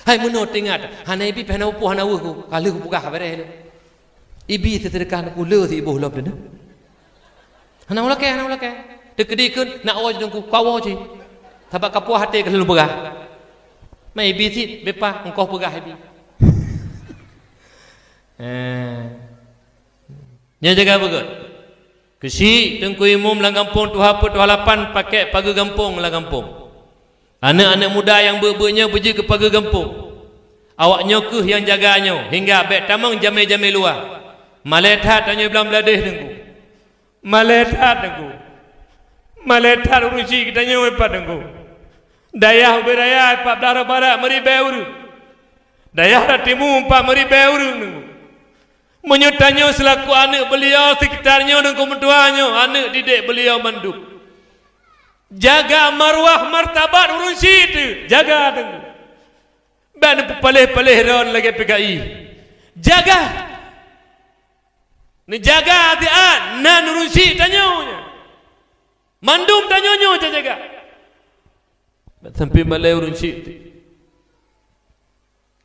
Hai meunoe teuingat, hana ibi pih hana upoh hana weueh ku, ka lheueh kupeugah beureh lé. Ibi seudeukah Teungku le siboh lom teuh. Hana ulakèe, hana ulakèe. Teukeudi kheun nak woe Teungku, ka woe cit. Sabab ka puih até ka lheueh peugah. Mai ibi cit, beupa, engkoh peugah ibi. Eh. Nyan jaga beugöt. Keuchik Teungku Imum lam gampông tuha peuet tuha lapan pakèk pageue gampông lam gampông. Aneuk-aneuk muda nyang beuet-beuet nyoe beujeuet keu pageue gampông. Awak nyoe kheueh nyang jaga nyoe, hingga bèk tamong jamé-jamé luwa. Malèe that tanyoe blang bladeh Teungku. Malèe that Teungku. Malèe that ureueng chik geutanyoe pat Teungku. Dayah ubé raya pat Dara Barat meuribèe ureueng. Dayah Timu pat meuribèe ureueng Teungku. Meunyoe tanyoe seulaku aneuk beuliau sekitar nyoe Teungku meutuah nyoe, aneuk didik beuliau mandum. Jaga marwah martabat ureueng chik teuh, jaga Teungku. Ban neupeupaléh-paléh droe lagèe P K I. Jaga. Neujaga siat nan ureueng chik tanyoe nyan. Mandum tanyoe nyoe jaga. Sampai malèe ureueng chik.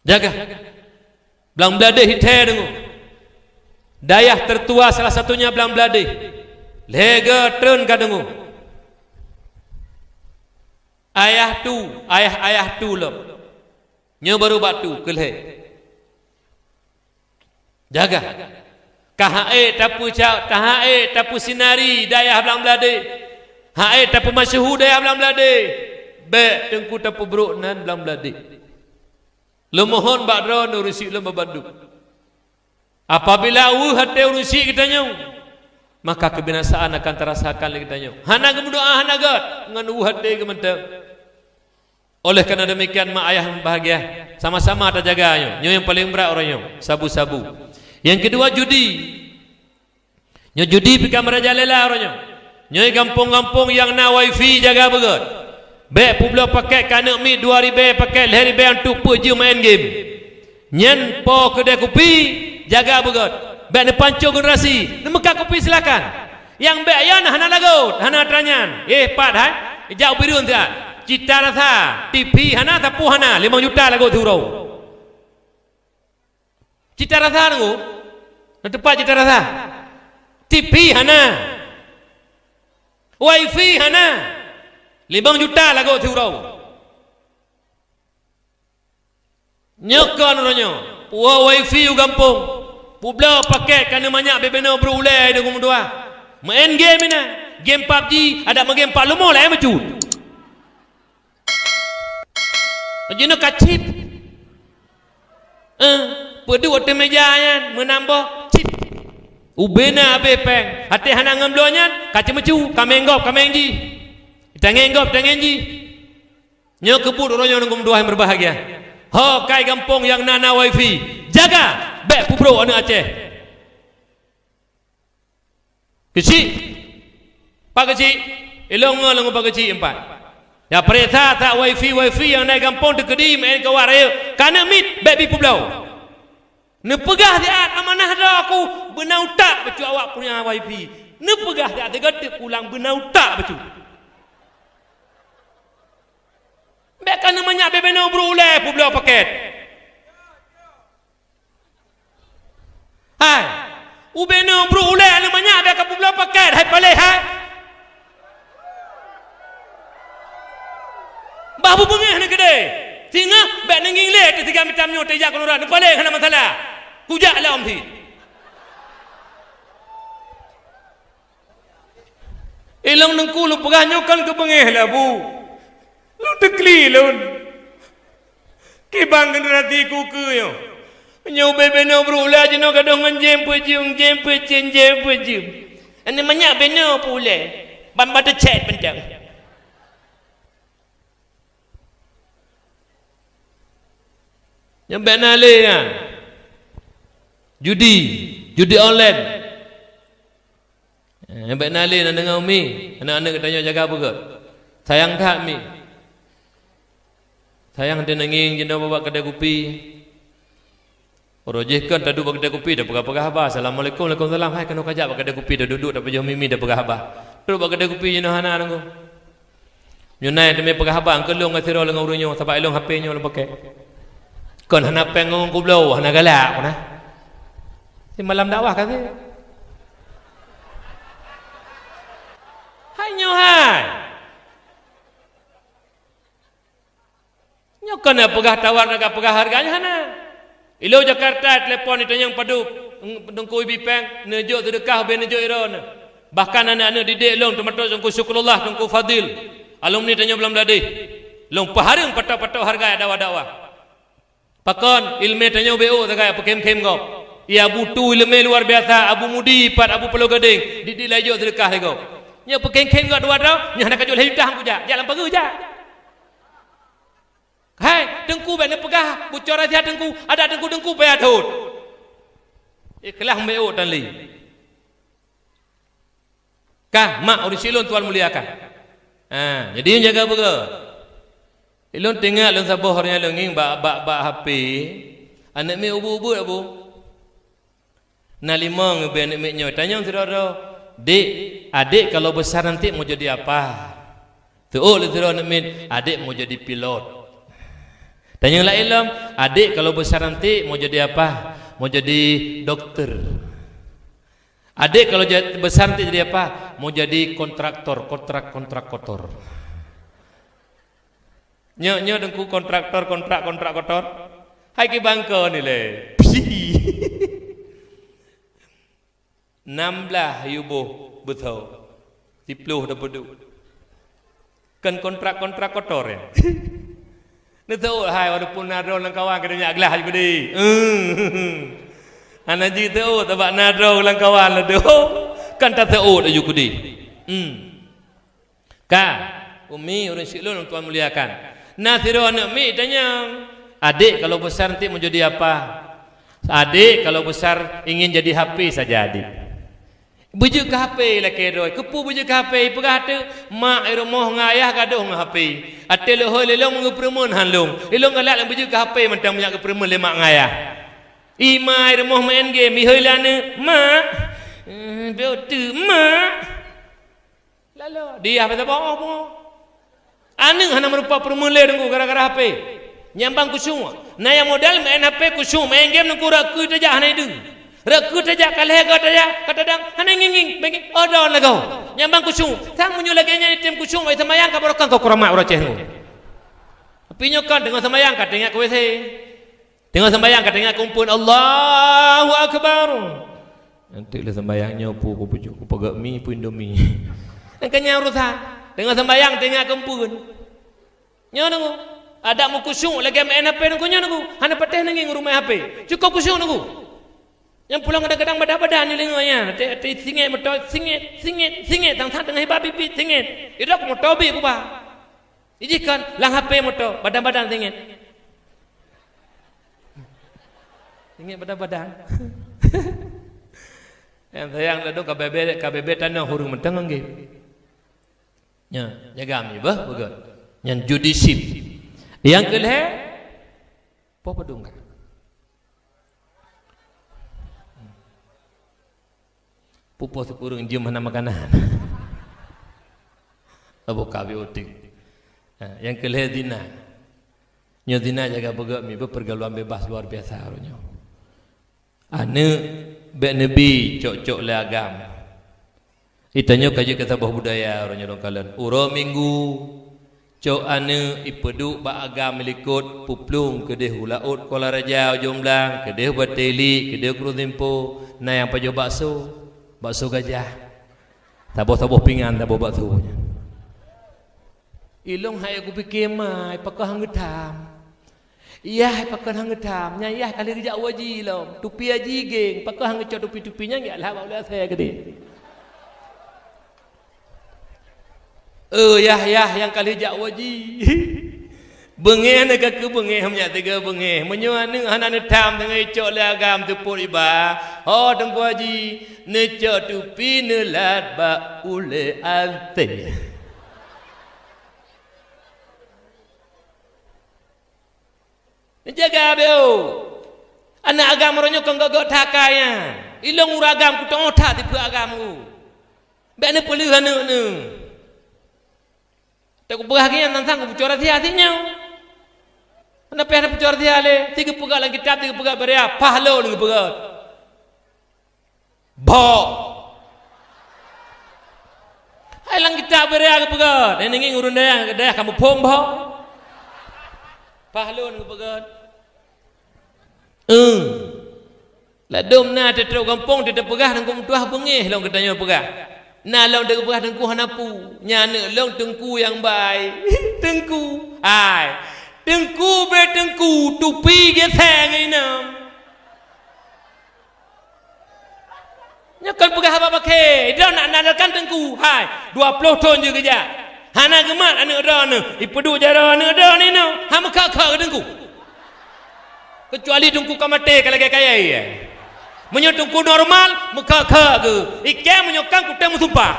Jaga. Blang Bladeh ithèe deungoe. Dayah tertua salah satunya Blang Bladeh. Lhèe go treun ka deungoe. Ayah tu, ayah-ayah tu lom. Nyoe baru bak tu keu lhèe. Jaga. Ka ha'e tapeucok, taha'e tapeusinari dayah Blang Bladeh. Ha'e tapeumasyhur dayah Blang Bladeh. Bèk Teungku tapeubrok nan Blang Bladeh. Lôn mohon bak droeneuh ureueng chik lôn bandum. Apabila weueh até ureueng chik geutanyoe, maka keubinasaan akan tarasakan lé geutanyoe. Hana geumeudoa hana göt ngon weueh até geuh mantong. Oleh karena demikian, mak ayah yang berbahagia, sama-sama tajaga nyoe. Nyoe nyang paleng brat uroe nyoe, sabu-sabu. Nyang keudua, judi. Nyoe judi pih ka meurajalela uroe nyoe. Nyoe gampông-gampông nyang na wifi jaga beugét. Bék peubloe pakét keu aneuk miet dua ribèe pakét lhèe ribèe untuk peue jeuem main game. Nyan po keudè kupi jaga beugét. Bék neupancô generasi, neumeukat kupi silakan. Nyang bék nyan hana lagot, hana tranyan. Eh, pat hai, ijak u Bireuen siat. Cita Rasa, T V hana, sapu hana, limong juta lagot siuroe. Cita Rasa nunggu, na teupat Cita Rasa. T V hana. Wifi hana. Limong juta lagot siuroe. Nyoe kon uroe nyoe, puwoe wifi u gampông. Peubloe pakét ka neumanyak bibinoe brôk ulèe deungon meutuah. Main game inan. Game PUBG, adak meugame pat leumo laén meucut. Jinoe ka chip. Eh, peuduek ateueh meja nyan meunambah chip. Ubé na abéh péng, até hana ngon bloe nyan, ka ceumeucue, ka meu'en gob, ka meu'en jih. Tangieng gob, tangieng jih. Nyoe keubuet uroe nyoe ngon dua nyang beubahgia. Ho kai gampông nyang na, na wifi, jaga, bék peubrôk aneuk Aceh. Keuchik. Pak Keuchik, ilong ngon lôn Pak Keuchik empat. Ya, peuriksa that wifi-wifi nyang na gampông teukeudi meu'en keu awak rayeuk. Ka aneuk miet, bék bi peubloe. Neupeugah siat amanah droe aku, beuna utak bacut awak punya wifi. Neupeugah siat sigoe teuk pulang beuna utak bacut. Bék ka neumanyak bibinoe brôk ulèe peubloe pakét. Hai, ubé nyoe brôk ulèe aneuk manyak bék ka peubloe pakét, hai paléh, hai. Bah bubeungéh neuh keudéh. Singoh bék neungieng lé teusiga mitam nyoe teujak keunoe, neupaléh hana masalah. Kujak lom sit. Ilong teungku lôn peugah nyoe kon keu beungéh lé Abu. Lôn teukli lôn. Kiban generasi kukeue nyoe. Nyoe ubé binoe brôk ulèe jinoe gadôh ngon jém peujeuem, jém peucén, jém peujeuem. Aneuk manyak binoe peuulèe. Ban ba teucét beuntang. Nyoe bék na lé nyan. Judi, judi online. Eh, bék na lé na deungoe mi, aneuk-aneuk geutanyoe jaga beugét. Sayang that mi. Sayang teuneungieng jinoe bak keudè kupi. Uroe jih kon taduek bak keudè kupi, tapeugah-peugah haba. Assalamualaikum, waalaikumsalam. Hai, keunoe kajak bak keudè kupi, taduek-duek, tapajoh mi-mi, tapeugah haba. Trok bak keudè kupi jinoe hana deungoe. Nyoe na teumé peugah haba, keu lôn ngon sidroe lé ngon ureueng nyoe, sabab ilôn H P nyoe lôn pakè. Kon hana péng ngon kubloe, hana galak kon na. Simalam dakwah ka sih. Hai nyoe hai. Nyoe kon na peugah tawar, na ka peugah hareuga, nyoe hana. Ilôn Jakarta, telepon itanyong padub, Teungku Ibi Péng, neujok seudeukah ubé neujok droeneuh. Bahkan aneuk-aneuk didik lôn, teumasok Teungku Syukrullah, Teungku Fadil, alumni tanyoe Blang Meudadih. Lôn peuhareueng patok-patok hareuga dakwah-dakwah. Pakon, ileumé tanyoe ubé ôk sagai, peukhém-khém gob. Iya butu ileumé luar biasa, Abu Mudi pat, Abu Pulo Gadeng, didik laju seudeukah lé gob. Nyoe peukhém-khém gob dua droe, nyoe hana ka jok lhèe juta han kujak, jak lam pageue jak. Hai, Teungku bék neupeugah bucora siat Teungku, adak Teungku-teungku payah thot. Ikhlas meu'ôt tan lé. Ka, mak ureueng syiek lôn Tuhan muliakan. Ha, jadi jaga beugét. Ilôn teuingat lôn saboh hari nyan lôn ngieng bak, bak, bak H P. Aneuk miet ubeuet-ubeuet, Abu. Na limong ubé aneuk miet nyoe, tanyong sidroe-droe, "Dek, adik kalau besar nanti mau jadi apa?" Teu'ôt lé sidroe aneuk miet, "Adik mau jadi pilot." Tanyong laén lom, "Adik kalau besar nanti mau jadi apa?" "Mau jadi dokter." "Adik kalau ja-, besar nanti jadi apa?" "Mau jadi kontraktor, kontrak, kontrak kotor." Nyoe, nyoe Teungku kontraktor, kontrak, kontrak kotor. Hai kiban kon ilèe. Psi. Nam blah yuboh beutho. Siploh tapeuduek. Kon kontrak-kontrak kotor nyan. Neuteu'ôt hai, walaupun na droe lam kawan keu nyak glah ju keudéh. Hana jiteu'ôt, sabab na droe lam kawan laju. Kan tateu'ôt laju keudéh. Hmm. Ka, umi ureueng syiek lôn Tuhan muliakan. Na sidroe aneuk miet tanyong, "Adik kalau besar nanti mau jadi apa?" "Adik kalau besar ingin jadi H P saja, Adik." Beujeuet keu H P lakée droe. Keupeue beujeuet keu H P? Ipeugah teuk, mak i rumoh ngon ayah gadôh ngon H P. Até leuhôi lé lôn meungeue peureumeuen han lôn. Lôn galak lôn beujeuet keu H P mantong meunyak geupeureumeuen lé mak ngon ayah. I ma i rumoh maén game, ihôi lé aneuk, "Mak, eh, beu teuk, Mak." Lalo, diah basa boh boh. Aneuk hana meurupa peureumeuen lé Teungku gara-gara H P. Nyang ban khusyuk. Na nyang model maén H P khusyuk, maén game Teungku rot keue tajak hana ideueng. Rot keue tajak ka lhée goe tajak, ka tadang hana ngieng-ngieng, bengeng, oh, daun lagoe. Nyang ban khusyuk. Sang meunyoe lagée nyan item khusyuk, bak seumayang ka barokah keu kuramat uroe céh Teungku. Tapi nyoe kan teungoh seumayang ka teuingat keu W C. Teungoh seumayang ka teuingat keu amphon, Allahu Akbar. Nanti lé seumayang nyoe pu kupucuk, kupeugét mi, pu Indomie. Nyang keu nyan urusan. Teungoh seumayang teuingat keu amphon. Nyoe Teungku. Adak meukhusyuk lagée maén H P Teungku nyoe Teungku. Hana patéh neungieng ureuëng maén H P. Cukôp khusyuk Teungku. Nyang pulang kadang-kadang badan-badan nyoe lingoe nyan. Até, até singét moto, singét, singét, singét. Sang-sang teungoh iba biet-biet singét. Idok moto biet kuba. Ijih kon lam H P moto, badan-badan singét. Singét badan-badan. Nyang sayang ladôm ka bebe, ka bebe tanoh ureuëng mantong ngon game. Nya, jaga mi bah, beugét. Nyan judi chip. Nyang keu lhée, poh padum ka. Pupo sikureueng jeuem hana makanan. Abo kabi uting. Ha, nyang keu lhée zina. Nyoe zina jaga beugét mi beupergaulan bebas luar biasa uroe nyoe. Aneuk bék neubi cok-cok lé agam. Itanyoe ka jeuet keu saboh budaya uroe nyoe lôn kalon. Uroe Minggu, cok aneuk ipeuduek bak agam likot, peuplueng keudeh u laôt Kuala Raja, ujong blang, keudeh u Bateli, keudeh u Krueng Simpo, na nyang pajoh bakso, bakso gajah. Saboh-saboh pingan, saboh bakso nyan. Ilong hai kupike mai, pakon han geutam. Yah pakon han geutam, nyan yah ka lheueh geujak u haji lom. Tupi haji geng, pakon han geucok tupi-tupi nyan, geujak lhah bak ulée asée keudeh. Eh, yah, yah nyang ka lheueh jak u haji. Beungéh na ka keu beungéh, meunyak teuga beungéh. Meunyoe aneuk hana neutam teungoh icok lé agam teupot iba, ho Teungku Haji, neucok tupi neulat bak ulée asée. Neujaga beu. Aneuk agam uroe nyoe kon gét-gét that kaya. Ilong ureueng agam kuteuôt that tipeue agam ku. Bék neupeuleueh aneuk neuh. Takupeugah lagée nyan tantang kupucok rahsia si nyoe. Hana payah tapucok rahsia lé. Si geupeugah lam kitab, si geupeugah baraya, paih lôn geupeugah. Bok. Hai lam kitab beuraya geupeugét, nyan ngieng ureuëng dayah, dayah kamoe phom bok. Paih lôn geupeugét. Eh. Ladôm na teutrok gampông teupeugah Teungku meutuah beungéh lôn geutanyoe peugah. Na lôn teupeugah Teungku hana pu. Nyan aneuk lôn Teungku nyang bai. Teungku. Hai. Teungku be Teungku, tupi geuséng inong. Nyoe kon peugah haba bakée, droeneuh nak nandalkan Teungku, hai, dua ploh thon jeuet geujak. Hana geumat aneuk droeneuh, ipeuduek jaroe aneuk droeneuh inoe, han meukheun-kheun keu Teungku. Keucuali Teungku ka maté ka lagée kayée. Meunyoe Teungku normal, meukheun-kheun geuh. Ikée meunyoe kan kutem meusumpah.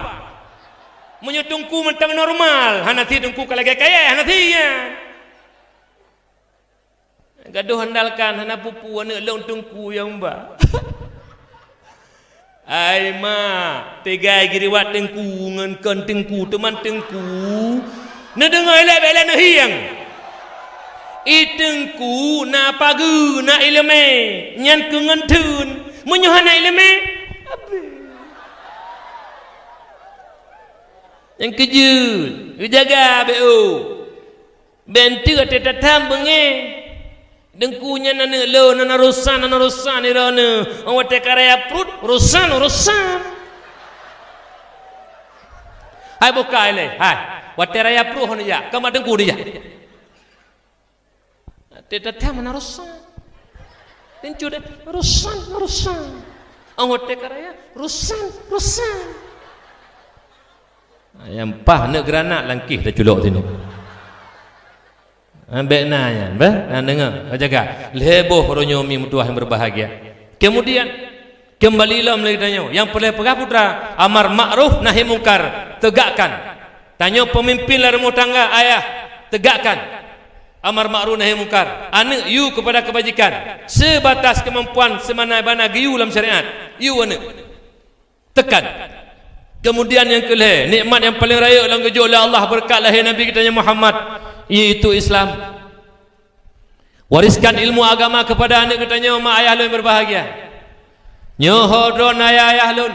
Meunyoe Teungku mantong normal, hana sit Teungku ka lagée kayée, hana sit nyan. Gadoh andalkan hana peue-peue aneuk lôn Teungku nyang ba. Ai ma, teugai geuriwat Teungku ngon kon Teungku, teuma Teungku. Neudeungoe ilée bék lé neuhieng. I Teungku na pageue, na iéleumé, nyan keuh ngon theun. Meunyoe hana iéleumé, abéh. Nyang keujeuet, geujaga bék ôk. Bék teuk até tatam beungéh. Teungku nyan aneuk lôn, hana urosan, hana urosan droeneuh. Óh watée ka raya pruet, urosan, urosan. Hai bukai lé, hai. Watée raya pruet hana jak, keu mak Teungku dijak. Até tatam hana urosan. Teuncu deh, urosan, urosan. Óh watée ka raya, urosan, urosan. Nyang paih aneuk granat langkeh taculok sinoe. Ha, bék na nyan, bah, na deungoe, jaga. Lhée boh uroe nyoe mi meutuah nyang berbahagia. Kemudian, Keumbali lom lé geutanyoe, nyang peureulée peugah putra, amar ma'ruf nahi mungkar, teugakkan. Tanyoe peumimpin lam rumoh tangga, ayah, teugakkan amar ma'ruf nahi mungkar. Aneuëk yue keupada keubajikan, seubatas keumampuan seumana-bana geuyue lam syariat. Yue aneuëk, tekan. Keumudian nyang keu lhée, nikmat nyang paleng rayeuk lom geujok lé Allah beureukat lahé Nabi geutanyoe Muhammad, iaitu Islam. Wariskan ilmu agama keupada aneuëk geutanyoe, mak ayah lôn beubahgia. Nyoe ho droeneuh ayah-ayah lôn,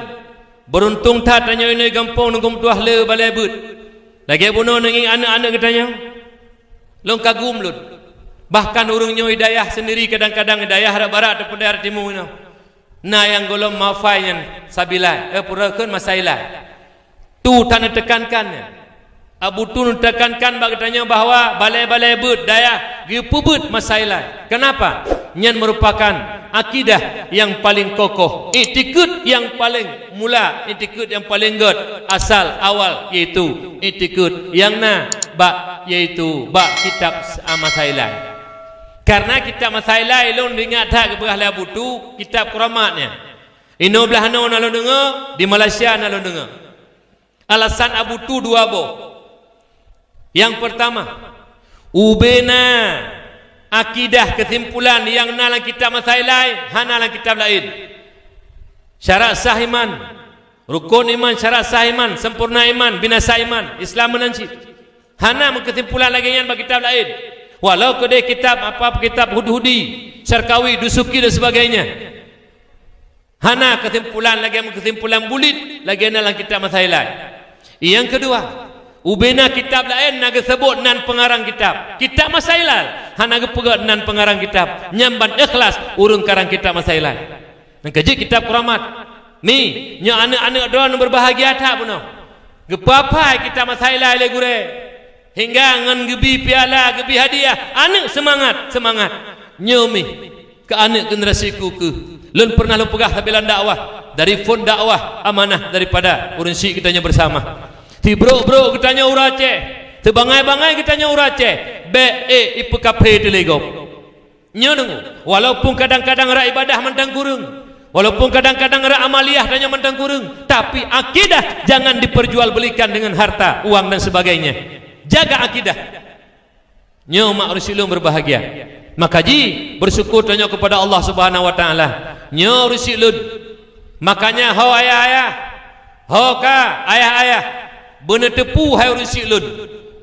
beuruntung that tanyoe inoe gampông Teungku Meutuah le balée beuet. Lagée bunoe neungieng aneuëk-aneuëk geutanyoe, lôn kagum lôn. Bahkan ureuëng nyoe i dayah seundiri, kadang-kadang i dayah rot barat ataupun dayah rot timu inoe, na nyang gohlom mafai nyan sabilai, eh, peue kheun, masailai. Tu tan neutekankan nyan. Abu Tu neutekankan bak geutanyoe bahwa balée-balée beuet dayah geupeubeuet masailai. Kenapa? Nyan merupakan akidah nyang paleng kokoh, iktikeuet nyang paleng mula, iktikeuet nyang paleng gét, asal awal, yaitu iktikeuet nyang na bak, yaitu bak kitab masailai. Karena kitab masailai lôn ingat that geupeugah lé Abu Tu, kitab keuramat nyan. Inoe blaih noe na lôn deungoe, di Malaysia na lôn deungoe. Alasan Abu Tu dua boh. Nyang peurtama, ubena akidah keusimpulan nyang na lam kitab masailai hana lam kitab laén. Syarat sah iman, rukon iman, syarat sah iman, sempurna iman, binasa iman, Islam meunan cit. Hana meukeusimpulan lagée nyan bak kitab laén. Walau keudeh kitab apa, kitab Hudhudi, Syarkawi, Dusuki dan sebagainya. Hana keusimpulan lagée meukeusimpulan bulit lagée na lam kitab masailai. Nyang keudua, ubena kitab laén na geuseubot nan peungarang kitab. Kitab masailai hana geupeugét nan peungarang kitab. Nyan ban ikhlas ureuëng karang kitab masailai. Nyang keujeuet kitab keuramat. Mi, nyoe aneuëk-aneuëk droeneuh beubahgia that bunoe. Geupeuaphai kitab masailai lé gurée. Hingga ngon geubi piala, geubi hadiah. Aneuëk seumangat, seumangat. Nyoe mi, keu aneuëk generasi ku keuh. Lôn peureunah lôn peugah sabe lam dakwah. Dari phon dakwah, amanah daripada ureuëng syik geutanyoe beusama. Sibrok-brok geutanyoe ureuëng Aceh. Sibangai-bangai geutanyoe ureuëng Aceh. Bék ék ipeukaphe teuh lé gob. Nyoe deungoe, walaupun kadang-kadang rak ibadah mantong kureueng, walaupun kadang-kadang rak amaliah tanyoe mantong kureueng, tapi akidah jangan diperjualbelikan dengan harta, uang dan sebagainya. Jaga akidah. Nyoe mak ureuëng syik lôn beubahgia. Maka ji, bersyukur tanyoe kepada Allah Subhanahu wa Taala. Nyoe ureuëng syik lôn. Makanya ho ayah-ayah, ho ka ayah-ayah, beuneuteupeue hai ureuëng syik lôn.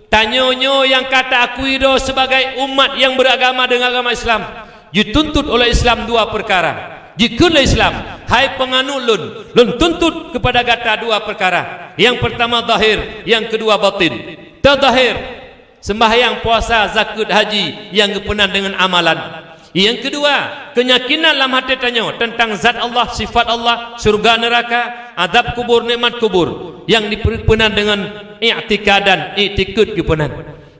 Tanyoe nyoe nyang ka ta-akui droe sebagai umat nyang beragama dengan agama Islam, jituntut oleh Islam dua perkara. Jikheun lé Islam, "Hai peunganut lôn, lôn tuntut kepada gata dua perkara. Yang pertama zahir, yang kedua batin." Tazahir, sembahyang, puasa, zakeuet, haji nyang geupeunan deungon amalan. Nyang keudua, keuyakinan lam até tanyoe teuntang zat Allah, sifat Allah, syeuruga, neuraka, azab kubur, nikmat kubur nyang dipeunan deungon i'tikadan, iktikeuet geupeunan.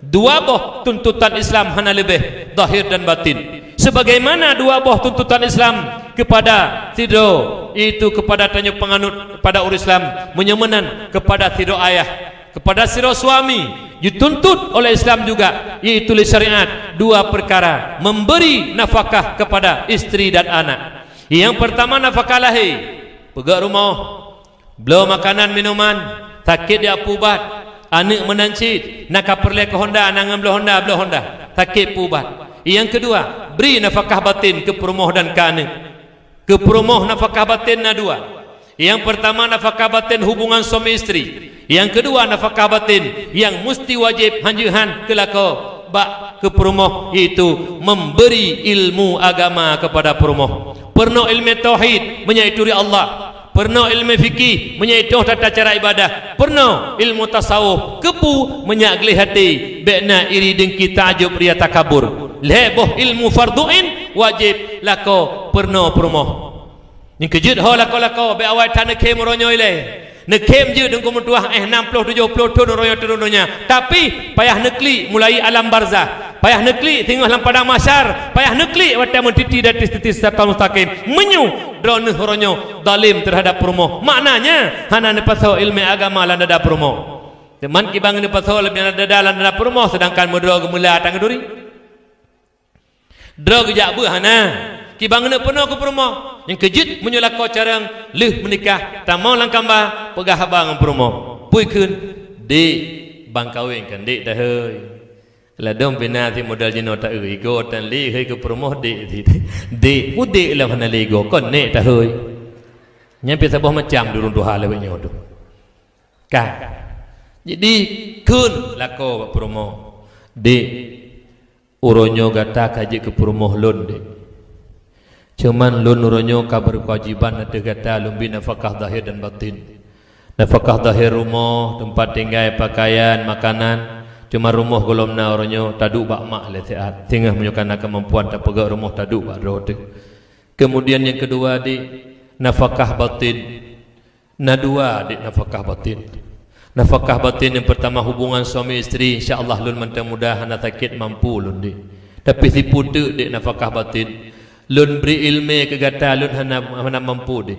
Dua boh tuntutan Islam hana leubeh, zahir dan batin. Sebagaimana dua boh tuntutan Islam kepada sidroe, yaitu kepada tanyoe peunganut pada ureuëng Islam, meunyoe meunan kepada sidroe ayah, kepada sidroe suami, dituntut oleh Islam juga, yaitu lé syariat, dua perkara, memberi nafkah kepada istri dan anak. Yang pertama, nafkah lahé, peugöt rumoh, bloe makanan minuman, sakét jak peuubat, aneuëk meunan cit, na ka peureulée keu honda, na ngon bloe honda, bloe honda, sakét peuubat. Yang kedua, beri nafkah batin keu peurumoh dan keu aneuëk. Keu peurumoh nafkah batin na dua. Yang pertama nafkah batin hubungan suami isteri. Yang kedua nafkah batin yang musti wajéb hanjeuet han keu lakoe bak keu peurumoh, yaitu memberi ilmu agama kepada peurumoh. Peurunoe ilmu tauhid meunyoe ituri Allah. Peurunoe ilmu fikih meunyoe itoh tata cara ibadah. Peurunoe ilmu tasawuf keupeue meunyak gleh até, bék na iri, dengki, taajub, ria, takabur. Lhée boh ilmu fardhu ain wajéb lakoe peurunoe peurumoh. Nyang keujeuet ho lakoe-lakoe bék awai that neukhém uroe nyoe ilée. Neukhém jeuet deungon meutuah éh nam ploh tujoh ploh thon uroe nyoe turun donya. Tapi payah neuklik mulai alam barzah. Payah neuklik singoh lam padang mahsyar. Payah neuklik watée meutiti di ateueh titi siratal mustaqim. Meunyoe droeneuh uroe nyoe zalim terhadap peurumoh. Maknanya hana neupasoe ilmu agama lam dada peurumoh. Teuma kiban neupasoe ilmu dada lam dada peurumoh sedangkan meudroe geumeula tang duri. Droe geujak beuh hana. Kiban keuneuk peunoh keu peurumoh. Nyang keujeuet meunyoe lakoe carông lheueh meunikah, tamong lam kamba, peugah haba ngon peurumoh. Peue kheun, "Dek, ban kawén kan dek tahôi." Ladôm pih na cit model jinoe taeu, igoe tan lé hôi keu peurumoh dek cit. Dek, peue dek lom hana lé igoe, kon nek tahôi. Nyan pih saboh macam di ureuëng tuha lawét nyoe tu. Ka. Jadi, kheun lakoe bak peurumoh, "Dek, uroe nyoe gata ka jeuet keu peurumoh lôn, Dek. Cuman lôn uroe nyoe ka beurkeuwajiban ateueh gata lôn bri nafakah zahir dan batin. Nafakah zahir rumoh, teumpat tinggai, pakaian, makanan, cuman rumoh gohlom na uroe nyoe taduek bak mak lé siat. Singoh meunyoe ka na keumampuan tapeugöt rumoh taduek bak droe teuh. Keumudian nyang keudua, Dek, nafakah batin." Na dua, Dek, nafakah batin. Nafakah batin nyang peurtama hubungan suami istri, insya Allah lôn mantong muda hana sakét mampu lôn, Dek. Tapi sipu teuk, Dek, nafakah batin. Lôn bri iéleumé keu gata lôn hana, hana mampu, Dek.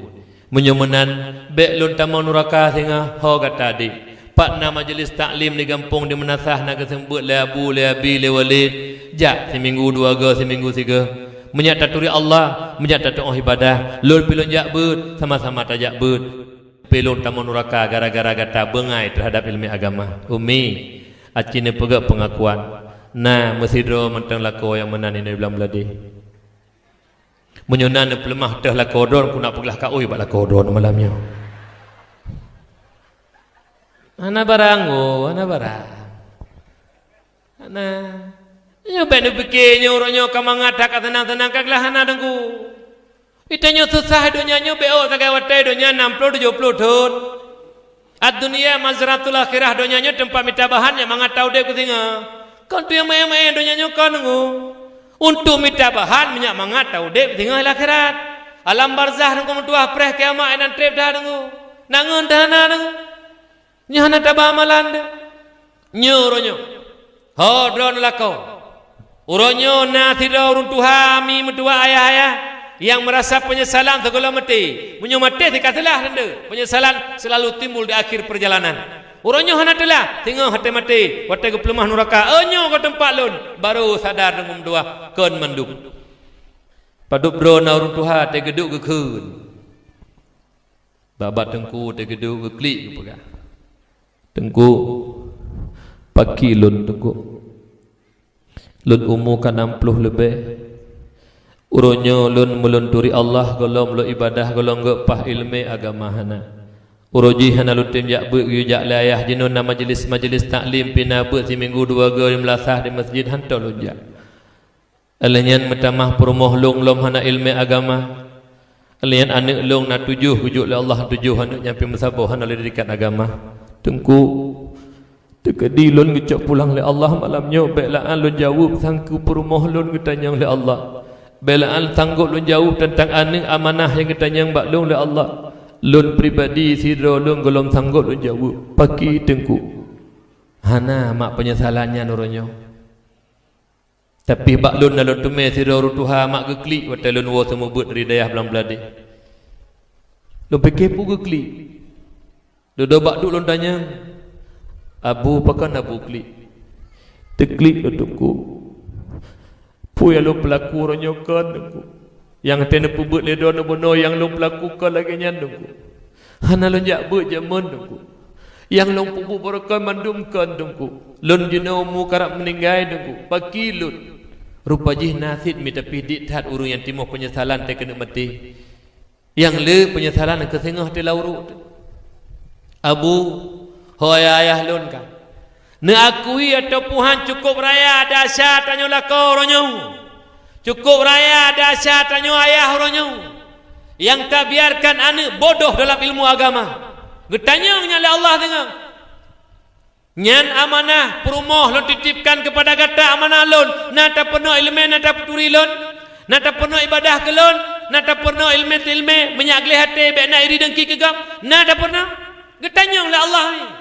Meunyoe meunan, bék lôn tamong nuraka singoh ho gata, Dek. Pat na majelis taklim di gampông di meunasah na geuseumeubeuet lé abu, lé abi, lé walét. Jak siminggu dua goe, siminggu sigoe. Meunyak taturi Allah, meunyak tatuoh ibadah, lôn pih lôn jak beuet, sama-sama tajak beuet. Pih lôn tamong nuraka gara-gara gata beungai teuhadab iéleumé agama. Umi, aci neupeugah peungakuan, na meusidroe mantong lakoe nyang meunan inong Blang Bladé. Meunyoe na neupeuleumah teuh lakoe droe, ku na peuglah kaôi bak lakoe droe malam nyoe. Hana barang, oh, hana barang. Hana. Nyoe bék neupike nyoe uroe nyoe ka mangat that ka seunang-seunang ka glah hana Teungku. Ita nyoe susah donya nyoe bék ôk sagai watée donya nam ploh tujoh ploh thon. Ad-dunya mazratul akhirah, donya nyoe teumpat mita bahan nyang mangat taudeb keu singoh. Kon tu nyang maén-maén donya nyoe kon Teungku. Untuk mita bahan meunyak mangat taudeb singoh lam akhirat. Alam barzah Teungku meutuah preh kiamat inan treb dah Teungku. Nangeun dah hana Teungku. Nyoe hana taba amalan deh. Nyoe uroe nyoe. Ho droeneuh lakoe. Uroe nyoe na sidroe ureuëng tuha mi meutuah ayah-ayah nyang meurasa peunyesalan sigohlom maté. Meunyoe maté teuka seulah teuntée. Peunyesalan selalu timbul di akhir peurjalanan. Uroe nyoe hana teulah, singoh watée maté, watée geupeuleumah nuraka, "Oh, nyoe ka teumpat lôn," barô sadar deungon meutuah kon mandum. Padub droe na ureuëng tuha teugeuduk geukheun. Bak-bak Teungku teugeuduk geuklik geupeugah, "Teungku, paki lôn Teungku. Lôn umu ka nam ploh leubeh. Uroe nyoe lôn meulôn turi Allah gohlom lôn ibadah gohlom geupaih iéleumé agama hana. Uroe jih hana lôn tem jak beuet geuyue jak lé ayah jinoe na majelis-majelis taklim pih na beuet siminggu dua goe di meulasah di masjid hantom lôn jak. Lheueh nyan meutamah peurumoh lôn lom hana iéleumé agama. Lheueh nyan aneuëk lôn na tujoh geujok lé Allah tujoh aneuëk nyang pih meusaboh hana lé didikan agama. Teungku, teukeudi lôn geucok pulang lé Allah malam nyoe bék la'an lôn jaweueb sangku peurumoh lôn geutanyong lé Allah. Bék la'an sanggob lôn jaweueb teuntang aneuëk amanah nyang geutanyong bak lôn lé Allah. Lôn pribadi sidroe lôn gohlom sanggob lôn jaweueb. Paki Teungku." Hana mak peunyesalan nyan uroe nyoe. Tapi bak lôn na lôn teumé sidroe ureuëng tuha mak geuklik watée lôn woe seumeubeuet dari dayah Blang Bladé. Lôn pike peue geuklik. Dudoe bak duek lôn tanyong, "Abu, pakon Abu klik?" "Teuklik lôn Teungku. Peue nyang lôn peulaku uroe nyoe kon Teungku. Nyang watée neupeubuet lé droeneuh bunoe nyang lôn peulaku kon lagée nyan Teungku. Hana lôn jak beuet jameun Teungku. Nyang lôn peubuet barokon mandum kon Teungku. Lôn jinoe umu karab meuninggai Teungku. Paki lôn." Rupa jih na cit mi tapi dik that ureuëng nyang timoh peunyesalan teuh keuneuk maté. Nyang le peunyesalan keu singoh teuh lam uruek teuh. "Abu, ho ayah-ayah lôn ka. Neuakui ateueh Tuhan cukôp raya desya tanyoe lakoe uroe nyoe. Cukôp raya desya tanyoe ayah uroe nyoe. Nyang tabiarkan aneuëk bodoh dalam ilmu agama. Geutanyong nyan lé Allah singoh. Nyan amanah peurumoh lôn titipkan keupada gata amanah lôn. Na tapeurunoe iéleumé, na tapeuturi lôn, na tapeurunoe iébadah keu lôn, na tapeurunoe iéleumé-iéleumé, meunyak gleh até bék na iri deungki keu gob. Na tapeurunoe?" Geutanyong lé Allah nyan.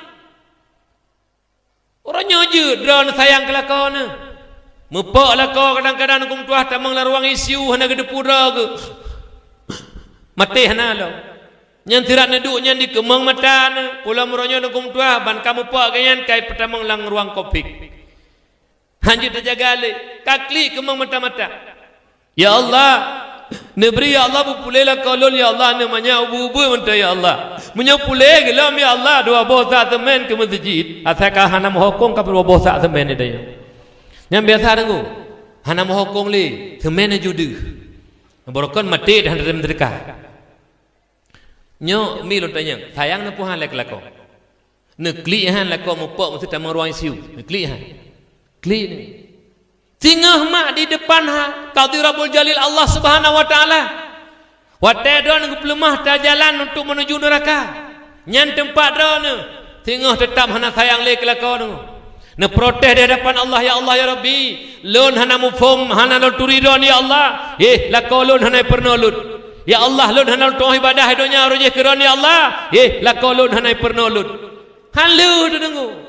Uroe nyoe jeuet droeneuh sayang keu lakoe neuh. Meupok lakoe kadang-kadang Teungku meutuah tamong lam ruang I C U hana geuteupeue droe geuh. Maté hana lom. Nyan sirat neuduek nyan dikeumong mata neuh, pulo meuronyong Teungku meutuah ban ka meupok geuh nyan ka ipeutamong lam ruang covid. Hanjeuet teujaga lé, ka klik keumong mata-mata. "Ya Allah, Neubri, ya Allah, beupuléh lakoe lôn, ya Allah, aneuk manyak ubeut-ubeut mantong, ya Allah. Meunyoe puléh gohlom, ya Allah, dua boh sak seumén keu meuseujid, asai ka hana meuhukông ka dua boh sak seumén nyan. Nyan biasa deungoe. Hana meuhukông lé, seumén nyoe ju deuh. Barokon maté dan hana meuseudeukah. Nyoe mi lôn tanyong, sayang neupeuhan lé keu lakoe. Neuklik han lakoe mupok meuseuti tamong ruang I C U. Neuklik han. Klik ni. Singoh mak di depan ha, Qadhi Rabbul Jalil Allah Subhanahu wa Taala. Watée droeneuh geupeuleumah tajalan untuk menuju neuraka. Nyan teumpat droeneuh. Singoh teutap hana sayang lé keu lakoe droeneuh. Neuprotes di hadapan Allah, "Ya Allah, ya Rabbi, lôn hana muphom, hana lôn turi droeneuh, ya Allah. Yeh, lakoe lôn hana peurunoe lôn. Ya Allah, lôn hana lôn tu'oh ibadah donya roh jih keu droeneuh, ya Allah. Yeh, lakoe lôn hana peurunoe lôn." Han lheueh teudeungoe.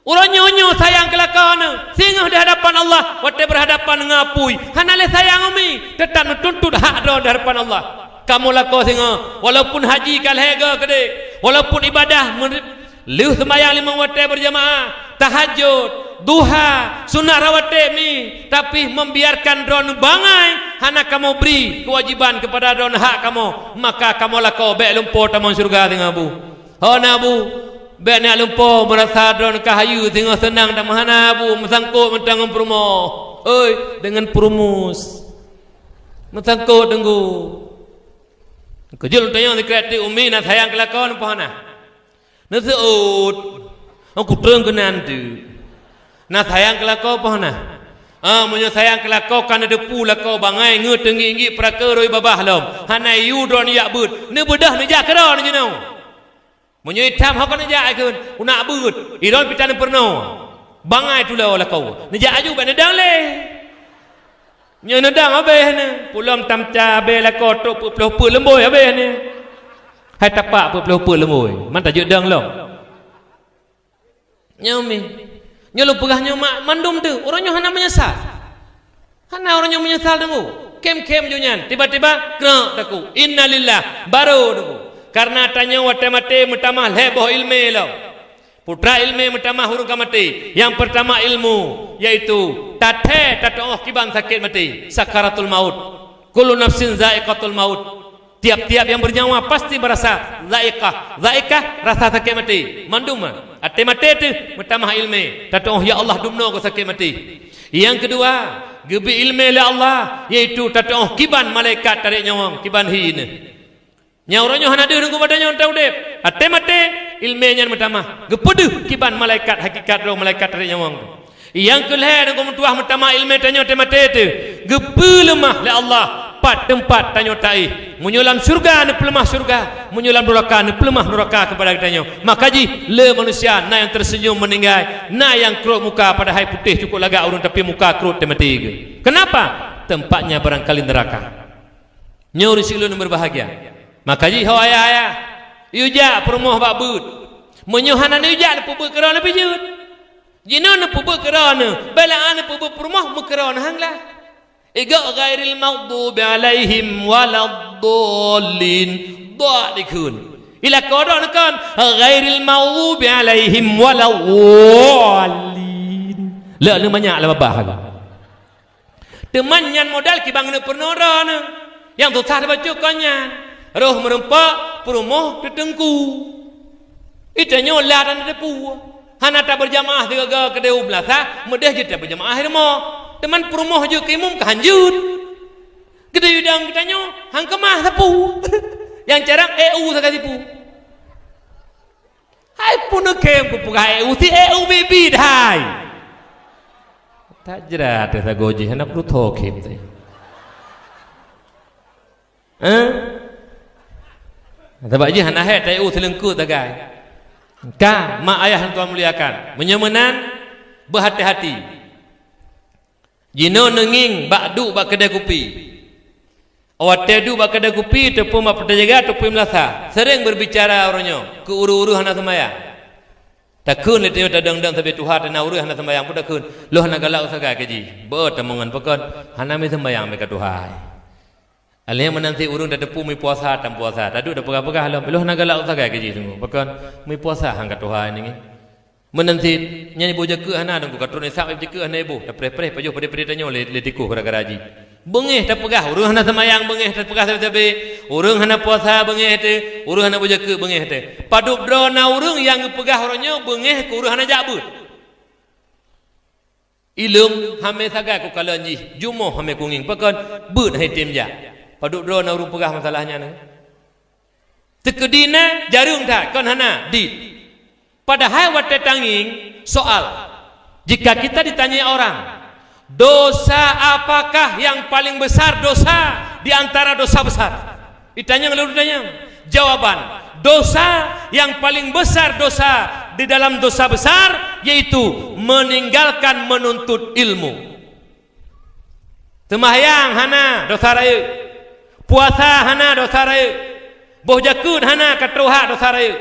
Uroe nyoe-nyoe sayang keu lakoe neuh, singoh di hadapan Allah, watée berhadapan ngon apui, hana lé sayang umi, teutap neutuntut hak droe di hadapan Allah. Kamoe lakoe singoh, walaupun haji ka lhée goe keudeh, walaupun ibadah meuri-, lheueh seumayang limong watée berjamaah, tahajud, duha, sunat rawatib mi, tapi membiarkan droeneuh bangai, hana kamoe bri kewajiban kepada droeneuh hak kamoe, maka kamoe lakoe bék lumpo tamong syeuruga singoh, Bu. Hana, Bu. Bék neujak lumpo meurasa droeneuh ka hayeue singoh seunang, tamah hana, Bu, meusangkot mantong ngon peurumoh. Oi, deungon peurumus. Meusangkot deungon. Keujeuet lôn tanyong sikrék teuk, umi na sayang keu lakoe neuh peu hana? Neuseuôt. Oh, kutrön keunan teuk. Na sayang keu lakoe peu hana? Ah, meunyoe sayang keu lakoe ka neuteupeue lakoe bangai, ngeuet teungiek-ngiek peurakeue rhoi babah lom. Hana yue droeneuh jak beuet. Neubeudôh neujak keudroe neuh jinoe. Meunyoe itam ho keuneuk jak kheun, unak beuet, idong pih taneupeurunoe. Bangai tulo lakoe. Neujak aju bék neudong lé. Nyoe neudong habéh neuh, pulom tamca habéh lakoe trok peuet ploh peuet leumbôi habéh neuh. Hai tapak peuet ploh peuet leumbôi, man tajeuet dong lom. Nyoe mi. Nyoe lôn peugah nyoe mak mandum teuh, uroe nyoe hana meunyeusal. Hana uroe nyoe meunyeusal teungku. Khém-khém ju nyan, tiba-tiba krek teungku. Innalillah, barô teungku. Kareuna tanyoe watée maté meutamah lhée boh iéleumé lom. Peue treuk iéleumé meutamah ureuëng ka maté. Nyang peurtama ilmu, yaitu tathée tateuoh kiban sakét maté, sakaratul maut. Kullu nafsin zaiqatul maut. Tiap-tiap nyang beunyawa pasti meurasa zaiqah. Zaiqah, rasa sakét maté. Mandum, até maté teuh meutamah iéleumé, tateuoh, "Ya Allah, dumnoe goe sakét maté." Nyang keudua, geubri iéleumé lé Allah, yaitu tateuoh kiban malaikat tarek nyawöng, kiban hi neuh. Nyang uroe nyoe hana deuh teungku bak tanyoe ta udeb. Até maté, iéleumé nyan meutamah. Geupeudeuh kiban malaikat hakikat droe malaikat tarek nyawöng. Nyang keulhée teungku meutuwah meutamah iéleumé tanyoe até maté teuh, geupeuleumah lé Allah pat teumpat tanyoe taéh. Meunyoe lam syeuruga neupeuleumah syeuruga, meunyoe lam nuraka neupeuleumah nuraka keupada geutanyoe. Maka jih le manusia na nyang teuseunyum meuninggai, na nyang krot muka padahai putéh cukôp lagak ureuëng tapi muka krot teumaté geuh. Keunapa? Tempatnya barangkali neuraka. Nyoe ureuëng syedara nyang berbahagia. Maka jih ho ayah-ayah, yue jak peurumoh bak beuet. Meunyoe hana neujak neupeubuet keudroe neuh pih jeuet. Jinoe neupeubuet keudroe neuh, bela neupeubuet peurumoh meukeudroe neuh han gleh. Iga ghairil maghdubi alaihim waladdallin. Dha dikheun. Ilako droe neuh kon ghairil maghdubi alaihim waladdallin. Lheueh neumanyak lam babah. Teuma nyan modal kiban neupeurunoe droe neuh. Nyang susah teubacut kon nyan. Roh meurumpok, peurumoh teuteungku. Itanyoe lam dan teupeue. Hana tabeurjamaah sigoe-goe keudeh u meulasah, meudeh jeuet tabeurjamaah i rumoh. Teuma peurumoh jeuet keu imum ka han jeuet. Keudeh idang geutanyoe han keumah sapeue. Nyang carang E U sagai sipeue. Hai pun neukhém kupeugah E U, si E U bibi dahai. Tajrat sagoe jih hana peureutoh khém tadi. Eh? Sabab jih hana hé ta E U seuleuengkot sagai. Ka, mak ayah nyang Tuhan muliakan. Meunyoe meunan, beuhati-hati. Jinoe neungieng bak duek bak keudè kupi. Watèe duek bak keudè kupi, teupeu bak peujaga, teupeu meulasa, seuréng beurbicara uroe nyoe keu ureueng-ureueng hana seumayang. Takheun lé tanyoe tadong-dong sabe tuha, teuna ureueng hana seumayang pun takheun, "Lôn hana galak u sagai keu jih." Beuet tameungon pakon, hana mi seumayang mi ka tuha. Alèh meunan cit ureueng tateupeue mi puasa, tam puasa. Taduek tapeugah-peugah lom, "Lôn hana galak u sagai keu jih teungku." Pakon, mi puasa han ka tuha nyan. Meunan cit, nyan iboh jakeuet hana, teungku, ka trok nisab iboh jakeuet hana iboh, tapreh-preh pajoh padé-padé tanyoe lé, lé tikôh gara-gara jih. Beungéh tapeugah, ureuëng hana seumayang beungéh tapeugah sabe-sabe, ureuëng hana puasa beungéh teuh, ureuëng hana beujakeut beungéh teuh. Padub droe na ureuëng nyang geupeugah uroe nyoe beungéh keu ureuëng hana jak beuet. Ileuem hamé sagai kukalon jih, jumoh hamé kungieng, pakon beuet han item jak. Padub droe na ureuëng peugah masalah nyan. Teukeudi na jareueng that, kon hana dit. Padahai watée tangieng soal, jika kita ditanyai orang, "Dosa apakah yang paling besar dosa di antara dosa besar?" Ditanyong lé ureuëng tanyong. Jawaban, dosa yang paling besar dosa di dalam dosa besar yaitu meninggalkan menuntut ilmu. Seumahyang hana, dosa rayeuk. Puasa hana, dosa rayeuk. Boh jakeut hana, ka troh hak, dosa rayeuk.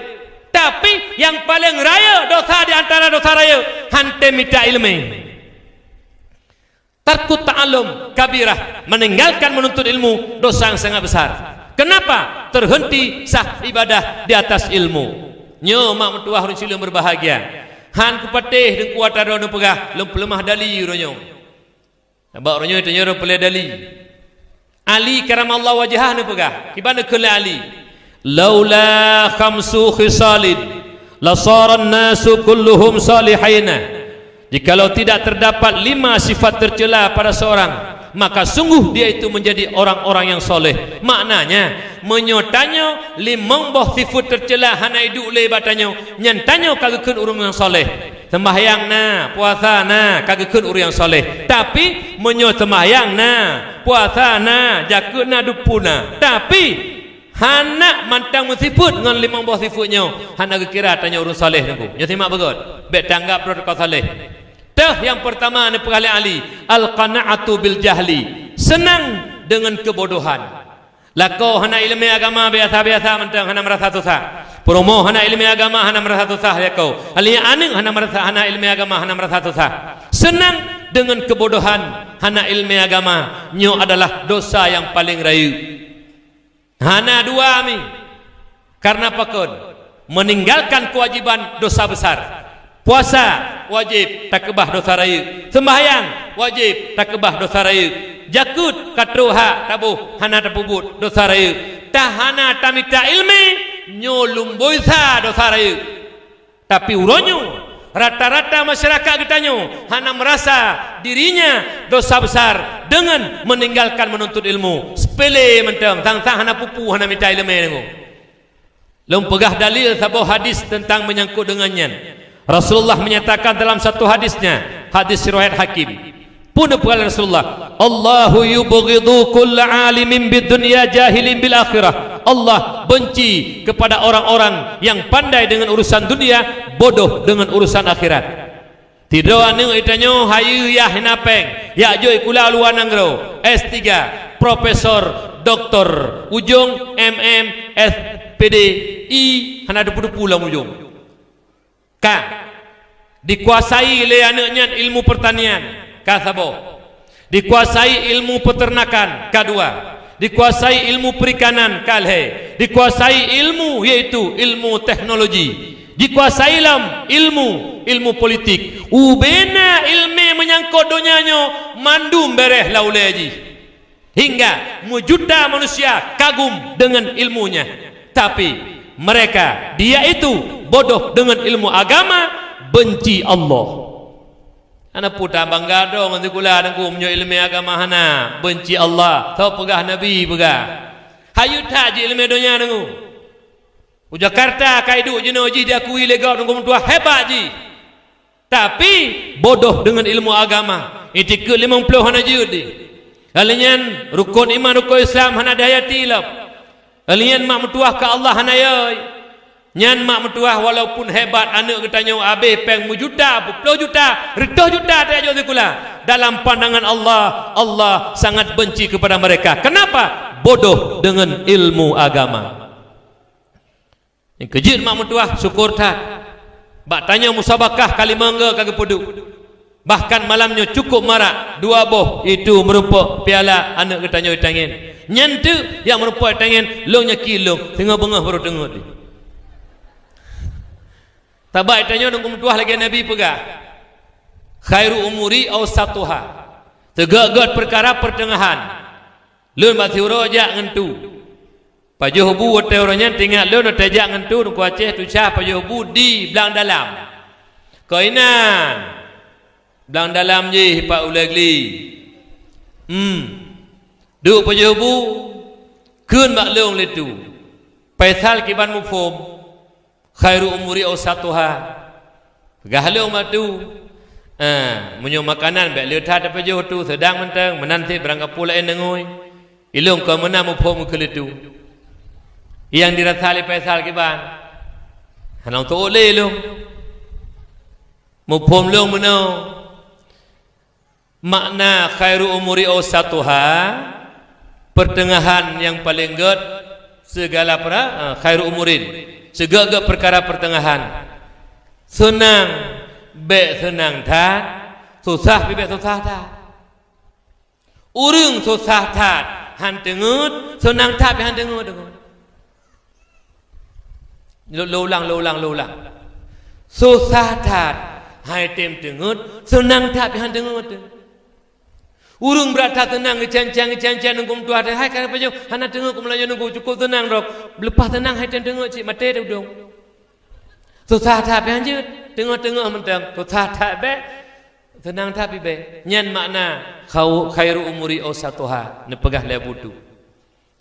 Tapi nyang paleng rayeuk dosa di antara dosa rayeuk, han tem mita iéleumé. Tarkut ta'allum kabirah, meninggalkan menuntut ilmu, dosa yang sangat besar. Kenapa? Terhenti sah ibadah di atas ilmu. Nyoe mak meutuwah ureuëng sileueng berbahagia. Han kupatéh deungku ata droeneuh peugah, lôn peuleumah dali uroe nyoe. Sabab uroe nyoe tanyoe ureuëng peureulée dali. Ali karamallahu wajhah neupeugah, kiban neukheun lé Ali, "Laula khamsu khisalin lasaran nasu kulluhum salihina." Jikalau tidak terdapat lima sifat tercela pada seorang, maka sungguh dia itu menjadi orang-orang yang soleh. Maknanya, meunyoe tanyoe limong boh sifat tercela hana iduek lé bak tanyoe, nyan tanyoe ka geukheun ureuëng nyang soleh. Seumbahyang na, puasa na, ka geukheun ureuëng nyang soleh. Tapi, meunyoe seumbahyang na, puasa na, jakeut na, dupu na, tapi hana mantong meusifeuet ngon limong boh sifeuet nyoe, hana geukira tanyoe ureuëng saleh teungku. Nyoe simak beugöt, bék tanggab droe teuka saleh. Teuh nyang peurtama neupeugah lé Ali, "Al-qana'atu bil jahli." Senang dengan kebodohan. Lakoe hana iéleumé agama biasa-biasa mantong hana meurasa susah. Peurumoh hana iéleumé agama hana meurasa susah lakoe. Aneuk hana meurasa hana iéleumé agama hana meurasa susah. Senang dengan kebodohan, hana iéleumé agama. Nyoe adalah dosa nyang paleng rayeuk. Hana dua mi. Karena pakon? Meninggalkan kewajiban dosa besar. Puasa wajéb takeubah dosa rayeuk. Seumbahyang wajéb takeubah dosa rayeuk. Jakeut ka troh hak taboh hana tapeubuet dosa rayeuk. Tahana tamita iéleumé nyoe lumboi sa dosa rayeuk. Tapi uroe nyoe, rata-rata masyarakat geutanyoe hana meurasa dirinya dosa besar dengan meninggalkan menuntut ilmu. Sepele mantong, sang-sang hana pupu, hana mita iéleumé deungoe. Lôn peugah dalil saboh hadis teuntang meunyangkot deungon nyan. Rasulullah menyatakan dalam satu hadisnya, hadis riwayat Hakim. Peue neupeugah lé Rasulullah, "Allahu yubghidu kulla alimin bid dunya jahilin bil akhirah." Allah benci kepada orang-orang yang pandai dengan urusan dunia, bodoh dengan urusan akhirat. Sidroe aneuk geutanyoe hayeue yah hina péng, jak jok sikula luwa nanggroe, S tiga, profesor, doktor, ujong M M, S Pd, I, hana depu-depu lam ujong. Ka dikuasai lé aneuk nyan ilmu pertanian, ka saboh. Dikuasai ilmu peternakan, ka dua. Dikuasai ilmu perikanan, ka lhée. Dikuasai ilmu, yaitu ilmu teknologi. Dikuasai lom ilmu, ilmu politik. Ubena iéleumé meunyangkot donya nyoe mandum béréh lam ulée jih. Hingga meujuta manusia kagum dengan ilmunya. Tapi, mereka, dia itu bodoh dengan ilmu agama, benci Allah. Hana peue tabangga droe ngon sikula teungku, meunyoe iéleumé agama hana, benci Allah. Soe peugah Nabi peugah. Hayeue that jih iéleumé donya teungku. U Jakarta ka iduek jinoe jih diakui lé gob teungku meutuah hebat jih. Tapi, bodoh dengan ilmu agama. Itikeuet limong ploh hana jeuet di. Lheueh nyan, rukon iman, rukon Islam hana dihayati lom. Lheueh nyan, mak meutuah keu Allah hana yoi. Nyan mak meutuah walaupun hebat aneuk geutanyoe abéh péng meujuta, peuet ploh juta, reutôh juta tajak jok sikula. Dalam pandangan Allah, Allah sangat benci kepada mereka. Kenapa? Bodoh dengan ilmu agama. Nyang keujeuet mak meutuah syukur that. Bak tanyoe musabakah ka limong go ka geupeuduek. Bahkan malam nyoe cukup marak dua boh, itu meurumpok piala aneuk geutanyoe tangen. Nyan teuk nyang meurumpok tangen, lôn nyaki lôn, singoh beungoh baru teungeut. Sabab tanyoe nunggu meutuah lagée Nabi peugah, "Khairu umuri ausatuha." Teugét-gét peukara peuteungahan. Lôn bak siuroe jak ngon tu. Pajoh bu watée uroe nyan teuingat lôn watée jak ngon tu Teungku Aceh Tucha pajoh bu di Blang Dalam. Keuinan. Blang Dalam jih pat ulée gli. Hmm. Duek pajoh bu, kheun bak lôn lé tu. Paisal kiban muphom, khairu umuri ausatuha. Peugah lôn bak tu. Ah, meunyoe makanan bék le that tapajoh tu, seudang mantong, meunan cit barang gapu laén deungoe. Ilôn kon meunan muphom keu lé tu. Nyang dirasa lé Paisal kiban. Hana teuôt lé lôn. Muphom lôn meunoe. Makna khairu umuri ausatuha, peuteungahan nyang paleng gét, sigala pra-, eh, khairu umurin, sigét-gét peukara peuteungahan. Seunang bék seunang that, susah pih bék susah that. Ureuëng susah that han teungeut, seunang that pih han teungeut. Lôn, lôn ulang, lôn ulang, lôn ulang. Susah that, han tem teungeut, seunang that pih han teungeut. Ureuëng brat that seunang geucen-cen, geucen-cen nunggu meutuah teuh, hai ka pajoh, hana teungeut keu meulayeue nunggu, cukôp seunang droe. Leupah seunang han tem teungeut cit maté teuh udong. Susah that pih han jeuet, teungoh-teungoh mantong, susah that bék, seunang that pih bék. Nyan makna khau-, khairu umuri ausatuha, neupeugah lé Abu tu.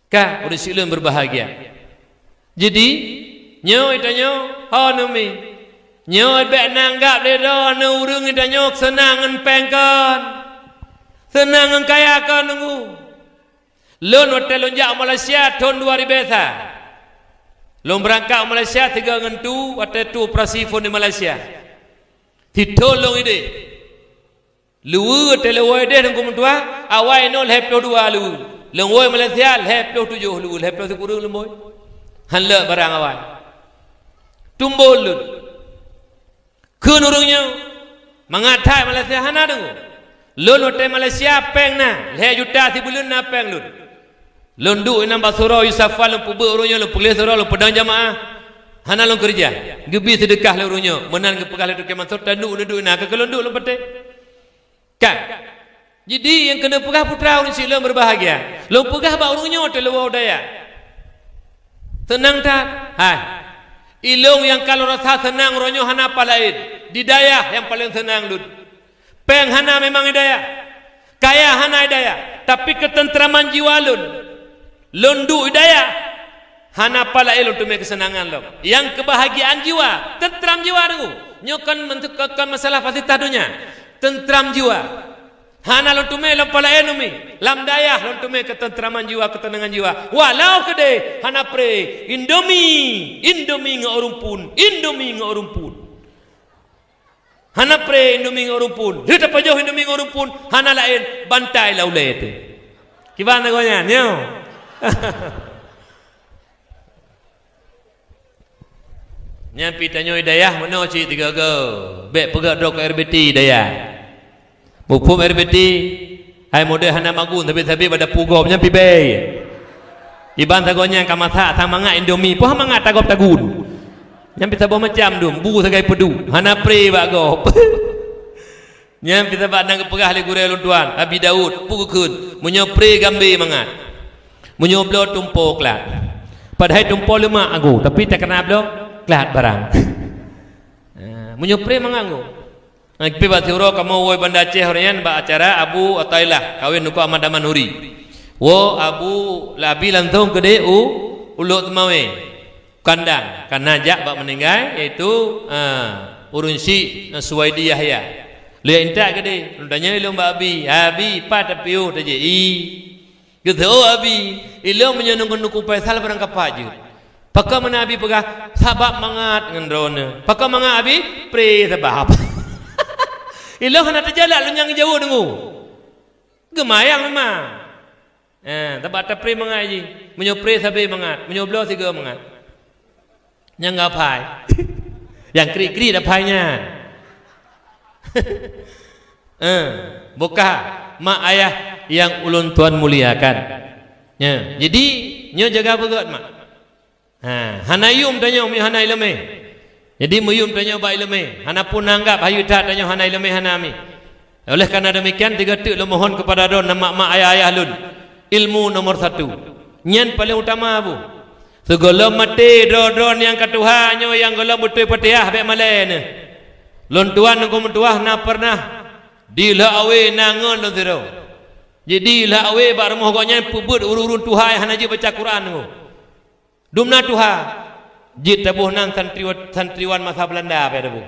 Ka, ureuëng syiek lôn beubahgia. Jadi, nyoe tanyoe, ho neumi. Nyoe bék neuanggab lé droeneuh ureuëng tanyoe seunang ngon péng kon. Seunang ngon kaya kon nunggu. Lôn watée lôn jak u Malaysia thon dua ribée sa. Lôn beurangkat u Malaysia sigoe ngon tu watée tu operasi phon di Malaysia. Sithon lôn ideh. Luweue teuh lôn woe ideh Teungku meutuah, awai nyoe lhée ploh dua luweue. Lôn woe Malaysia lhée ploh tujoh luweue, lhée ploh sikureueng lôn woe. Han leuek barang awai. Tumbol lôn. Kheun ureuëng nyoe, mangat that Malaysia hana deungoe. Lôn watée Malaysia péng na, lhée juta sibuleuen na péng lôn. Lôn duek inan bak Suro Yusafa lôn peubeuet ureuëng nyoe, lôn peulheueh Suro, lôn peudong jamaah. Hana lôn keureuja. Geubri seudeukah lé ureuëng nyoe, meunan geupeugah lé Teungku Mansur, taduek neuduek inan, ka keu lôn duek lôn patéh. Kan? Jadi nyang keuneuk peugah putra ureuëng syiek lôn beubahgia. Lôn peugah bak ureuëng nyoe teuh lôn woe u dayah. Seunang that? Hai. Ilôn nyang ka lôn rasa seunang uroe nyoe hana paih laén. Di dayah nyang paleng seunang lôn. Péng hana memang di dayah. Kaya hana di dayah. Tapi keuteuntraman jiwa lôn. Lôn duek di dayah. Hana paih laén lôn teumé keuseunangan lom. Nyang keubahgiaan jiwa, teuntraman jiwa deungoe. Nyoe kon, kon masalah fasilitas donya. Teuntraman jiwa. Hana lôn teumé lam paih laén umi. Lam dayah lôn teumé keuteuntraman jiwa, keuteunangan jiwa. Walau keudeh hana pre, Indomie, Indomie ngon rumpun, Indomie ngon rumpun. Hana pre Indomie ngon rumpun. Lheueh tapajoh Indomie ngon rumpun, hana laén bantai lam ulée teuh. Kiban lagoe nyan, nyoe. Nyan pih tanyoe dayah meunoe cit tiga-tiga. Bék peugah droe keu R B T dayah. Muphom R B T, hai model hana magun, sabe-sabe bak dapu gob, nyan pih bék. Iban sagoe nyan ka masak, sang mangat Indomie, poh mangat tagob tagun. Nyan pih saboh macam dum, bu sagai peuduek, hana pre bak gob. Nyan pih sabab na geupeugah lé gurée lôn tuan, Abi Daud, peue geukheun, meunyoe pre gambé mangat. Meunyoe bloe tumpo klat. Padahai tumpo leumak agoe, tapi takana bloe klat barang. Ah, meunyoe pre mangat agoe. Nah, pih bak siuroe kamoe woe Banda Aceh uroe nyan bak acara Abu Athaillah, kawén Teungku Ahmad Daman Huri. Woe Abu Labi langsong keudeh u Ulok Teumawe. Kandang, kana jak bak meuninggai, yaitu, ah, ureuëng syiek, ah, Suwaidi Yahya. Lheueh intat keudeh, lôn tanyong ilôn bak Abi, "Abi, pat tapiôh tajak i?" Geuseuôt Abi, "Ilôn meunyoe ngon Teungku Faisal barang kapak jeuet." Pakon meunan Abi peugah, "Sabab mangat ngon droeneuh." Pakon mangat Abi? Pre sabab. Ilôn hana teujalan lôn nyang jaweueb deungoe. Geumayang memang. Eh, sabab tapre mangat jih. Meunyoe pre sabe mangat, meunyoe bloe sigoe mangat. Nyang geuphai. Nyang krik-krik aphai nyan. Eh, bukah mak ayah nyang ulôn tuan muliakan. Ya, jadi nyoe jaga beugét mak. Ha, hana yum tanyoe meunyoe hana ileumé. Jadi meuyum tanyoe bak ileumé, hana pun anggab hayeu that tanyoe hana ileumé hana mi. Oleh karena demikian, tiga teuk lôn mohon kepada droen, mak-mak, ayah-ayah lôn, ilmu nomor satu. Nyan paléng utama, Bu. Sigohlom maté, droe-droe nyang ka tuha nyoe nyang gohlom beutôi Fatihah bék malée neuh. Lôn tuan Teungku meutuah na pernah di Lhok Awe na ngon lôn sidroe. Jadi Lhok Awe bak rumoh gobnyan peubuet ureuëng-ureuëng tuha nyang hana jeuet baca Quran nyoe. Dumna tuha, jeuet taboh nan santriwa-, santriwan masa Belanda pih taboh.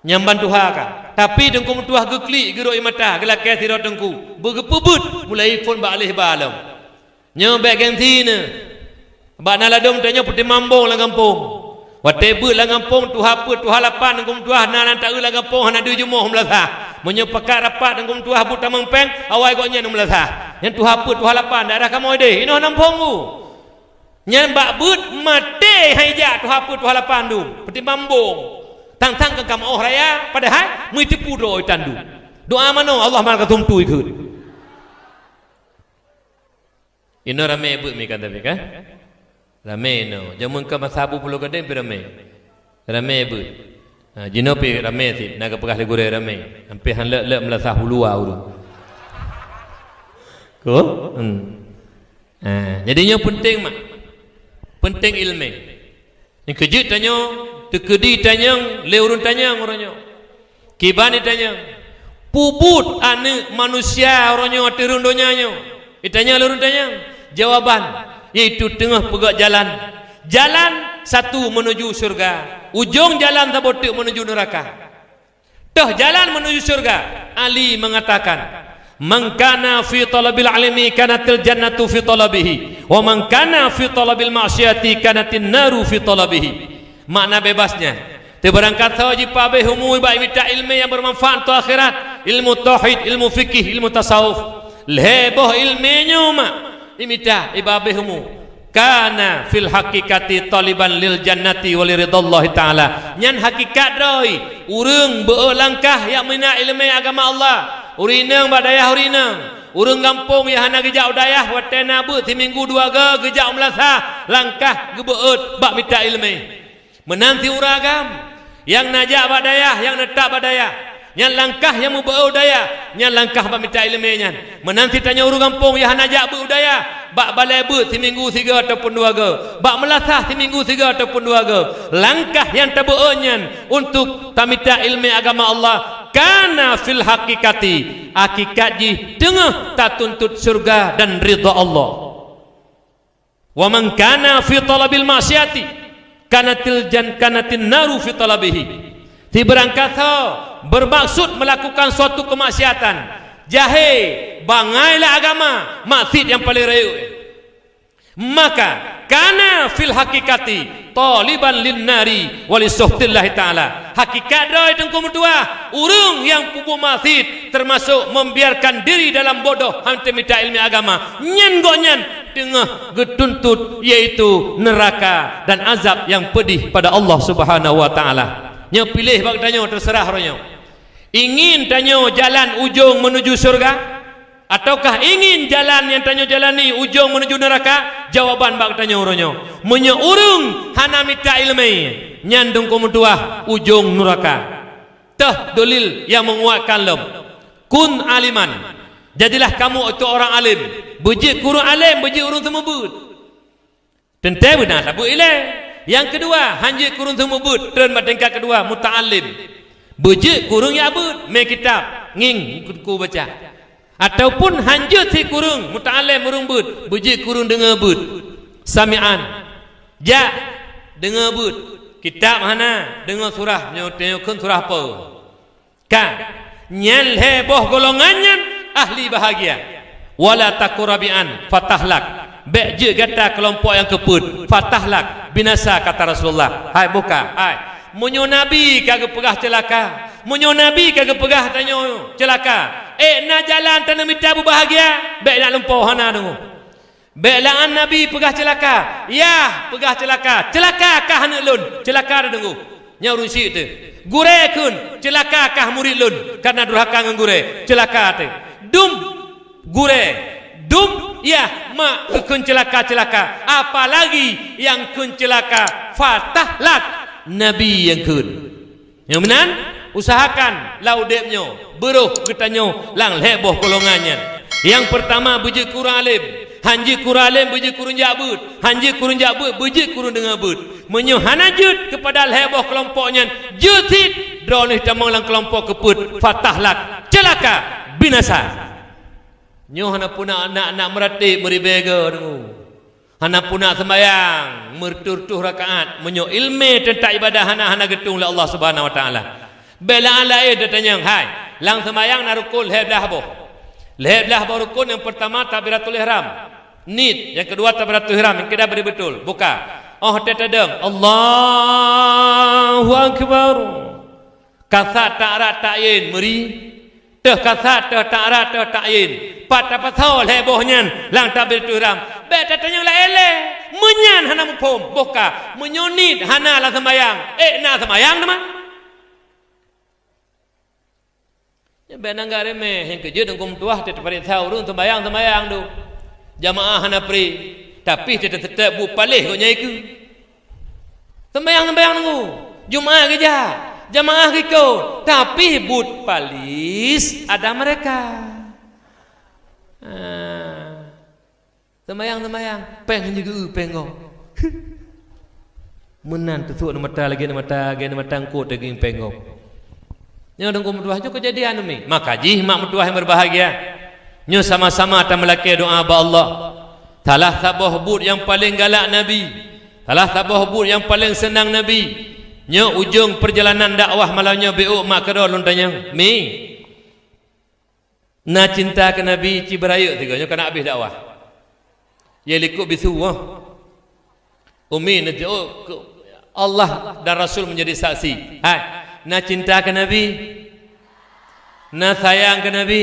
Nyang ban tuha ka. Tapi Teungku meutuah geuklik geurok ie mata, geulakée sidroe teungku, beugeupeubuet mulai phon bak aleh ba lom. Nyoe bék gengsi neuh. Bak na ladôm tanyoe peutimang bong lam gampông. Watée beuet lam gampông, tuha peuet, tuha lapan, Teungku meutuah na lam taeu lam gampông hana deuh jumoh meulasah. Meunyoe pakat rapat Teungku meutuah buet tamong péng, awai gobnyan meulasah. Nyan tuha peuet, tuha lapan, daerah kamoe deh, inoe hana muphom, Bu. Nyan bak beuet maté hai jak tuha peuet, tuha lapan dum, peutimang bong. Tang-tang ka kamoe raya, padahai meuteupu droe tandu. Doa manoe Allah malaikat sumtui kheun. Inoe ramé beuet mi kan, tapi kan? Ramé inoe. Jameun ka masa Abu Pulo Gadeng pih ramé. Ramé beuet. Ha, jinoe pih ramé cit, na geupeugah lé gurée ramé. Hampé han leuek-leuek meulasah u luwa ureuëng. Ko? Hmm. Ha, jadi nyoe peunteng mak. Peunteng iéleumé. Nyang keujeuet tanyoe, teukeudi tanyong lé ureuëng tanyong uroe nyoe. Kiban itanyong, peubuet aneuëk manusia uroe nyoe ateueh rhueng donya nyoe? Itanyong lé ureuëng tanyong. Jawaban, yaitu teungoh peugöt jalan. Jalan satu menuju syurga, ujong jalan saboh teuk menuju neuraka. Toh jalan menuju syurga? Ali mengatakan, "Man kana fi talabil ilmi kanatil jannatu fi talabihi, wa man kana fi talabil maksiati kanatin naru fi talabihi." Makna bebasnya, teubarangkasoe jipaabéh umu bak mita iéleumé nyang bermanfaat untuk akhirat, ilmu tauhid, ilmu fikih, ilmu tasawuf. Lhée boh iéleumé nyoe mak imita ipaabéh umu. Kana fil haqiqati taliban lil jannati wa li ridallahi ta'ala. Nyan hakikat droe, ureuëng beu langkah jak mita iéleumé agama Allah. Ureuëng inong bak dayah ureuëng inong. Ureuëng gampông nyang hana geujak u dayah watée na beuet siminggu dua goe geujak u meulasah, langkah geubeuet bak mita iéleumé. Meunan si ureuëng agam, nyang na jak bak dayah, nyang neutap bak dayah, nyan langkah nyang meubeuet u dayah, nyan langkah bak mita iéleumé nyan. Meunan si tanyoe ureuëng gampông nyang hana jak beuet u dayah, bak balée beuet siminggu sigoe ataupun dua goe, bak meulasah siminggu sigoe ataupun dua goe, langkah nyang tabeuet nyan untuk tamita iéleumé agama Allah, kana fil haqiqati, hakikat jih teungoh tatuntut syurga dan ridha Allah. Wa man kana fi talabil maksiati kanatil jan-, kanatin naru fi talabihi. Sibarangkasoe bermaksud melakukan suatu kemaksiatan, jahé, bangai lam agama, maksiat nyang paleng rayeuk, maka kana fil haqiqati taliban lin nari wa li sukhtillahi ta'ala. Hakikat droe Teungku meutuah, ureuëng nyang peubuet maksiat teumasok membiarkan diri dalam bodoh, han teu mita iéleumé agama, nyan gobnyan teungoh geutuntut, yaitu neuraka dan azab nyang peudih pada Allah Subhanahu wa Ta'ala. Nyoe piléh bak tanyoe, teuseurah uroe nyoe. Ingin tanyoe jalan ujong menuju syurga, ataukah ingin jalan nyang tanyoe jalani ujong menuju neuraka? Jawaban bak tanyoe uroe nyoe, meunyoe ureuëng hana mita iéleumé, nyan Teungku meutuah ujong neuraka. Toh dalil nyang menguatkan lom. Kun aliman. Jadilah kamu itu orang alim. Beujeuet keu ureuëng além, beujeuet ureuëng seumeubeuet. Teuntée beuna tabeuet ilée. Nyang keudua, han jeuet keu ureuëng seumeubeuet, treun bak tingkat keudua, muta'allim. Beujeuet keu ureuëng jak beuet, mé kitab, ngieng ku baca. Ataupun han jeuet sit keu ureuëng muta'allim, ureuëng beuet, beujeuet keu ureuëng deungoe beuet. Sami'an. Jak deungoe beuet. Kitab hana, deungoe surah, nyoe, nyoe kheun surah peue. Ka, nyan lhée boh golongan nyan ahli bahagia. Wala takun rabi'an fatahlak. Bék jeuet gata keulompok nyang keupeuet, fatahlak, binasa, kata Rasulullah. Hai buka, hai. Meunyoe Nabi ka geupeugah ceulaka, meunyoe Nabi ka geupeugah tanyoe ceulaka, ék na jalan taneumita beubahagia, bék na lumpoe hana deungoe. Bék la'an Nabi peugah ceulaka. Yah, peugah ceulaka. Ceulaka kah aneuëk lôn. Ceulaka teuh deungoe. Nyan ureuëng syiek teuh. Gurée kheun, ceulaka kah murit lôn, kareuna durhaka ngon gurée. Ceulaka teuh. Dum gurée. Dum yah mak kheun ceulaka-ceulaka. Apalagi nyang kheun ceulaka fatahlak, Nabi nyang kheun. Nyang meunan, Usahakan lam udeb nyoe, beurôh geutanyoe lam lhée boh golongan nyan. Nyang peurtama beujeuet keu ureuëng além, han jeuet keu ureuëng além beujeuet keu ureuëng jak beuet, han jeuet keu ureuëng jak beuet beujeuet keu ureuëng deungoe beuet. Meunyoe hana jeuet keupada lhée boh keulompok nyan, jeuet cit droeneuh tamong lam keulompok keupeuet, fathlah, ceulaka, binasa. Nyoe hana puna aneuk-aneuk meuratéb meuribée goe deungoe. Hana puna seumayang meureutoh-reutoh rakaat meunyoe ileumé teuntang ibadah hana, hana geutueng lé Allah Subhanahu Wa Taala. Bék lam laén tatanyong, hai, lam seumayang na rukon lhée blaih boh. Lhée blaih boh rukon, nyang peurtama takbiratul ihram. Niet, nyang keudua takbiratul ihram, nyang keuda bri beutôi. Buka. Óh teuteudong, Allahu Akbar. Kasat tak rat tak yin meuri. Teuh kasat, teuh tak rat, teuh tak yin. Pat tapasoe lhée boh nyan lam takbiratul ihram. Bék tatanyong laén lé. Meunyan hana muphom, boh ka. Meunyoe niet hana lam seumayang, ék na seumayang teuma. Nyan bék nanggak reumeh, nyang keujeuet Teungku meutuah teuh tapareksa ureuëng seumayang-seumayang dum. Jamaah hana pri, tapi teuh teutab buet paléh gobnyan ikeue. Seumayang-seumayang Teungku, Jumat geujak, jamaah geuikot, tapi buet paléh ada mereka. Ah. Seumayang-seumayang, péng hana geu-eu péng gob. Meunan teusok aneuk mata lagée aneuk mata, lagée aneuk mata eungkot daging péng gob. Nyoe Teungku meutuah, nyoe keujadian umi. Maka jih mak meutuah nyang berbahagia. Nyoe sama-sama tameulakée doá bak Allah. Salah saboh buet nyang paleng galak Nabi. Salah saboh buet nyang paleng seunang Nabi. Nyoe ujong peurjalanan dakwah malam nyoe, bék mak keudroe lôn tanyong. Mi. Na cinta keu Nabi ci beurayeuk sigoe nyoe ka na abéh dakwah. Ye likot bisu, oh. Umi neujok keu Allah dan Rasul menjadi saksi. Hai, na cinta keu Nabi? Na sayang keu Nabi?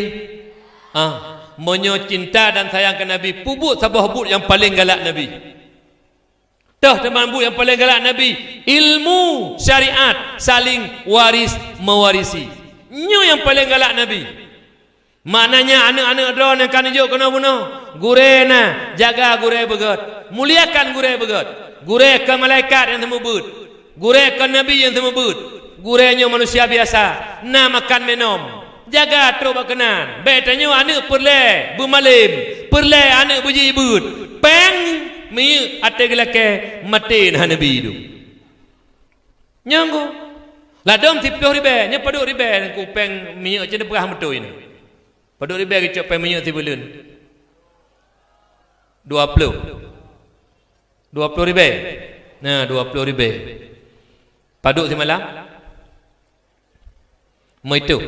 Ah, meunyoe cinta dan sayang keu Nabi, peubuet saboh buet nyang paleng galak Nabi. Toh teuma buet nyang paleng galak Nabi, ilmu syariat, saling waris mewarisi. Nyoe nyang paleng galak Nabi. Maknanya aneuk-aneuk droe nyang ka neujok keunoe bunoe, gurée na, jaga gurée beugét, muliakan gurée beugét. Gurée kon malaikat nyang seumeubeuet, gurée kon nabi nyang seumeubeuet. Gurée nyoe manusia biasa, na makan minom. Jaga trok bak keunan. Bék tanyoe aneuk peureulée beumalem, peureulée aneuk beujeuet beuet. Péng miyueb até geulakée maté na neubi dum. Nyang go. Ladom siploh ribée, nyoe padub ribée Teungku péng miyueb cit neupeugah meuteue nyoe. Padub ribée geucok péng miyueb sibuleuen? Dua ploh. Dua ploh ribée. Nah, dua ploh ribée. Padub simalam? Meuitu.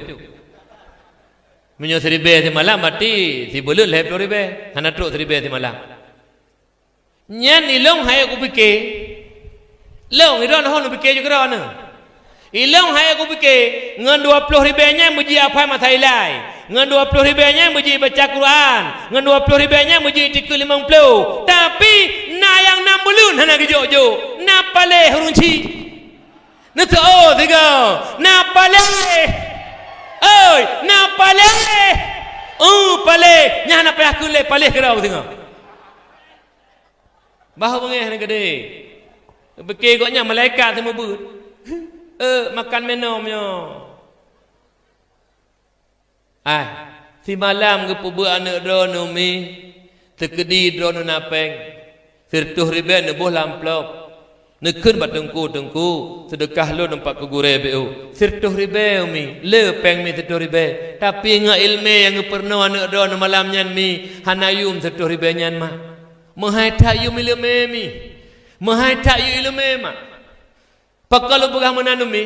Meunyoe siribée simalam, berarti sibuleuen lhée ploh ribée. Hana trok siribée simalam. Nyan ilong hai kupike. Long, ilong lôn pike ju keudroe nyoe. Ilong hai kupike, ngon dua ploh ribée nyan meuji hafai masa ilai. Ngon dua ploh ribée nyan meuji baca Quran. Ngon dua ploh ribée nyan meuji tikeu limong ploh. Tapi, na nyang nam buleuen hana geujok-jok. Na paléh ureuëng chik. Neuseuôt sigoe, na paléh. Oi, na paléh. Uh, paléh. Nyan hana payah kheun lé, paléh keudroe singoh. Bah beungéh nyan keudeh. Pike gobnyan malaikat seumeubeuet. Eh, makan minom nyoe. Ai, simalam geupeubeuet aneuk droeneuh mi, teukeudi droeneuh na péng, sireutôh ribée neuboh lam amplop. Neukheun bak teungku, "Teungku, seudeukah lôn nyoe pat keu gurée B O." "Sireutôh ribée, Umi." "Le péng mi sireutôh ribée, tapi ngon iéleumé nyang geupeurunoe aneuk droeneuh malam nyan mi, hana yum sireutôh ribée nyan, Mak. Meuhai that yum iéleumé mi. Meuhai that yum iéleumé, Mak." Pakon lôn peugah meunan, Umi?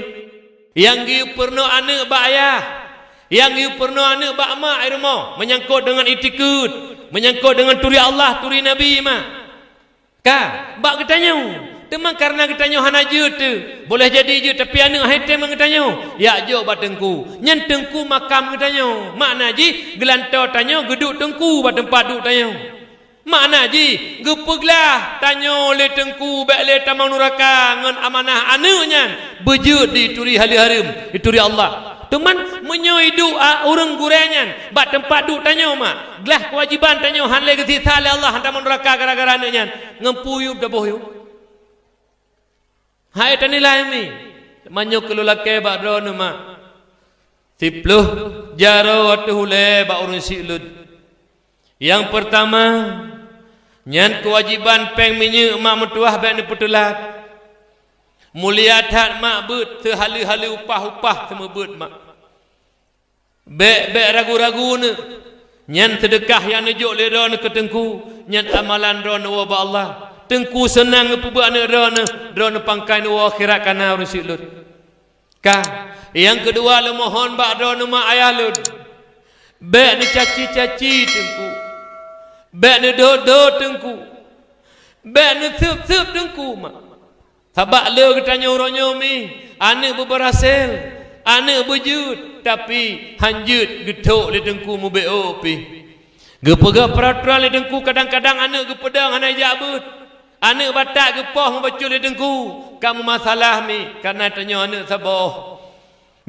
Nyang geupeurunoe aneuk bak ayah, nyang geupeurunoe aneuk bak mak i rumoh, meunyangkot deungon itikeuet, meunyangkot deungon turi Allah, turi Nabi, Mak. Ka, bak geutanyoe. Teuma kareuna geutanyoe hana jeuet teuh, boleh jadi jeuet, tapi aneuk han item ngon geutanyoe. Jak jok bak teungku. Nyan teungku makam geutanyoe. Makna jih, geulantoe tanyoe geuduek teungku bak teumpat duek tanyoe. Makna jih, geupeuglah tanyoe lé teungku bék lé tamong nuraka ngon amanah aneuk nyan beujeuet di turi haleuh hareuem, di turi Allah. Teuma meunyoe iduek a ureuëng gurée nyan bak teumpat duek tanyoe, Mak, glah keuwajéban tanyoe han lé geusiksa lé Allah, han tamong nuraka gara-gara aneuk nyan, ngon peue yum taboh yum? Hai tanilai mi, meunyoe keu lôn lakée bak droeneuh, Mak. Siploh jaroe ateueh ulée bak ureuëng syiek lôn. Nyang peurtama, nyan keuwajéban péng minyeuk mak meutuwah bék neupeuteulat. Mulia that mak beuet, seuhaleue-haleue upah-upah seumeubeuet mak. Bék-bék ragu-ragu neuh, nyan seudeukah nyang neujok lé droeneuh keu teungku, nyan amalan droeneuh woe bak Allah. Teungku seunang geupeubeuet aneuëk droeneuh, droeneuh pangkai neuwoe akhirat kana ureuëng syiek lôn. Ka, nyang keudua leumohon bak droeneuh mak ayah lôn, bék neucaci-caci teungku, bék neudot-dot teungku, bék neuseueb-seueb teungku mak. Sabab le geutanyoe uroe nyoe mi, aneuëk beubeurasel, aneuëk beujeuet, tapi han jeuet geuthok lé teungku mubeuôk pih. Geupeugah peuratoran lé teungku kadang-kadang aneuëk geupeudong hana jak beuet. Aneuëk batat geupoh meubacut lé teungku, ka meumasalah mi, kareuna tanyoe aneuëk saboh.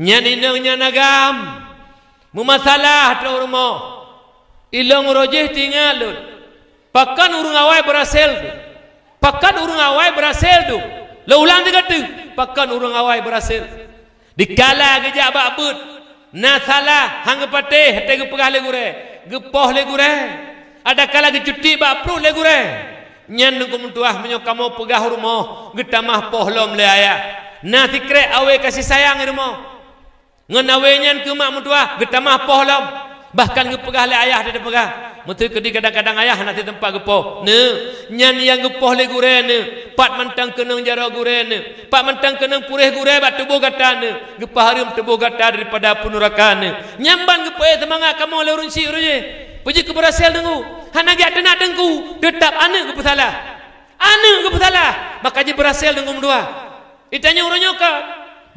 Nyan inong nyan agam, meumasalah ateueh rumoh. Ilong roh jih tingat lôn. Pakon ureuëng awai beurasel tu? Pakon ureuëng awai beurasel tu? Lôn ulang sigoe teuk, pakon ureuëng awai beurasel? Dikala geujak bak beuet, na salah han geupatéh, até geupeugah lé gurée, geupoh lé gurée. Adakala geucuti bak pruet lé gurée. Nyan teungku meutuwah meunyoe kamoe peugah u rumoh, geutamah poh lom lé ayah. Na sikrek awé kasih sayang i rumoh. Ngon awé nyan keu mak meutuwah geutamah poh lom. Bahkan geupeugah lé ayah teupeugah, meusikeudi kadang-kadang ayah hana teumpat geupoh. Neuh, nyan nyang geupoh lé gurée neuh, pat mantong keunong jaroe gurée neuh, pat mantong keunong puréh gurée bak tuboh gata neuh, geupeuhareuem tuboh gata daripada apui nuraka neuh. Nyan ban geupeuék seumangat kamoe lé ureuëng syiek ureuëng jih. Peue jeuet keu beurasel teungku? Hana geujak teunak teungku, teutab aneuëk geupeusalah. Aneuëk geupeusalah, maka jih beurasel teungku meutuwah. Itanyoe uroe nyoe ka,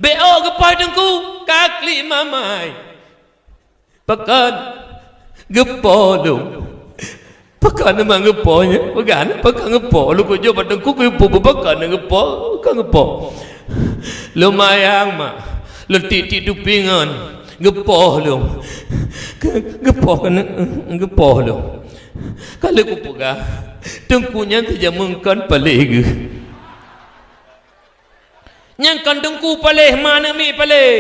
bék ôk geupoh teungku, ka klik mamai. Pakon geupoh lôn? Pakon teuma geupoh nyan? Peugah na pakon geupoh? Lôn kujok bak teungku, kujok bak pakon geupoh, pakon geupoh. Lôn mayang mak, lôn tik-tik tupi ngon geupoh lôn. Geupoh keuneuk geupoh lôn. Ka lheueh kupeugah, teungku nyan sijameun kon paléh geuh. Nyang kon teungku paléh, ma aneuëk miet paléh.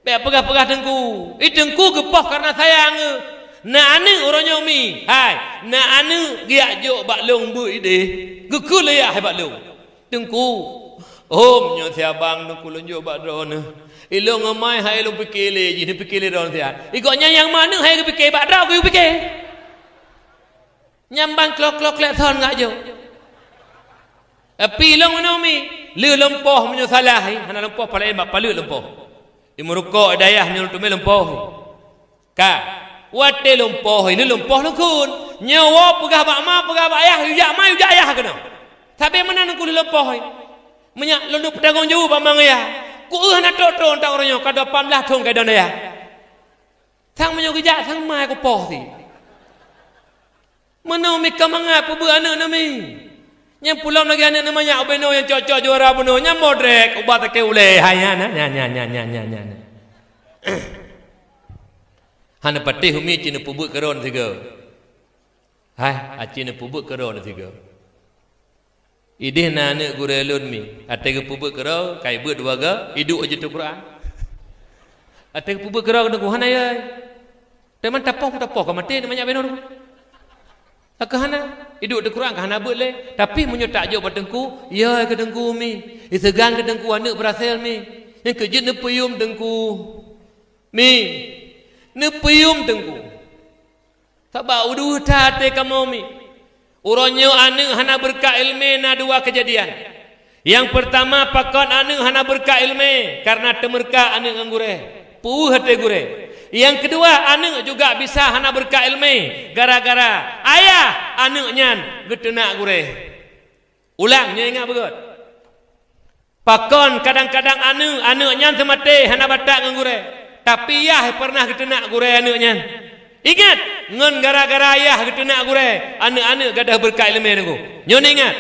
Bék peugah-peugah teungku. I teungku geupoh kareuna sayang geuh. Na aneuëk uroe nyoe mi, hai, na aneuëk geujak jok bak lôn beuet idéh. Geukheun lé ayah bak lôn, "Teungku, hom nyoe si abang teungku lôn jok bak droeneuh. Ilong ngon mai hai lôn pike lé jih, neupike lé droeneuh siat." I gobnyan nyang ma aneuëk hai geupike, bak droe geupike. Nyan ban klok-klok klek thon ngak jok. Tapi ilong meunoe mi, lheueh lôn poh meunyoe salah, hana lôn poh, paléh bak paleuet lôn poh. I meurukok dayah meunyoe lôn teumé lôn poh. Ka, watée lôn poh, lheueh lôn poh lôn kheun. Nyoe woe peugah bak ma, peugah bak ayah, yue jak ma, yue jak ayah keunoe. Sabé meunan lôn kheun lheueh lôn poh. Meunyak lôn peutanggong jaweueb bak ma ngon ayah. Kueu hana trok-trok ntak uroe nyoe, ka dua lapan blaih thon ka idong dayah. Sang meunyoe geujak sang ma kupoh si. Meunoe mi ka mangat peubeuet aneuëk neuh mi. Nyang pulom lagée aneuëk neuh manyak ubé noe nyang cok-cok juara bunoe nyang modrek ubat takée ulée hai nyan, nyan, nyan. Hana patéh umi ci neupeubeuet keudroe sigoe. Hai, aci neupeubeuet keudroe sigoe. Idéh na aneuëk gurée lôn mi, até geupeubeuet keudroe, kai beuet dua goe, iduek jeuet Quran. Até geupeubeuet keudroe keuneuk hana yai. Teuma tapoh pun tapoh ka maté, teuma nyak binoe. Ka hana, iduek di Quran ka hana beuet lé. Tapi meunyoe tak jok bak teungku, yai keu teungku mi. Iseugan keu teungku aneuëk beurasel mi. Nyang keu jeuet neupeuyum teungku. Mi, neupeuyum teungku. Sabab udeuh that até kamoe mi. Uroe nyoe aneuëk hana beureukat iéleumé na dua keujadian. Nyang peurtama, pakon aneuëk hana beureukat iéleumé kareuna teumeureukat aneuëk ngon gurée, peue até gurée. Nyang keudua, aneuëk juga bisa hana beureukat iéleumé gara-gara ayah aneuëk nyan geuteunak gurée. Ulang nyoe ingat beugét. Pakon kadang-kadang aneuëk, aneuëk nyan seumaté hana batat ngon gurée, tapi yah peureunah geuteunak gurée aneuëk nyan. Ingat, ngon gara-gara yah geuteunak gurée, aneuëk-aneuëk gadôh beureukat iéleumé teungku. Nyoe ingat.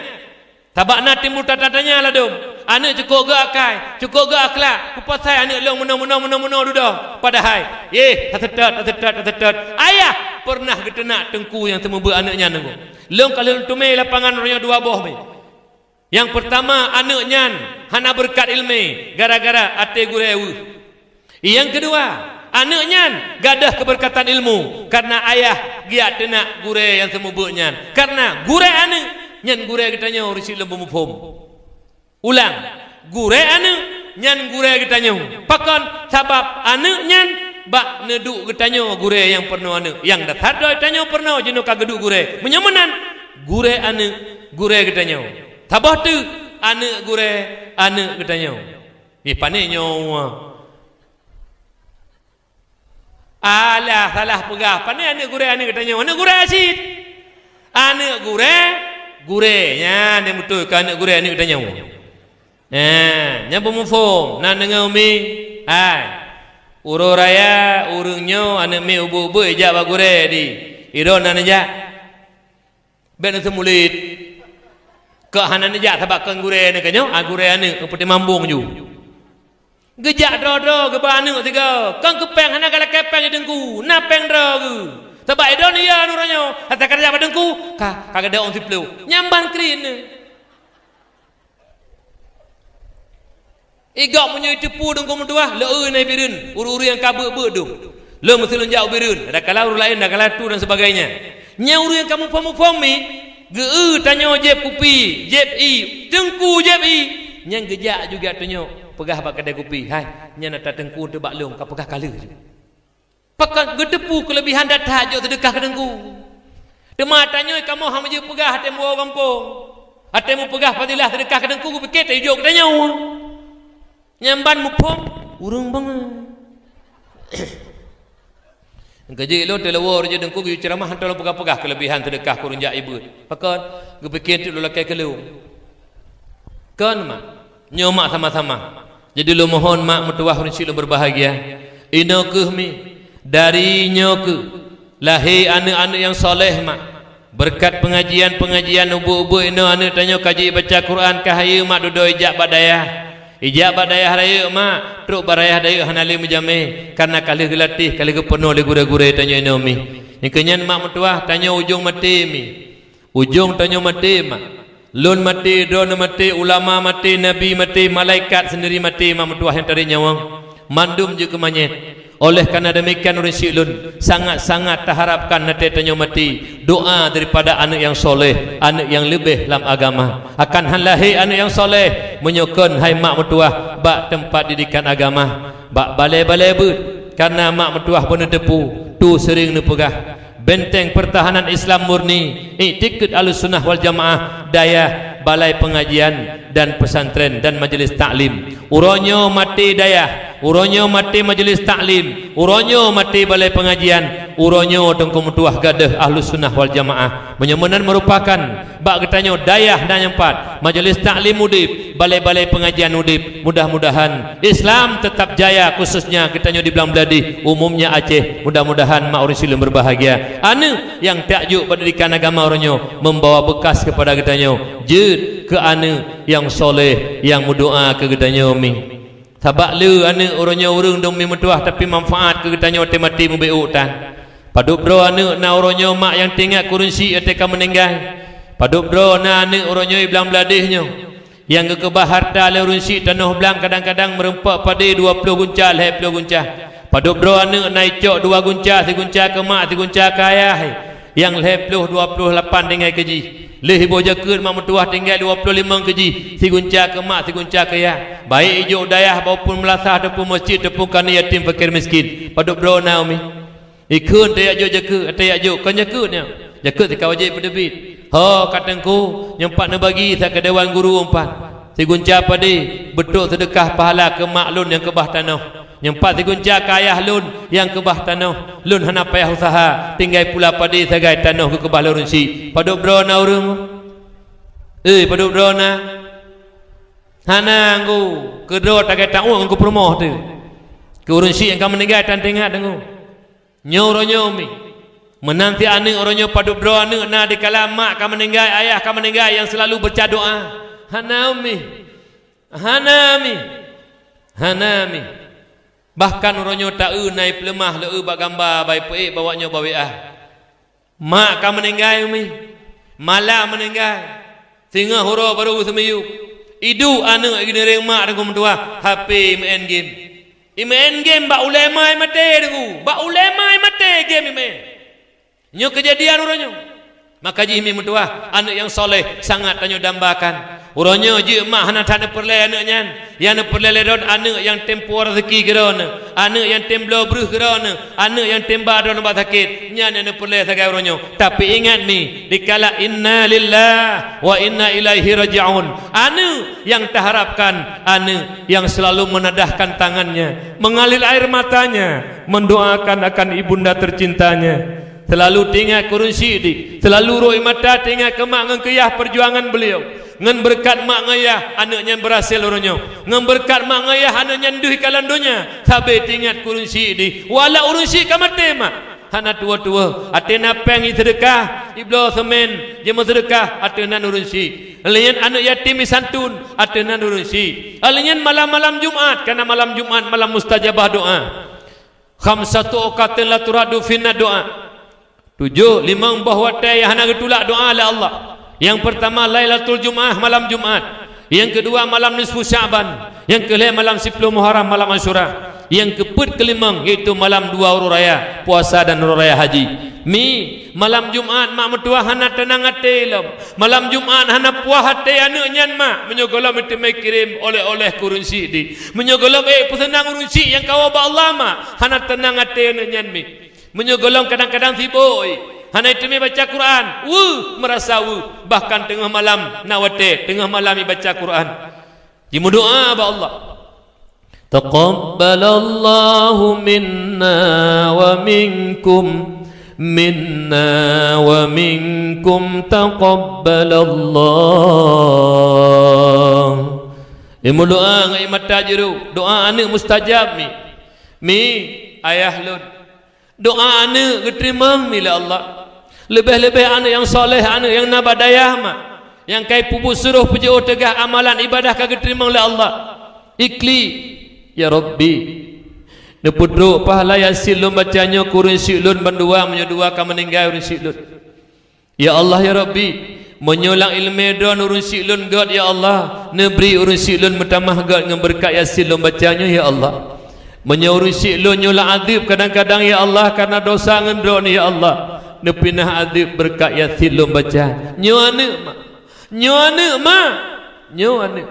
Sabab na timbul tata-tanya ladôm. Aneuëk cukôp gét akai, cukôp gét akhlak, peue pasai aneuëk lôn meunoe-meunoe, meunoe-meunoe dudoe. Padahai, yeh, taseutôt, taseutôt, taseutôt. Ayah peureunah geuteunak teungku nyang seumeubeuet aneuëk nyan teungku. Lôn ka lôn teumé lapangan uroe nyoe dua boh mi. Nyang peurtama, aneuëk nyan hana beureukat iéleumé gara-gara até gurée weueh. Nyang keudua, aneuëk nyan gadôh keubeurkatan ilmu, kareuna ayah geujak teunak gurée nyang seumeubeuet nyan. Kareuna gurée aneuëk nyan gurée geutanyoe, ureuëng syiek lôn beumuphom. Ulang, gurée aneuëk nyan gurée geutanyoe. Pakon? Sabab aneuëk nyan bak neuduek geutanyoe gurée nyang peurunoe aneuëk. Nyang dasar droe tanyoe peurunoe jinoe ka geuduek gurée. Meunyoe meunan, gurée aneuëk gurée geutanyoe. Saboh teuk, aneuëk gurée aneuëk geutanyoe. Ih, pané nyoe? Alah, salah peugah. Pané aneuëk gurée aneuëk geutanyoe? Aneuëk gurée cit. Aneuëk gurée, gurée. Nyan nyang beutôi keu aneuëk gurée aneuëk geutanyoe. Eh, nyan beumuphom. Na deungoe mi? Hai. Uroe raya, ureuëng nyoe aneuëk mi ubeuek-ubeuek ijak bak gurée di. Idroe na neujak. Bék neuseumulit. Kok hana neujak sabab kon gurée neuh keu nyoe, a gurée aneuëk, peutimang bong ju. Geujak droe-droe geuba aneuëk sigoe. Kon keu péng, hana galakée péng di teungku, na péng droe geuh. Sabab idroe neuyue aneuëk uroe nyoe, hana ka neujak bak teungku, ka, ka geudong siploh. Nyan ban kriet neuh. Igok meunyoe iteupeue teungku meutuwah, lé eu na i Bireuen, ureuëng-ureuëng nyang ka beuet-beuet dum. Lôn meusilon jak u Bireuen, adakala ureuëng laén, adakala tu dan sebagainya. Nyang ureuëng nyang ka muphom-muphom mi, geu-eu tanyoe jieb kupi, jieb ié, teungku jieb ié, nyang geujak juga tanyoe peugah bak keudée kupi, "Hai, nyan ata teungku teuh bak lôn, ka peugah ka lheueh." Pakon? Geuteupeue keuleubihan that-that jok seudeukah keu teungku. Teuma tanyoe kamoe hana jeuet peugah até meuwoe gampông, até meupeugah fadilah seudeukah keu teungku, geupike teuh jok keu tanyoe. Nyan ban muphom ureuëng bangai. Keujeuet lôn teuh lewor jeuet teungku geuyue ceuramah hantom lôn peugah-peugah keuleubihan seudeukah keu ureuëng jak ié beuet. Pakon? Geupike teuk lôn lakée keu lôn. Kon mak? Nyoe mak sama-sama. Jadi lôn mohon mak meutuwah ureuëng syiek lôn beubahgia. Inoe kheueh mi, dari nyoe kheueh lahé aneuëk-aneuëk nyang soleh mak. Beureukat peungajian-peungajian ubeuek-ubeuek inoe aneuëk tanyoe ka jibaca Quran ka hayeue mak dudoe ijak bak dayah. Ijak bak dayah rayeuk mak, trok bak dayah rayeuk hana lé meujamé, kareuna ka lheueh geulatéh, ka lheueh geupeurunoe lé gurée-gurée tanyoe inoe mi. Nyang keu nyan mak meutuwah tanyoe ujong maté mi. Ujong tanyoe maté mak. Lôn maté, droeneuh maté, ulama maté, nabi maté, malaikat seundiri maté mak meutuwah nyang tarek nyawöng. Mandum jeuet keu manyét. Oleh karena demikian ureuëng syiek lôn, sangat-sangat taharapkan watée tanyoe maté, doa daripada aneuëk nyang soleh, aneuëk nyang leubeh lam agama. Akan han lahé aneuëk nyang soleh, meunyoe kon hai mak meutuwah bak teumpat didikan agama, bak balée-balée beuet, karena mak meutuwah beuneuteupeue, tu seuring neupeugah. Benteng pertahanan Islam murni, iktikeuet Ahlussunnah wal Jamaah, dayah, balai pengajian, dan pesantren, dan majelis taklim. Uroe nyoe maté dayah, uroe nyoe maté majelis taklim, uroe nyoe maté balai pengajian, uroe nyoe teungku meutuwah gadôh Ahlussunnah wal Jamaah. Meunyoe meunan meurupakan bak geutanyoe dayah na nyang pat, majelis taklim udeb, balai-balai pengajian udeb. Mudah-mudahan Islam tetap jaya, khususnya geutanyoe di Blang Bladeh, umumnya Aceh. Mudah-mudahan mak ureuëng syiek lôn beubahgia. Aneuëk nyang tajok bak didikan agama uroe nyoe membawa bekas kepada geutanyoe. Jeuet keu aneuëk nyang soleh nyang meudoa keu geutanyoe mi. Sabab le aneuëk uroe nyoe ureuëng dong mi meutuwah tapi manfaat keu geutanyoe watée maté mubeuet tan. Padub droe aneuëk na uroe nyoe mak nyang teuingat keu ureuëng syiek watée ka meuninggai. Padub droe na aneuëk uroe nyoe i Blang Bladeh nyoe. Nyang geukeubah harta lé ureuëng syiek tanoh blang kadang-kadang meurumpok padé dua ploh gunca, lhée ploh gunca. Padub droe aneuëk na icok dua gunca, sigunca keu mak, sigunca keu ayah. Nyang lhée ploh dua ploh lapan tinggai keu jih. Lheueh iboh jakeuet mak meutuwah tinggai dua ploh limong keu jih, sigunca keu mak, sigunca keu ayah. Baik ijok dayah, ataupun meulasah, ataupun meuseujid, ataupun keu aneuëk yatim, fakir, miskin. Padub droe na umi. Ikheun tajak jok jakeuet, tajak jok, kon jakeuet nyan. Jakeuet sikawa jeuet peuteubiet. Ho ka teungku, nyoe pat neubagi sa keu dewan guru empat. Sigunca padé, beutôk seudeukah pahala keu mak lôn nyang keubah tanoh. Nyoe pat sigunca keu ayah lôn nyang keubah tanoh. Lôn hana payah useuha, tinggai pula padé sagai tanoh geukeubah lé ureuëng syiek. Padub droe na ureuëng? Eh, padub droe na? Hana, nggu, keudroe tagai taôt ngon keu peurumoh teuh. Keu ureuëng syiek nyang ka meuninggai tan teuingat teungku. Nyoe uroe nyoe mi. Meunan cit aneuëk uroe nyoe padub droe aneuëk na dikala mak ka meuninggai, ayah ka meuninggai nyang seulalu beuca doa. Hana umi. Hana umi. Hana umi. Bahkan uroe nyoe ta-eu na ipeuleumah lé eu bak gamba bai peuék bak awak nyoe bak W A. Mak ka meuninggai umi. Malam meuninggai. Singoh uroe barô seumiyueb. Iduek aneuëk i neureng mak teungku meutuwah, H P meu'en game. Imeu'en game bak ulée ma maté, Teungku. Bak ulée ma maté game imeu'en. Nyoe keujadian uroe nyoe. Maka jih mi meutuwah, aneuëk nyang saleh sangat tanyoe dambakan. Uroe nyoe jeuet mak hana that neupeureulée aneuëk nyan. Nyang neupeureulée lé droeneuh aneuëk nyang tem puwoe raseuki keu droeneuh, aneuëk nyang tem bloe breueh keu droeneuh, aneuëk nyang tem ba droeneuh bak sakét. Nyan nyang neupeureulée sagai uroe nyoe. Tapi ingat mi, dikala inna lillahi wa inna ilaihi raji'un, aneuëk nyang taharapkan, aneuëk nyang selalu menadahkan tangannya, mengalir air matanya, mendoakan akan ibunda tercintanya. Selalu teuingat keu ureuëng syiek di, selalu rhot mata teuingat keu mak ngon keu yah perjuangan beliau. Ngon beureukat mak ngon yah, aneuëk nyan beurhasil uroe nyoe. Ngon beureukat mak ngon yah, aneuëk nyan deuh ikalon donya. Sabe teuingat keu ureuëng syiek di. Walau ureuëng syiek ka maté mak, hana tuwoe-tuwoe. Ateueh na péng iseudeukah, ibloe seumén, jimeuseudekah, ateueh nan ureuëng syiek. Lheueh nyan aneuëk yatim isantun, ateueh nan ureuëng syiek. Lheueh nyan malam-malam Jumat, karena malam Jumat malam mustajabah doa. Khamsatu awqatin la turaddu fihinna du'a. Tujoh, limong boh watée nyang hana geutulak doa lé Allah. Nyang peurtama Lailatul Jumaah, malam Jumat. Nyang keudua malam nisfu Sya'ban. Nyang keulhée malam siploh Muharram, malam Asyura. Nyang keupeuet keulimong yaitu malam dua uroe raya, puasa dan uroe raya haji. Mi, malam Jumat mak meutuwah hana teunang até lom. Malam Jumat hana puah até aneuëk nyan mak. Meunyoe gohlom teumé kirém oleh-oleh keu ureuëng syiek di. Meunyoe gohlom ék peuseunang ureuëng syiek nyang kawoe bak Allah mak, hana teunang até aneuëk nyan mi. Meunyoe gohlom kadang-kadang sibok, hana teumé baca Quran, weueh, meurasa weueh, bahkan teungoh malam na watée teungoh malam ibaca Quran. Jimeudoa bak Allah. Taqabbalallahu minna wa minkum, minna wa minkum taqabbalallah. Imeudoa ngon mata jiru, doa aneuëk mustajab mi. Mi, ayah lôn. Doa aneuëk geuteurimong mi lé Allah. Leubeh-leubeh aneuëk nyang saleh, aneuëk nyang na bak dayah mak, nyang ka ipeubuet surôh peujiôh teugah amalan ibadah ka geuteurimong lé Allah. Iklik, ya Rabbi, neupeutrok pahala Yasin lôn baca nyoe keu ureuëng syiek lôn bandua meunyoe dua ka meuninggai ureuëng syiek lôn. Ya Allah, ya Rabbi, meunyoe lam iéleumé droen ureuëng syiek lôn gét, ya Allah, neubri ureuëng syiek lôn meutamah gét ngon beureukat Yasin lôn baca nyoe, ya Allah. Meunyoe ureuëng syiek lôn nyoe lam adeueb kadang-kadang, ya Allah, karena dosa ngon droen, ya Allah, neupinah adeueb beureukat Yasin lôn baca. Nyoe aneuëk mak, nyoe aneuëk mak, nyoe aneuëk.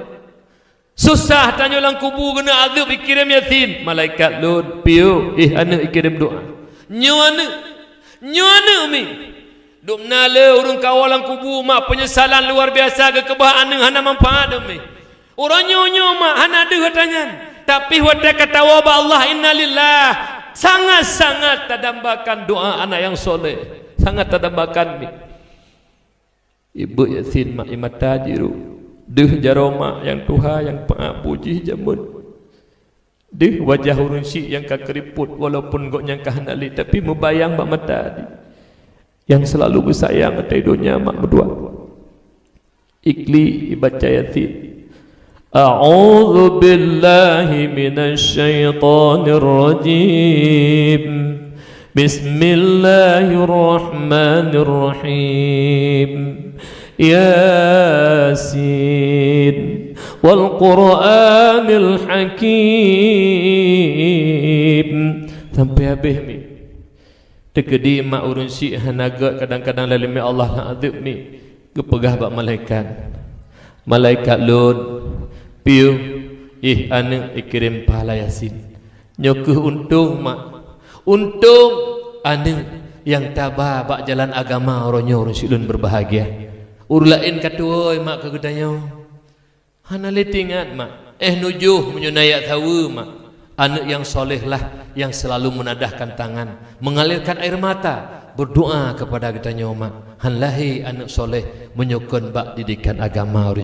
Susah tanyoe lam kubu keuneuk adeueb ikirém Yasin. Malaikat lôn, piôh, ih aneuëk ikirém doa. Nyoe aneuëk, nyoe aneuëk mi. Dum na le ureuëng kawoe lam kubu mak peunyesalan luar biasa geukeubah aneuëk hana manfaat dum mi. Uroe nyoe nyoe mak hana deuh ata nyan. Tapi watée ka tawoe bak Allah, innalillah. Sangat-sangat tadambakan doa anak nyang saleh. Sangat tadambakan mi. Ibeuet Yasin mak i mata jiru. Deuh jaroe mak nyang tuha nyang peuabu jih jameun. Deuh wajah ureuëng syiek nyang ka keuripot walaupun gobnyan ka hana lé tapi meubayang bak mata di. Nyang seulalu beusayang ateueh donya mak meudoa. Iklik ibaca Yasin. A'udzu billahi minasy syaithanir rajim. Bismillahirrahmanirrahim. Yasin. Wal Qur'anil Hakim. Sampai habéh mi. Teukeudi mak ureuëng syiek hana gét kadang-kadang laleume Allah lam adeueb mi, geupeugah bak malaikat, "Malaikat lôn, piôh, ih aneuëk ikirém pahala Yasin." Nyoe kheueh untông mak, untông aneuëk nyang taba bak jalan agama uroe nyoe ureuëng syiek lôn beubahgia. Ureuëng laén ka tuwoe mak keu geutanyoe. Hana lé teuingat mak, eh nujoh meunyoe na jak saweue mak, aneuëk nyang saleh lah nyang seulalu meunadahkan tangan, mengalirkan air mata, beudoa keupada geutanyoe mak. Han lahé aneuëk saleh meunyoe kon bak didikan agama ureuëng.